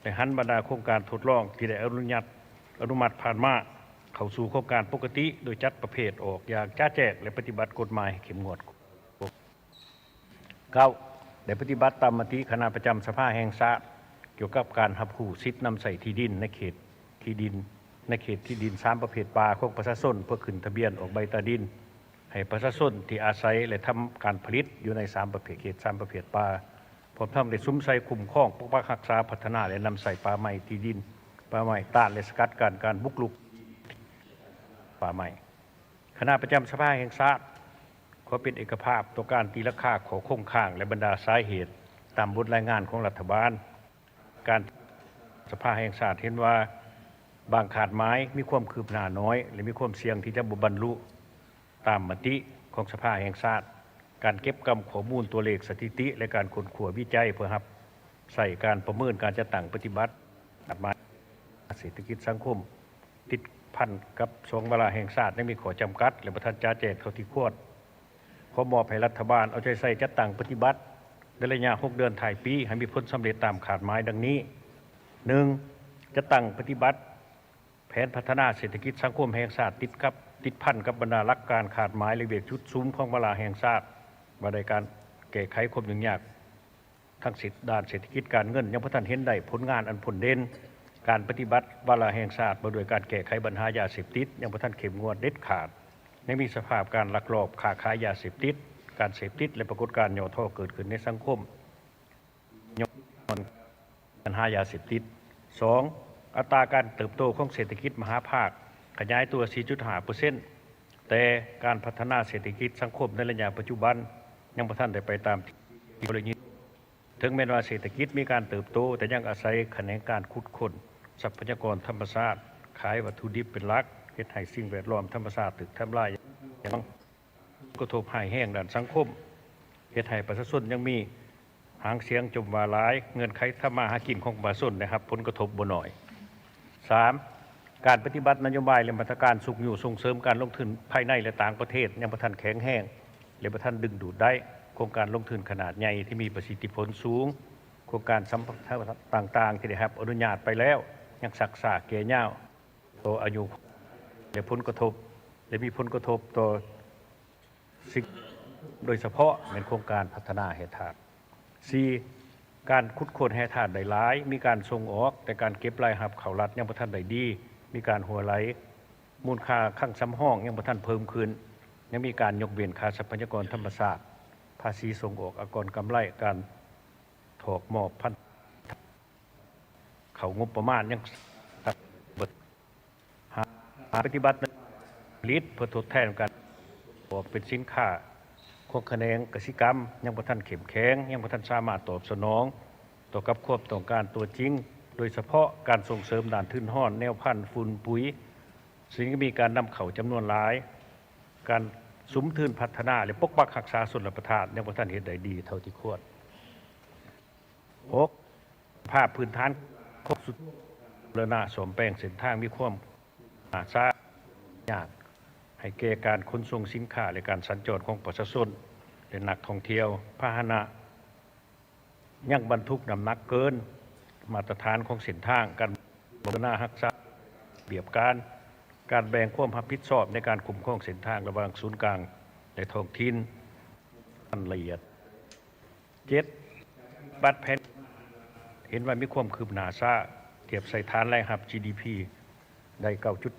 ແລະ ຫັນບັນດາໂຄງການທົດລອງທີ່ໄດ້ອະນຸຍາດ, ອະນຸມັດຜ່ານມາ ເຂົ້າສູ່ໂຄງການປົກກະຕິ ໂດຍຈັດປະເພດອອກຢ່າງຈະແຈ້ງ ແລະ ປະຕິບັດກົດໝາຍໃຫ້ເຂັ້ມງວດ. ເກົ້າ ໄດ້ປະຕິບັດຕາມມະຕິຄະນະປະຈຳສະພາແຫ່ງຊາດ ກ່ຽວກັບການຮັບຮູ້ສິດນຳໃຊ້ທີ່ດິນໃນເຂດທີ່ດິນ, ໃນເຂດທີ່ດິນສາມປະເພດປ່າຂອງປະຊາຊົນ ເພື່ອຂຶ້ນທະບຽນອອກໃບຕາດິນ ໃຫ້ປະຊາຊົນທີ່ອາໄສ ແລະ ທຳການຜະລິດຢູ່ໃນສາມປະເພດ, ເຂດສາມປະເພດປ່າ, ພ້ອມທັງໄດ້ສຸມໃສ່ຄຸ້ມຄອງ, ປົກປັກຮັກສາ, ພັດທະນາ ແລະ ນຳໃຊ້ປ່າໄມ້, ທີ່ດິນປ່າໄມ້, ຕ້ານ ແລະ ສະກັດກັ້ນການບຸກລຸກປ່າໄມ້. ຄະນະປະຈຳສະພາແຫ່ງຊາດ ຂໍເປັນເອກະພາບຕໍ່ການຕີລາຄາຂໍ້ຄົງຄ້າງ ແລະ ບັນດາສາເຫດຕາມບົດລາຍງານຂອງລັດຖະບານ. ການສະພາແຫ່ງຊາດເຫັນວ່າບາງຄາດໝາຍມີຄວາມຄືບໜ້າໜ້ອຍ ແລະ ມີຄວາມສ່ຽງທີ່ຈະບໍ່ບັນລຸຕາມມະຕິຂອງສະພາແຫ່ງຊາດ. ການເກັບກຳຂໍ້ມູນຕົວເລກສະຖິຕິ ແລະ ການຄົ້ນຄວ້າວິໄຈເພື່ອຮັບໃຊ້ການປະເມີນການຈັດຕັ້ງປະຕິບັດ ຄາດໝາຍເສດຖະກິດສັງຄົມ ຕິດພັນກັບສອງວາລະແຫ່ງຊາດ ຍັງມີຂໍ້ຈຳກັດ ແລະ ບໍ່ທັນຈະແຈ້ງເທົ່າທີ່ຄວນ. ຂໍມອບໃຫ້ລັດຖະບານເອົາໃຈໃສ່ຈັດຕັ້ງປະຕິບັດໃນໄລຍະຫົກເດືອນທ້າຍປີ ໃຫ້ມີຜົນສຳເລັດຕາມຄາດໝາຍດັ່ງນີ້: ໜຶ່ງ ຈັດຕັ້ງປະຕິບັດແຜນພັດທະນາເສດຖະກິດສັງຄົມແຫ່ງຊາດ ຕິດກັບ, ຕິດພັນກັບບັນດາຫຼັກການຄາດໝາຍ ແລະ ວຽກຈຸດສຸມຂອງວາລະແຫ່ງຊາດ ວ່າດ້ວຍການແກ້ໄຂຄວາມຫຍຸ້ງຍາກ ທາງເສດ, ດ້ານເສດຖະກິດການເງິນ ຍັງບໍ່ທັນເຫັນໄດ້ຜົນງານອັນພົ້ນເດັ່ນ. ການປະຕິບັດວາລະແຫ່ງຊາດວ່າດ້ວຍການແກ້ໄຂບັນຫາຢາເສບຕິດ ຍັງບໍ່ທັນເຂັ້ມງວດເດັດຂາດ. ຍັງມີສະພາບການລັກລອບຄ້າຂາຍຢາເສບຕິດ, ການເສບຕິດ ແລະ ປາກົດການຫຍໍ້ທໍ້ເກີດຂຶ້ນໃນສັງຄົມ ຍ້ອນບັນຫາຢາເສບຕິດ. ສອງ ອັດຕາການເຕີບໂຕຂອງເສດຖະກິດມະຫາພາກຂະຫຍາຍຕົວສີ່ຈຸດຫ້າເປີເຊັນ ແຕ່ການພັດທະນາເສດຖະກິດສັງຄົມໃນໄລຍະປັດຈຸບັນ ຍັງບໍ່ທັນໄດ້ໄປຕາມທີ່ ເຖິງແມ່ນວ່າເສດຖະກິດມີການເຕີບໂຕ, ແຕ່ຍັງອາໄສຂະແໜງການຂຸດຄົ້ນຊັບພະຍາກອນທຳມະຊາດ, ຂາຍວັດຖຸດິບເປັນຫຼັກ, ເຮັດໃຫ້ສິ່ງແວດລ້ອມທຳມະຊາດຖືກທຳລາຍຢ່າງ ຜົນກະທົບຮ້າຍແຮງດ້ານສັງຄົມ, ເຮັດໃຫ້ປະຊາຊົນຍັງມີຫາງສຽງຈົ່ມວ່າຫຼາຍ, ເງື່ອນໄຂທຳມາຫາກິນຂອງປະຊາຊົນໄດ້ຮັບຜົນກະທົບບໍ່ໜ້ອຍ. ສາມ ການປະຕິບັດນະໂຍບາຍ ແລະ ມາດຕະການຊຸກຍູ້ສົ່ງເສີມການລົງທຶນພາຍໃນ ແລະ ຕ່າງປະເທດ ຍັງບໍ່ທັນແຂງແຮງ ແລະ ບໍ່ທັນດຶງດູດໄດ້ໂຄງການລົງທຶນຂະໜາດໃຫຍ່ທີ່ມີປະສິດທິຜົນສູງ. ໂຄງການສຳປະທານຕ່າງໆທີ່ໄດ້ຮັບອະນຸຍາດໄປແລ້ວ ຍັງຊັກຊ້າແກ່ຍາວຕໍ່ອາຍຸ ແລະ ຜົນກະທົບ ແລະ ມີຜົນກະທົບຕໍ່ ສິ່ງ ໂດຍສະເພາະແມ່ນໂຄງການພັດທະນາແຮ່ທາດ. ສີ່ ການຂຸດຄົ້ນແຮ່ທາດໄດ້ຫຼາຍ, ມີການສົ່ງອອກ, ແຕ່ການເກັບລາຍຮັບເຂົ້າລັດຍັງບໍ່ທັນໄດ້ດີ, ມີການຮົ່ວໄຫຼ, ມູນຄ່າຄັງສຳຮອງຍັງບໍ່ທັນເພີ່ມຂຶ້ນ, ຍັງມີການຍົກເວັ້ນຄ່າຊັບພະຍາກອນທຳມະຊາດ, ພາສີສົ່ງອອກ, ອາກອນກຳໄລ, ການຖອກມອບພັນ ເຂົ້າງົບປະມານຍັງ ຫ້າ ປະຕິບັດຜະລິດເພື່ອທົດແທນການອອກເປັນສິນຄ້າຂອງຂະແໜງກະສິກຳຍັງບໍ່ທັນເຂັ້ມແຂງ, ຍັງບໍ່ທັນສາມາດຕອບສະໜອງຕໍ່ກັບຄວາມຕ້ອງການຕົວຈິງ, ໂດຍສະເພາະການສົ່ງເສີມດ້ານທຶນຮອນ, ແນວພັນ, ຝຸ່ນ, ປຸ໋ຍ, ຊຶ່ງມີການນຳເຂົ້າຈຳນວນຫຼາຍ, ການສຸມທຶນພັດທະນາ ແລະ ປົກປັກຮັກສາຊົນລະປະທານຍັງບໍ່ທັນເຮັດໄດ້ດີເທົ່າທີ່ຄວນ. ຫົກ ສະພາບພື້ນຖານຂອງສຸດ ບູລະນະສ້ອມແປງເສັ້ນທາງມີຄວາມລ່າຊ້າ ຍາກໃຫ້ແກ່ການຂົນສົ່ງສິນຄ້າ ແລະ ການສັນຈອນຂອງປະຊາຊົນ ແລະ ນັກທ່ອງທ່ຽວ. ພາຫະນະຍັງບັນທຸກນ້ຳໜັກເກີນມາດຕະຖານຂອງເສັ້ນທາງ, ການ ບູລະນະຮັກສາລະບຽບການ, ການແບ່ງຄວາມຮັບຜິດຊອບໃນການຄຸ້ມຄອງເສັ້ນທາງລະຫວ່າງສູນກາງ ແລະ ທ້ອງຖິ່ນ ອັນລະອຽດ. ເຈັດ ບັດແຜນເຫັນວ່າມີຄວາມຄືບໜ້າຊ້າ, ທຽບໃສ່ຖານລາຍຮັບ ຈີດີພີ ໄດ້ ເກົ້າຈຸດ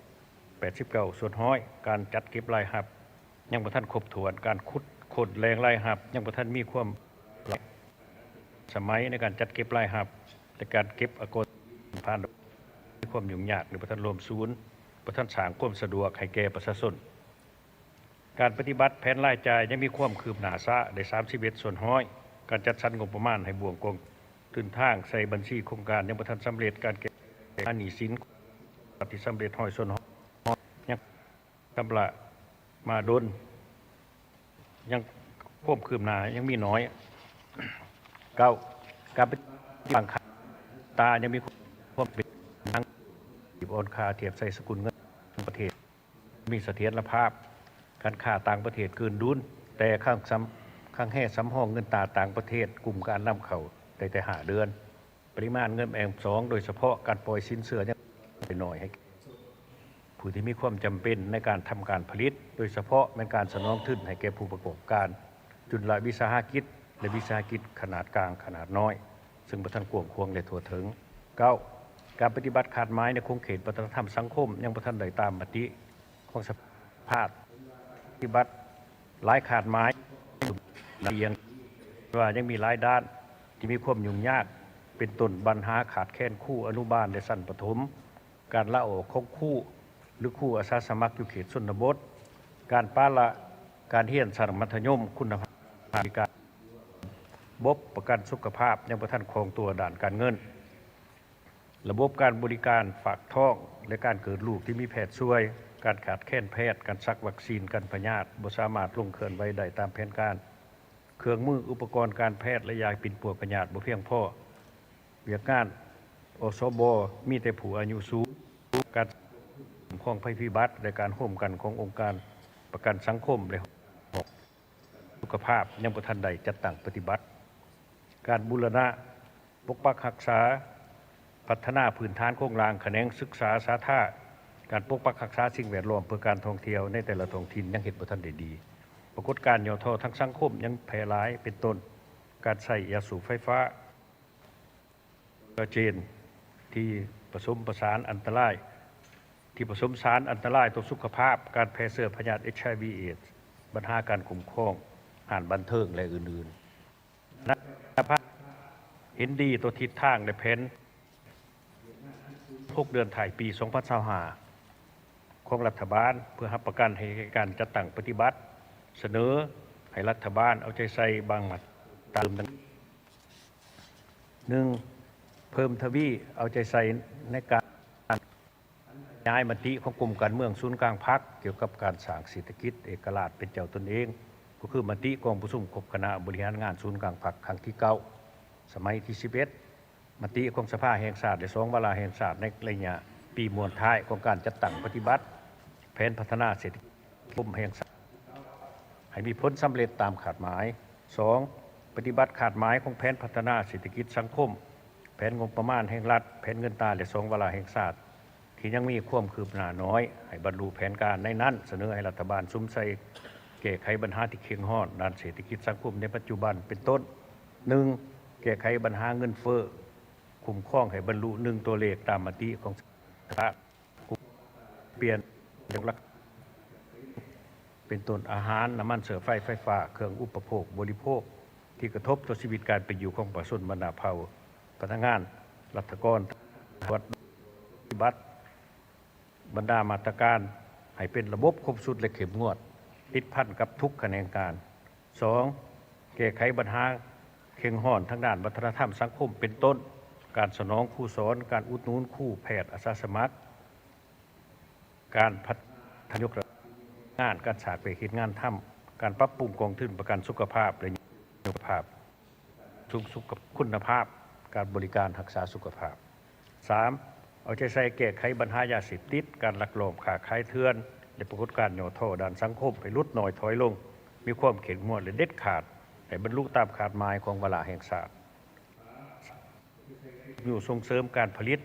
ແປດສິບເກົ້າສ່ວນຮ້ອຍ, ການຈັດເກັບລາຍຮັບຍັງບໍ່ທັນຄົບຖ້ວນ, ການຂຸດຄົ້ນແຫຼ່ງລາຍຮັບຍັງບໍ່ທັນມີຄວາມ ສະໄໝໃນການຈັດເກັບລາຍຮັບ ແລະ ການເກັບອາກອນຜ່ານ ມີຄວາມຫຍຸ້ງຍາກ ແລະ ບໍ່ທັນລວມສູນ, ບໍ່ທັນສ້າງຄວາມສະດວກໃຫ້ແກ່ປະຊາຊົນ. ການປະຕິບັດແຜນລາຍຈ່າຍຍັງມີຄວາມຄືບໜ້າຊ້າໄດ້ ສາມສິບເອັດສ່ວນຮ້ອຍ, ການຈັດສັນງົບປະມານໃຫ້ບ່ວງກອງທຶນທາງໃສ່ບັນຊີໂຄງການຍັງບໍ່ທັນສຳເລັດ, ການແກ້ໄຂບັນຫາໜີ້ສິນທີ່ສຳເລັດ ຮ້ອຍສ່ວນຮ້ອຍ ຍັງ ຊຳລະມາດົນ, ຍັງ ຄວາມຄືບໜ້າຍັງມີໜ້ອຍ. ເກົ້າ ການປະຕິບັດບາງຄັ້ງ ຕາຍັງມີຄວາມເປັນທາງທີ່ອ່ອນຄ່າທຽບໃສ່ສະກຸນເງິນປະເທດ ມີສະຖຽນລະພາບ. ການຄ້າຕ່າງປະເທດເກີນດຸນ, ແຕ່ຄັ້ງສຳ ຄັ້ງແຮ່ສຳຮອງເງິນຕາຕ່າງປະເທດ ກຸ່ມການນຳເຂົ້າໄດ້ແຕ່ຫ້າເດືອນ. ປະລິມານເງິນແອບສອງ ໂດຍສະເພາະການປ່ອຍສິນເຊື່ອຍັງໄດ້ໜ້ອຍໃຫ້ຜູ້ທີ່ມີຄວາມຈຳເປັນໃນການທຳການຜະລິດ, ໂດຍສະເພາະແມ່ນການສະໜອງທຶນໃຫ້ແກ່ຜູ້ປະກອບການ, ຈຸລະວິສາຫະກິດ ແລະ ວິສາຫະກິດຂະໜາດກາງ, ຂະໜາດນ້ອຍ, ເຊິ່ງບໍ່ທັນກວ້າງຂວາງ ແລະ ທົ່ວເຖິງ. ເກົ້າ ການປະຕິບັດຄາດໝາຍໃນຂົງເຂດວັດທະນະທຳສັງຄົມຍັງບໍ່ທັນໄດ້ຕາມມະຕິ ຂອງສະພາ ປະຕິບັດຫຼາຍຄາດໝາຍ ລະອຽງວ່າຍັງມີຫຼາຍດ້ານທີ່ມີຄວາມຫຍຸ້ງຍາກ ເປັນຕົ້ນບັນຫາຂາດແຄນຄູອະນຸບານ ແລະ ຊັ້ນປະຖົມ, ການລາອອກຂອງຄູ ຫຼື ຄູອາສາສະໝັກຢູ່ເຂດຊົນນະບົດ, ການປະລະການຮຽນຊັ້ນມັດທະຍົມຄຸນນະພາບ, ການ ບົບປະກັນສຸຂະພາບຍັງບໍ່ທັນຄ່ອງຕົວດ້ານການເງິນ, ລະບົບການບໍລິການຝາກທ້ອງ ແລະ ການເກີດລູກທີ່ມີແພດຊ່ວຍ, ການຂາດແຄນແພດ, ການສັກວັກຊີນກັນພະຍາດບໍ່ສາມາດລົງເຄື່ອນໄຫວໄດ້ຕາມແຜນການ, ເຄື່ອງມືອຸປະກອນການແພດ ແລະ ຢາປິ່ນປົວພະຍາດບໍ່ພຽງພໍ, ວຽກງານ ອສບ ມີແຕ່ຜູ້ອາຍຸສູງ, ການຄຸ້ມຄອງໄພພິບັດ ແລະ ການຮ່ວມກັນຂອງອົງການປະກັນສັງຄົມ ແລະ ສຸຂະພາບຍັງບໍ່ທັນໄດ້ຈັດຕັ້ງປະຕິບັດ. ການບູລະນະປົກປັກຮັກສາ, ພັດທະນາພື້ນຖານໂຄງລ່າງຂະແໜງສຶກສາສາທາ, ການປົກປັກຮັກສາສິ່ງແວດລ້ອມເພື່ອການທ່ອງທ່ຽວໃນແຕ່ລະທ້ອງຖິ່ນຍັງເຮັດບໍ່ທັນໄດ້ດີ. ປາກົດການຫຍໍ້ທໍ້ທາງສັງຄົມຍັງແຜ່ຫຼາຍ, ເປັນຕົ້ນ ການໃຊ້ຢາສູບໄຟຟ້າ, ໂຄເຄນທີ່ປະສົມປະສານອັນຕະລາຍ ທີ່ປະສົມສານອັນຕະລາຍຕໍ່ສຸຂະພາບ, ການແຜ່ເຊື້ອພະຍາດ ເອັດໄອວີ ເອດ, ບັນຫາການຄຸ້ມຄອງຮ້ານບັນເທີງ ແລະ ອື່ນໆ. ຄະນະສະພາເຫັນດີຕໍ່ທິດທາງ ແລະ ແຜນຫົກເດືອນທ້າຍປີສອງພັນຊາວຫ້າຂອງລັດຖະບານ ເພື່ອຮັບປະກັນໃຫ້ການຈັດຕັ້ງປະຕິບັດ, ສະເໜີໃຫ້ລັດຖະບານເອົາໃຈໃສ່ບາງມາດຕາເພີ່ມ. ໜຶ່ງ ເພີ່ມທະວີເອົາໃຈໃສ່ໃນການຂະຫຍາຍມະຕິຂອງກົມການເມືອງສູນກາງພັກ ກ່ຽວກັບການສ້າງເສດຖະກິດເອກະລາດເປັນເຈົ້າຕົນເອງ, ກໍຄືມະຕິກອງປະຊຸມຄົບຄະນະບໍລິຫານງານສູນກາງພັກຄັ້ງທີເກົ້າ ສະໄໝທີສິບເອັດ, ມະຕິຂອງສະພາແຫ່ງຊາດ ແລະ ສອງວາລະແຫ່ງຊາດໃນໄລຍະປີມ້ວນທ້າຍຂອງການຈັດຕັ້ງປະຕິບັດແຜນພັດທະນາເສດຖະກິດ ຄົມແຫ່ງຊາດ ໃຫ້ມີຜົນສຳເລັດຕາມຄາດໝາຍ. ສອງ ປະຕິບັດຄາດໝາຍຂອງແຜນພັດທະນາເສດຖະກິດສັງຄົມ, ແຜນງົບປະມານແຫ່ງລັດ, ແຜນເງິນຕາ ແລະ ສອງວາລະແຫ່ງຊາດ ທີ່ຍັງມີຄວາມຄືບໜ້າໜ້ອຍ ໃຫ້ບັນລຸແຜນການໃນນັ້ນ, ສະເໜີໃຫ້ລັດຖະບານສຸມໃສ່ແກ້ໄຂບັນຫາທີ່ເຄັ່ງຮ້ອນດ້ານເສດຖະກິດສັງຄົມໃນປັດຈຸບັນ ເປັນຕົ້ນ ໜຶ່ງ ແກ້ໄຂບັນຫາເງິນເຟີ້, ຄຸ້ມຄອງໃຫ້ບັນລຸໜຶ່ງຕົວເລກຕາມມະຕິຂອງສະພາ ປ່ຽນເລື່ອງຫຼັກ ເປັນຕົ້ນ ອາຫານ, ນ້ຳມັນເຊື້ອໄຟ, ໄຟຟ້າ, ເຄື່ອງອຸປະໂພກບໍລິໂພກ ທີ່ກະທົບຕໍ່ຊີວິດການເປັນຢູ່ຂອງປະຊາຊົນ, ບັນດາເຜົ່າ, ພະນັກງານ, ລັດຖະກອນ, ປະຕິບັດບັນດາມາດຕະການໃຫ້ເປັນລະບົບຄົບຊຸດ ແລະ ເຂັ້ມງວດ, ຕິດພັນກັບທຸກຂະແໜງການ. ສອງ ແກ້ໄຂບັນຫາເຄັ່ງຮ້ອນທາງດ້ານວັດທະນະທຳສັງຄົມ ເປັນຕົ້ນ ການສະໜອງຄູສອນ, ການອຸດໜູນຄູ, ແພດ, ອາສາສະໝັກ, ການພັດທະນາຍົກລະດັບງານ, ການສ້າງວຽກເຮັດງານທຳ, ການປັບປຸງກອງທຶນປະກັນສຸຂະພາບ ແລະ ສຸຂະພາບ, ສູງສຸດກັບຄຸນນະພາບການບໍລິການຮັກສາສຸຂະພາບ. ສາມ ເອົາໃຈໃສ່ແກ້ໄຂບັນຫາຢາເສບຕິດ, ການລັກລອບຄ້າຂາຍເຖື່ອນ ແລະ ປາກົດການຫຍໍ້ທໍ້ດ້ານສັງຄົມໃຫ້ຫຼຸດນ້ອຍຖອຍລົງ, ມີຄວາມເຂັ້ມງວດ ແລະ ເດັດຂາດ ໃຫ້ບັນລຸຕາມຄາດໝາຍຂອງວາລະແຫ່ງຊາດ. ຢູ່ສົ່ງເສີມການຜະລິດ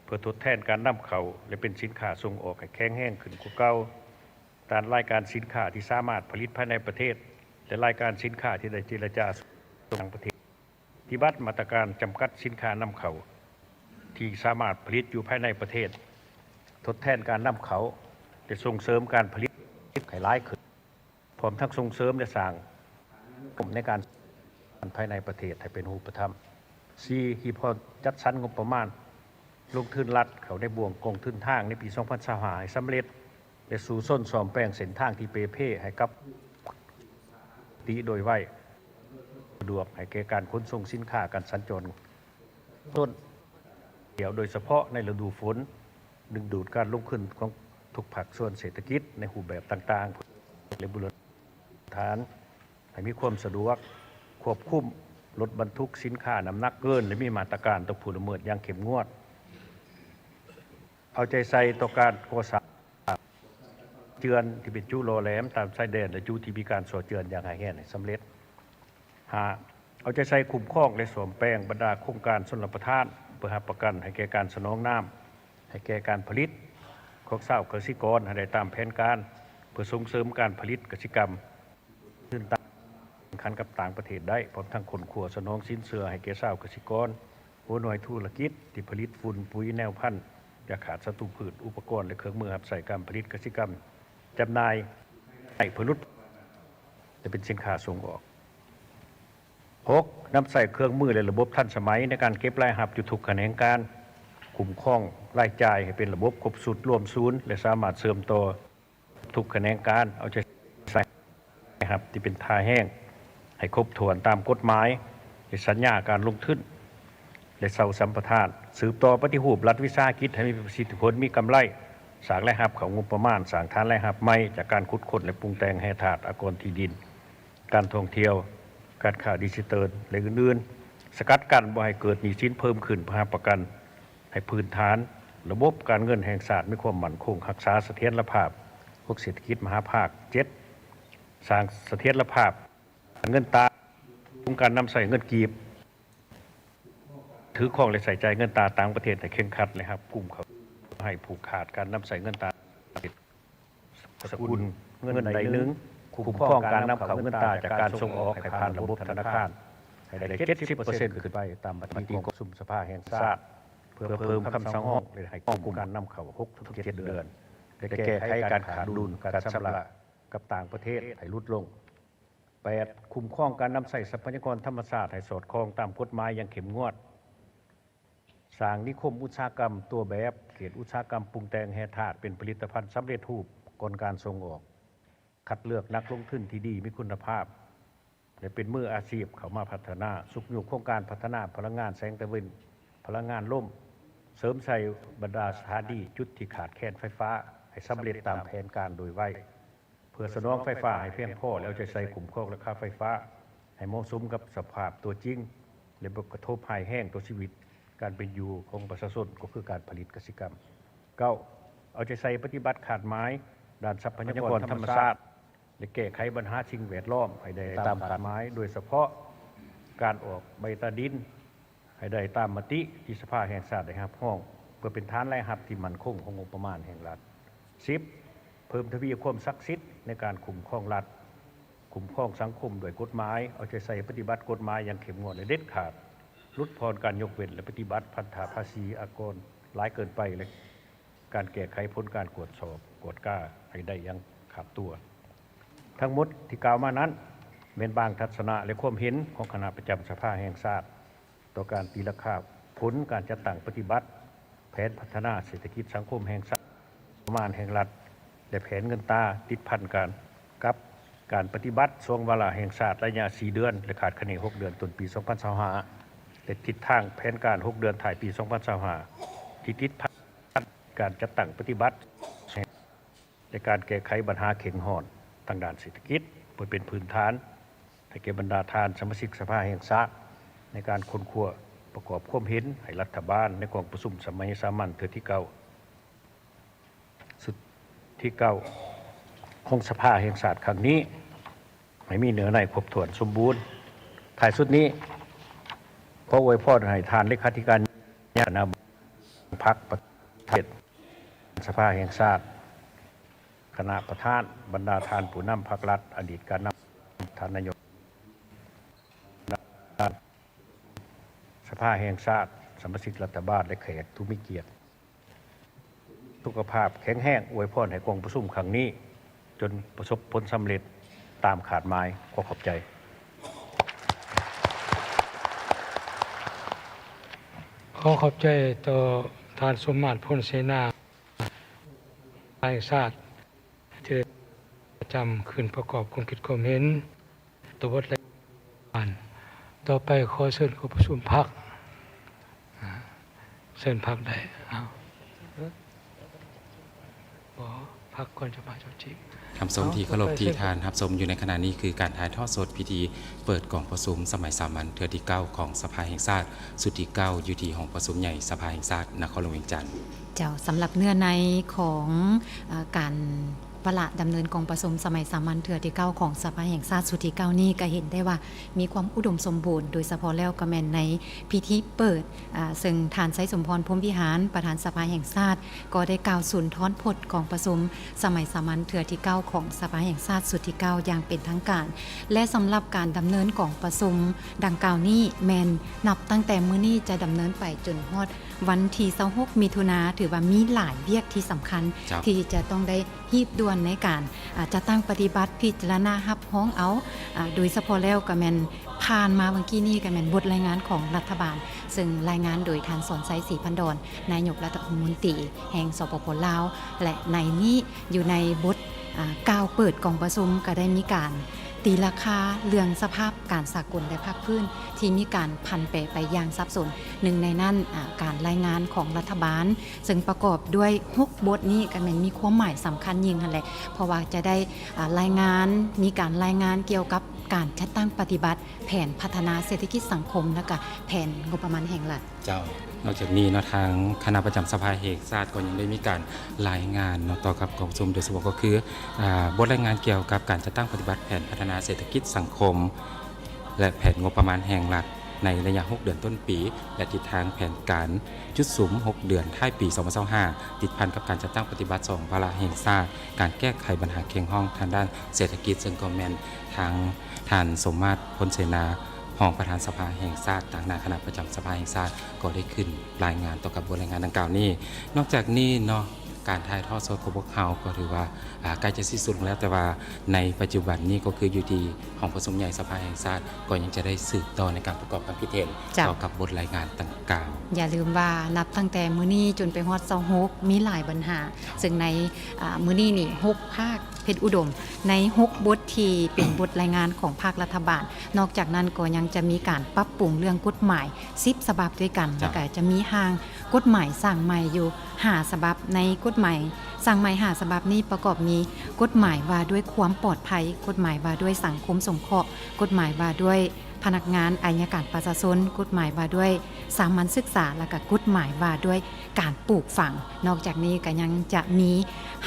ເພື່ອທົດແທນການນຳເຂົ້າ ແລະ ເປັນສິນຄ້າສົ່ງອອກໃຫ້ແຂງແຮງຂຶ້ນກວ່າເກົ່າ, ດ້ານລາຍການສິນຄ້າທີ່ສາມາດຜະລິດພາຍໃນປະເທດ ແລະ ລາຍການສິນຄ້າທີ່ໄດ້ເຈລະຈາສົ່ງອອກຕ່າງປະເທດ, ປະຕິບັດມາດຕະການຈຳກັດສິນຄ້ານຳເຂົ້າທີ່ສາມາດຜະລິດຢູ່ພາຍໃນປະເທດ, ທົດແທນການນຳເຂົ້າ ແລະ ສົ່ງເສີມການຜະລິດໃຫ້ຫຼາຍຂຶ້ນ. ພ້ອມທັງສົ່ງເສີມ ແລະ ສ້າງໃນການ ພາຍໃນປະເທດໃຫ້ເປັນຮູບປະທຳ. ສີ່ ຮີບຮ້ອນຈັດສັນງົບປະມານລົງທຶນລັດເຂົ້າໃນບ່ວງກອງທຶນທາງໃນປີສອງພັນຊາວຫ້າໃຫ້ສຳເລັດ ແລະ ສູ້ຊົນສ້ອມແປງເສັ້ນທາງທີ່ເປ່ເພໃຫ້ກັບ ຕິໂດຍໄວ, ສະດວກໃຫ້ແກ່ການຂົນສົ່ງສິນຄ້າ, ການສັນຈອນ ຕົ້ນ ທ່ຽວ ໂດຍສະເພາະໃນລະດູຝົນ, ດຶງດູດການລົງທຶນຂອງທຸກພາກສ່ວນເສດຖະກິດໃນຮູບແບບຕ່າງໆ ແລະ ບູລະນະຖານ ໃຫ້ມີຄວາມສະດວກ, ຄວບຄຸມລົດບັນທຸກສິນຄ້ານ້ຳໜັກເກີນ ແລະ ມີມາດຕະການຕໍ່ຜູ້ລະເມີດຢ່າງເຂັ້ມງວດ. ເອົາໃຈໃສ່ຕໍ່ການກໍ່ສ້າງເຈື່ອນທີ່ເປັນຈຸຫຼໍ່ແຫຼມຕາມຊາຍແດນ ແລະ ຈຸທີ່ມີການສໍ້ເຈື່ອນຢ່າງຮ້າຍແຮງໃຫ້ສຳເລັດ. ຫ້າ, ເອົາໃຈໃສ່ຄຸ້ມຄອງ ແລະ ສ້ອມແປງບັນດາໂຄງການຊົນລະປະທານ ເພື່ອຮັບປະກັນໃຫ້ແກ່ການສະໜອງນ້ຳ ໃຫ້ແກ່ການຜະລິດຂອງຊາວກະສິກອນໃຫ້ໄດ້ຕາມແຜນການ ເພື່ອສົ່ງເສີມການຜະລິດກະສິກຳ ທຶນຕາມແຂ່ງຂັນກັບຕ່າງປະເທດໄດ້, ພ້ອມທັງຄົ້ນຄວ້າສະໜອງສິນເຊື່ອໃຫ້ແກ່ຊາວກະສິກອນ, ຫົວໜ່ວຍທຸລະກິດທີ່ຜະລິດຝຸ່ນ, ປຸ໋ຍ, ແນວພັນ, ຢາຂ້າສັດຕູພືດ, ອຸປະກອນ ແລະ ເຄື່ອງມືຮັບໃຊ້ການຜະລິດກະສິກຳ, ຈຳໜ່າຍໃຫ້ຜະລິດ ແລະ ເປັນສິນຄ້າສົ່ງອອກ. ຫົກ, ນຳໃຊ້ເຄື່ອງມື ແລະ ລະບົບທັນສະໄໝໃນການເກັບລາຍຮັບຢູ່ທຸກຂະແໜງການ, ຄຸ້ມຄອງລາຍຈ່າຍໃຫ້ເປັນລະບົບຄົບຊຸດລວມສູນ ແລະ ສາມາດເຊື່ອມຕໍ່ ທຸກຂະແໜງການ ເອົາໃຈໃສ່ລາຍຮັບທີ່ເປັນທ່າແຮງໃຫ້ຄົບຖ້ວນຕາມກົດໝາຍ ແລະ ສັນຍາການລົງທຶນ ແລະ ເຊົ່າສຳປະທານ, ສືບຕໍ່ປະຕິຮູບລັດວິສາຫະກິດໃຫ້ມີປະສິດທິຜົນ, ມີກຳໄລ, ສ້າງລາຍຮັບເຂົ້າງົບປະມານ, ສ້າງຖານລາຍຮັບໃໝ່ຈາກການຂຸດຄົ້ນ ແລະ ປຸງແຕ່ງແຮ່ທາດ, ອາກອນທີ່ດິນ, ການທ່ອງທ່ຽວ, ການຄ້າດິຈິຕອນ ແລະ ອື່ນໆ, ສະກັດກັ້ນບໍ່ໃຫ້ເກີດໜີ້ສິນເພີ່ມຂຶ້ນ, ເພື່ອຮັບປະກັນ ໃຫ້ພື້ນຖານລະບົບການເງິນແຫ່ງຊາດມີຄວາມໝັ້ນຄົງ, ຮັກສາສະຖຽນລະພາບຂອງເສດຖະກິດມະຫາພາກ. ເຈັດ, ສ້າງສະຖຽນລະພາບການເງິນຕາ, ຄຸ້ມຄອງການນຳໃຊ້ເງິນກີບ, ຖືຄອງ ແລະ ໃຊ້ຈ່າຍເງິນຕາຕ່າງປະເທດໃຫ້ເຄັ່ງຄັດ ແລະ ຮັບກຸມເຂົ້າໃຫ້ຜູກຂາດການນຳໃຊ້ເງິນຕາ ສະກຸນເງິນໃດໜຶ່ງ, ຄຸ້ມຄອງການນຳເຂົ້າເງິນຕາຈາກການສົ່ງອອກໃຫ້ຜ່ານລະບົບທະນາຄານໃຫ້ໄດ້ເຈັດສິບເປີເຊັນຂຶ້ນໄປ ຕາມມະຕິກອງປະຊຸມສະພາແຫ່ງຊາດ ເພື່ອເພີ່ມຄຳສັ່ງຮອງ ແລະ ໃຫ້ຄຸ້ມຄອງການນຳເຂົ້າຫົກເຖິງເຈັດເດືອນ ແລະ ແກ້ໄຂການຂາດດຸນການຊຳລະກັບຕ່າງປະເທດໃຫ້ຫຼຸດລົງ. ແປດ, ຄຸ້ມຄອງການນຳໃຊ້ຊັບພະຍາກອນທຳມະຊາດໃຫ້ສອດຄ່ອງຕາມກົດໝາຍຢ່າງເຂັ້ມງວດ. ສ້າງນິຄົມອຸດສາຫະກຳຕົວແບບ, ເຂດອຸດສາຫະກຳປຸງແຕ່ງແຮ່ທາດເປັນຜະລິດຕະພັນສຳເລັດຮູບກ່ອນການສົ່ງອອກ. ຄັດເລືອກນັກລົງທຶນທີ່ດີ, ມີຄຸນນະພາບ ແລະ ເປັນມືອາຊີບເຂົ້າມາພັດທະນາ. ຊຸກຍູ້ໂຄງການພັດທະນາພະລັງງານແສງຕາເວັນ, ພະລັງງານລົມ, ເສີມໃສ່ບັນດາສະຖານີຈຸດທີ່ຂາດແຄນໄຟຟ້າໃຫ້ສຳເລັດຕາມແຜນການໂດຍໄວ. ເພື່ອສະໜອງໄຟຟ້າໃຫ້ພຽງພໍ ແລະ ເອົາໃຈໃສ່ຄຸ້ມຄອງລາຄາໄຟຟ້າໃຫ້ເໝາະສົມກັບສະພາບຕົວຈິງ ແລະ ບໍ່ກະທົບຮ້າຍແຮງຕໍ່ຊີວິດການເປັນຢູ່ຂອງປະຊາຊົນ ກໍຄືການຜະລິດກະສິກຳ. ເກົ້າ, ເອົາໃຈໃສ່ປະຕິບັດຄາດໝາຍດ້ານຊັບພະຍາກອນທຳມະຊາດ ແລະ ແກ້ໄຂບັນຫາສິ່ງແວດລ້ອມໃຫ້ໄດ້ຕາມຄາດໝາຍ, ໂດຍສະເພາະການອອກໃບຕາດິນ ໃຫ້ໄດ້ຕາມມະຕິທີ່ສະພາແຫ່ງຊາດໄດ້ຮັບຮອງ ເພື່ອເປັນຖານລາຍຮັບທີ່ໝັ້ນຄົງຂອງງົບປະມານແຫ່ງລັດ. ສິບ, ເພີ່ມທະວີຄວາມສັກສິດໃນການຄຸ້ມຄອງລັດ, ຄຸ້ມຄອງສັງຄົມດ້ວຍກົດໝາຍ, ເອົາໃຈໃສ່ປະຕິບັດກົດໝາຍຢ່າງເຂັ້ມງວດ ແລະ ເດັດຂາດ, ຫຼຸດຜ່ອນການຍົກເວັ້ນ ແລະ ປະຕິບັດພັນທະພາສີອາກອນຫຼາຍເກີນໄປ ແລະ ການແກ້ໄຂຜົນການກວດສອບກວດກາໃຫ້ໄດ້ຢ່າງຂາດຕົວ. ທັງໝົດທີ່ກ່າວມານັ້ນ ແມ່ນບາງທັດສະນະ ແລະ ຄວາມເຫັນຂອງຄະນະປະຈຳສະພາແຫ່ງຊາດ ຕໍ່ການຕີລາຄາຜົນການຈັດຕັ້ງປະຕິບັດແຜນພັດທະນາເສດຖະກິດສັງຄົມແຫ່ງຊາດ, ງົບປະມານແຫ່ງລັດ ແລະ ແຜນເງິນຕາ ຕິດພັນກັນກັບການປະຕິບັດສອງວາລະແຫ່ງຊາດໄລຍະສີ່ເດືອນ ແລະ ຄາດຄະເນຫົກເດືອນຕົ້ນປີສອງພັນຊາວຫ້າ ແລະ ທິດທາງແຜນການຫົກເດືອນທ້າຍປີສອງພັນຊາວຫ້າ ທີ່ຕິດພັນ ການຈັດຕັ້ງປະຕິບັດ ແລະ ການແກ້ໄຂບັນຫາເຄັ່ງຮ້ອນທາງດ້ານເສດຖະກິດ ເພື່ອເປັນພື້ນຖານໃຫ້ແກ່ບັນດາທ່ານສະມາຊິກສະພາແຫ່ງຊາດ ໃນການຄົ້ນຄວ້າປະກອບຄວາມເຫັນໃຫ້ລັດຖະບານໃນກອງປະຊຸມສະໄໝສາມັນເທື່ອທີເກົ້າ ຊຸດທີເກົ້າຂອງສະພາແຫ່ງຊາດຄັ້ງນີ້ ໃຫ້ມີເນື້ອໃນຄົບຖ້ວນສົມບູນ. ທ້າຍສຸດນີ້ ຂໍອວຍພອນໃຫ້ທ່ານເລຂາທິການຄະນະພັກປະເທດ ສະພາແຫ່ງຊາດ, ຄະນະປະທານ, ບັນດາທ່ານຜູ້ນຳພັກລັດ, ອະດີດການນຳ, ທ່ານນາຍົກ ສະພາແຫ່ງຊາດ, ສະມາຊິກລັດຖະບານ ແລະ ແຂກຜູ້ມີກຽດ ສຸຂະພາບແຂງແຮງ, ອວຍພອນໃຫ້ກອງປະຊຸມຄັ້ງນີ້ຈົນປະສົບຜົນສຳເລັດຕາມຄາດໝາຍ. ຂໍຂອບໃຈ. ຂໍຂອບໃຈຕໍ່ທ່ານສົມມາດ ພົນເສນາ ແຫ່ງຊາດ ທີ່ໄດ້ປະຈຳຂຶ້ນປະກອບຄວາມຄິດຄວາມເຫັນຕໍ່ບົດລາຍງານ. ຕໍ່ໄປຂໍເຊີນກອງປະຊຸມພັກ ເຊີນພັກໄດ້. ເອົາ ບໍ່ ພ ທ່ານຜູ້ຊົມທີ່ເຄົາລົບ ທີ່ທ່ານຮັບຊົມຢູ່ໃນຂະນະນີ້ ຄືການຖ່າຍທອດສົດພິທີເປີດກອງປະຊຸມສະໄໝສາມັນເທື່ອທີເກົ້າຂອງສະພາແຫ່ງຊາດຊຸດທີເກົ້າ ຢູ່ທີ່ຫ້ອງປະຊຸມໃຫຍ່ສະພາແຫ່ງຊາດນະຄອນຫຼວງວຽງຈັນ. ເຈົ້າ, ສຳລັບເນື້ອໃນຂອງ ເອີ ການວາລະດຳເນີນກອງປະຊຸມສະໄໝສາມັນເທື່ອທີເກົ້າຂອງສະພາແຫ່ງຊາດຊຸດທີເກົ້ານີ້ ກໍເຫັນໄດ້ວ່າມີຄວາມອຸດົມສົມບູນ, ໂດຍສະເພາະແລ້ວກໍແມ່ນໃນພິທີເປີດ ອາ ເຊິ່ງທ່ານ ໄຊສົມພອນ ພົມວິຫານ ປະທານສະພາແຫ່ງຊາດ ກໍໄດ້ກ່າວສຸນທອນພົດກອງປະຊຸມສະໄໝສາມັນເທື່ອທີເກົ້າຂອງສະພາແຫ່ງຊາດຊຸດທີເກົ້າຢ່າງເປັນທາງການ ແລະ ສຳລັບການດຳເນີນກອງປະຊຸມດັ່ງກ່າວນີ້ ແມ່ນນັບຕັ້ງແຕ່ມື້ນີ້ຈະດຳເນີນໄປຈົນຮອດວັນທີຊາວຫົກ ມິຖຸນາ, ຖືວ່າມີຫຼາຍວຽກທີ່ສຳຄັນ ເຈົ້າ ທີ່ຈະຕ້ອງໄດ້ ຮີບດ່ວນໃນການ ອາ ຈັດຕັ້ງປະຕິບັດ, ພິຈາລະນາຮັບຮອງເອົາ ອາ ໂດຍສະເພາະແລ້ວກໍແມ່ນຜ່ານມາເມື່ອກີ້ນີ້ກໍແມ່ນບົດລາຍງານຂອງລັດຖະບານ ເຊິ່ງລາຍງານໂດຍທ່ານ ສອນໄຊ ສີພັນດອນ ນາຍົກລັດຖະມົນຕີແຫ່ງ ສປປ ລາວ ແລະ ໃນນີ້ຢູ່ໃນບົດ ອາ ກ່າວເປີດກອງປະຊຸມກໍໄດ້ມີການຕີລາຄາເລື່ອງສະພາບການສາກົນ ແລະ ພາກພື້ນທີ່ມີການຜັນແປໄປຢ່າງສັບສົນ. ໜຶ່ງໃນນັ້ນ ອາ ການລາຍງານຂອງລັດຖະບານ ເຊິ່ງປະກອບດ້ວຍຫົກບົດນີ້ ກໍແມ່ນມີຄວາມໝາຍສຳຄັນຍິ່ງຫັ້ນແຫຼະ ເພາະວ່າຈະໄດ້ ອາ ລາຍງານ ມີການລາຍງານກ່ຽວກັບການຈັດຕັ້ງປະຕິບັດແຜນພັດທະນາເສດຖະກິດສັງຄົມ ແລະ ກະແຜນງົບປະມານແຫ່ງລັດ. ເຈົ້າ, ນອກຈາກນີ້ເນາະ ທາງຄະນະປະຈຳສະພາແຫ່ງຊາດກໍຍັງໄດ້ມີການລາຍງານເນາະ ຕໍ່ກັບກອງປະຊຸມ ໂດຍສະເພາະກໍຄື ອາ ບົດລາຍງານກ່ຽວກັບການຈັດຕັ້ງປະຕິບັດແຜນພັດທະນາເສດຖະກິດສັງຄົມ ແລະ ແຜນງົບປະມານແຫ່ງລັດ ໃນໄລຍະຫົກເດືອນຕົ້ນປີ ແລະ ທິດທາງແຜນການຈຸດສຸມຫົກເດືອນທ້າຍປີສອງພັນຊາວຫ້າ ຕິດພັນກັບການຈັດຕັ້ງປະຕິບັດສອງວາລະແຫ່ງຊາດ, ການແກ້ໄຂບັນຫາແຂງຫ້ອງທາງດ້ານເສດຖະກິດ, ເຊິ່ງກໍແມ່ນທາງທ່ານ ສົມມາດ ພົນເສນາ ຮອງປະທານສະພາແຫ່ງຊາດ ຕາງໜ້າຄະນະປະຈຳສະພາແຫ່ງຊາດ ກໍໄດ້ຂຶ້ນລາຍງານຕໍ່ກັບບົດລາຍງານດັ່ງກ່າວນີ້. ນອກຈາກນີ້ເນາະ ການຖ່າຍທອດສົດຂອງພວກເຮົາກໍຖືວ່າ ອາ ໃກ້ຈະສິ້ນສຸດລົງແລ້ວ, ແຕ່ວ່າໃນປັດຈຸບັນນີ້ກໍຄືຢູ່ທີ່ຫ້ອງປະຊຸມໃຫຍ່ສະພາແຫ່ງຊາດ ກໍຍັງຈະໄດ້ສືບຕໍ່ໃນການປະກອບຄຳຄິດເຫັນ ເຈົ້າ ຕໍ່ກັບບົດລາຍງານດັ່ງກ່າວ. ຢ່າລືມວ່ານັບຕັ້ງແຕ່ມື້ນີ້ຈົນໄປຮອດຊາວຫົກ ມີຫຼາຍບັນຫາ, ເຊິ່ງໃນ ອາ ມື້ນີ້ນີ້ ຫົກພາກເພັດອຸດົມ ໃນຫົກບົດທີ່ເປັນບົດລາຍງານຂອງພາກລັດຖະບານ. ນອກຈາກນັ້ນກໍຍັງຈະມີການປັບປຸງເລື່ອງກົດໝາຍສິບສະບັບດ້ວຍກັນ, ເຈົ້າ ແລ້ວກໍຈະມີຮ່າງ ກົດໝາຍສ້າງໃໝ່ຢູ່ຫ້າສະບັບ. ໃນກົດໝາຍສ້າງໃໝ່ຫ້າສະບັບນີ້ ປະກອບມີກົດໝາຍວ່າດ້ວຍຄວາມປອດໄພ, ກົດໝາຍວ່າດ້ວຍສັງຄົມສົງເຄາະ, ກົດໝາຍວ່າດ້ວຍພະນັກງານໄອຍະການປະຊາຊົນ, ກົດໝາຍວ່າດ້ວຍສາມັນສຶກສາ ແລ້ວກະກົດໝາຍວ່າດ້ວຍການປູກຝັງ. ນອກຈາກນີ້ກະຍັງຈະມີ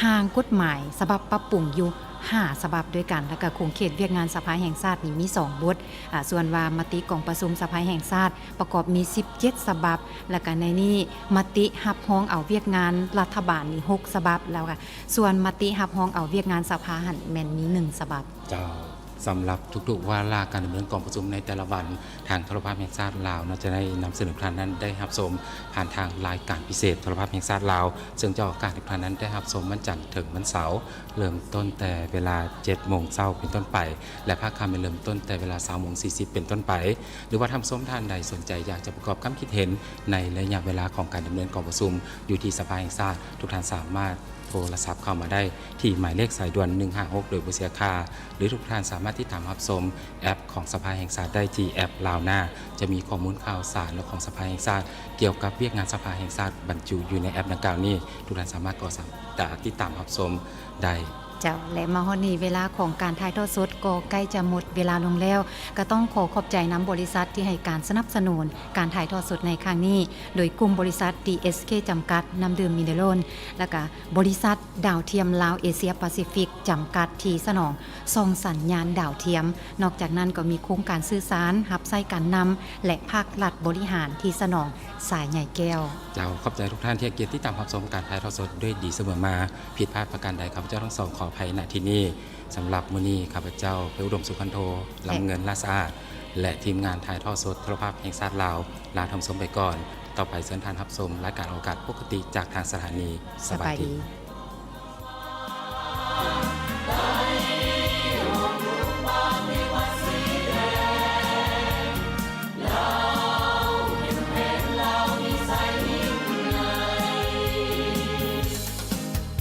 ຮ່າງກົດໝາຍສະບັບປັບປຸງຢູ່ຫ້າສະບັບດ້ວຍກັນ, ແລ້ວກະຂົງເຂດວຽກງານສະພາແຫ່ງຊາດນີ້ມີສອງບົດ, ອາ ສ່ວນວ່າມະຕິກອງປະຊຸມສະພາແຫ່ງຊາດ ປະກອບມີສິບເຈັດສະບັບ, ແລ້ວກະໃນນີ້ມະຕິຮັບຮອງເອົາວຽກງານລັດຖະບານນີ້ຫົກສະບັບ, ແລ້ວກະສ່ວນມະຕິຮັບຮອງເອົາວຽກງານສະພາຫັ້ນແມ່ນມີໜຶ່ງສະບັບ. ເຈົ້າ, ສຳລັບທຸກໆວາລະການດຳເນີນກອງປະຊຸມໃນແຕ່ລະວັນ, ທາງໂທລະພາບແຫ່ງຊາດລາວເນາະ ຈະໄດ້ນຳສະເໜີທ່ານນັ້ນໄດ້ຮັບຊົມຜ່ານທາງລາຍການພິເສດໂທລະພາບແຫ່ງຊາດລາວ, ເຊິ່ງຈະອອກອາກາດໃຫ້ທ່ານນັ້ນໄດ້ຮັບຊົມວັນຈັນເຖິງວັນເສົາ, ເລີ່ມຕົ້ນແຕ່ເວລາເຈັດໂມງເຊົ້າເປັນຕົ້ນໄປ ແລະ ພາກຄ່ຳແມ່ນເລີ່ມຕົ້ນແຕ່ເວລາຊາວໂມງສີ່ສິບເປັນຕົ້ນໄປ. ຫຼືວ່າທ່ານຜູ້ຊົມທ່ານໃດສົນໃຈຢາກຈະປະກອບຄຳຄິດເຫັນໃນໄລຍະເວລາຂອງການດຳເນີນກອງປະຊຸມຢູ່ທີ່ສະພາແຫ່ງຊາດ, ທຸກທ່ານສາມາດໂທລະສັບເຂົ້າມາໄດ້ທີ່ໝາຍເລກສາຍດ່ວນໜຶ່ງຫ້າຫົກໂດຍບໍ່ເສຍຄ່າ, ຫຼືທຸກທ່ານສາມາດຕິດຕາມຮັບຊົມແອັບຂອງສະພາແຫ່ງຊາດໄດ້ທີ່ແອັບລາວນາ, ຈະມີຂໍ້ມູນຂ່າວສານຂອງສະພາແຫ່ງຊາດກ່ຽວກັບວຽກງານສະພາແຫ່ງຊາດບັນຈຸຢູ່ໃນແອັບດັ່ງກ່າວນີ້, ທຸກທ່ານສາມາດກໍສາມາດຕິດຕາມຮັບຊົມໄດ້. ເຈົ້າ ແລະ ມາຮອດນີ້ເວລາຂອງການຖ່າຍທອດສົດກໍໃກ້ຈະໝົດເວລາລົງແລ້ວ, ກໍຕ້ອງຂໍຂອບໃຈນຳບໍລິສັດທີ່ໃຫ້ການສະໜັບສະໜູນການຖ່າຍທອດສົດໃນຄັ້ງນີ້, ໂດຍກຸ່ມບໍລິສັດ ດີເອສເຄ ຈຳກັດ, ນ້ຳດື່ມມິນເນຣອນ ແລ້ວກະບໍລິສັດດາວທຽມລາວເອເຊຍປາຊີຟິກ ຈຳກັດ ທີ່ສະໜອງຊ່ອງສັນຍານດາວທຽມ. ນອກຈາກນັ້ນກໍມີໂຄງການສື່ສານ, ຮັບໃຊ້ການນຳ ແລະ ພາກລັດບໍລິຫານທີ່ສະໜອງສາຍໃຫຍ່ແກ້ວ. ເຈົ້າ, ຂອບໃຈທຸກທ່ານທີ່ໃຫ້ກຽດຕິດຕາມຮັບຊົມການຖ່າຍທອດສົດດ້ວຍດີສະເໝີມາ. ຜິດພາດປະການໃດ ຂ້າພະເຈົ້າທັງສອງຂໍອະໄພນະທີ່ນີ້. ສຳລັບມື້ນີ້ ຂ້າພະເຈົ້າ ໄພອຸດົມ ສຸພັນໂທ ລຳເງິນ ລາດສະອາດ ແລະ ທີມງານຖ່າຍທອດສົດໂທລະພາບແຫ່ງຊາດລາວ ລາທ່ານຜູ້ຊົມໄປກ່ອນ. ຕໍ່ໄປເຊີນທ່ານຮັບຊົມລາຍການອອກອາກາດປົກກະຕິຈາກທາງສະຖານີ. ສະບາຍດີ.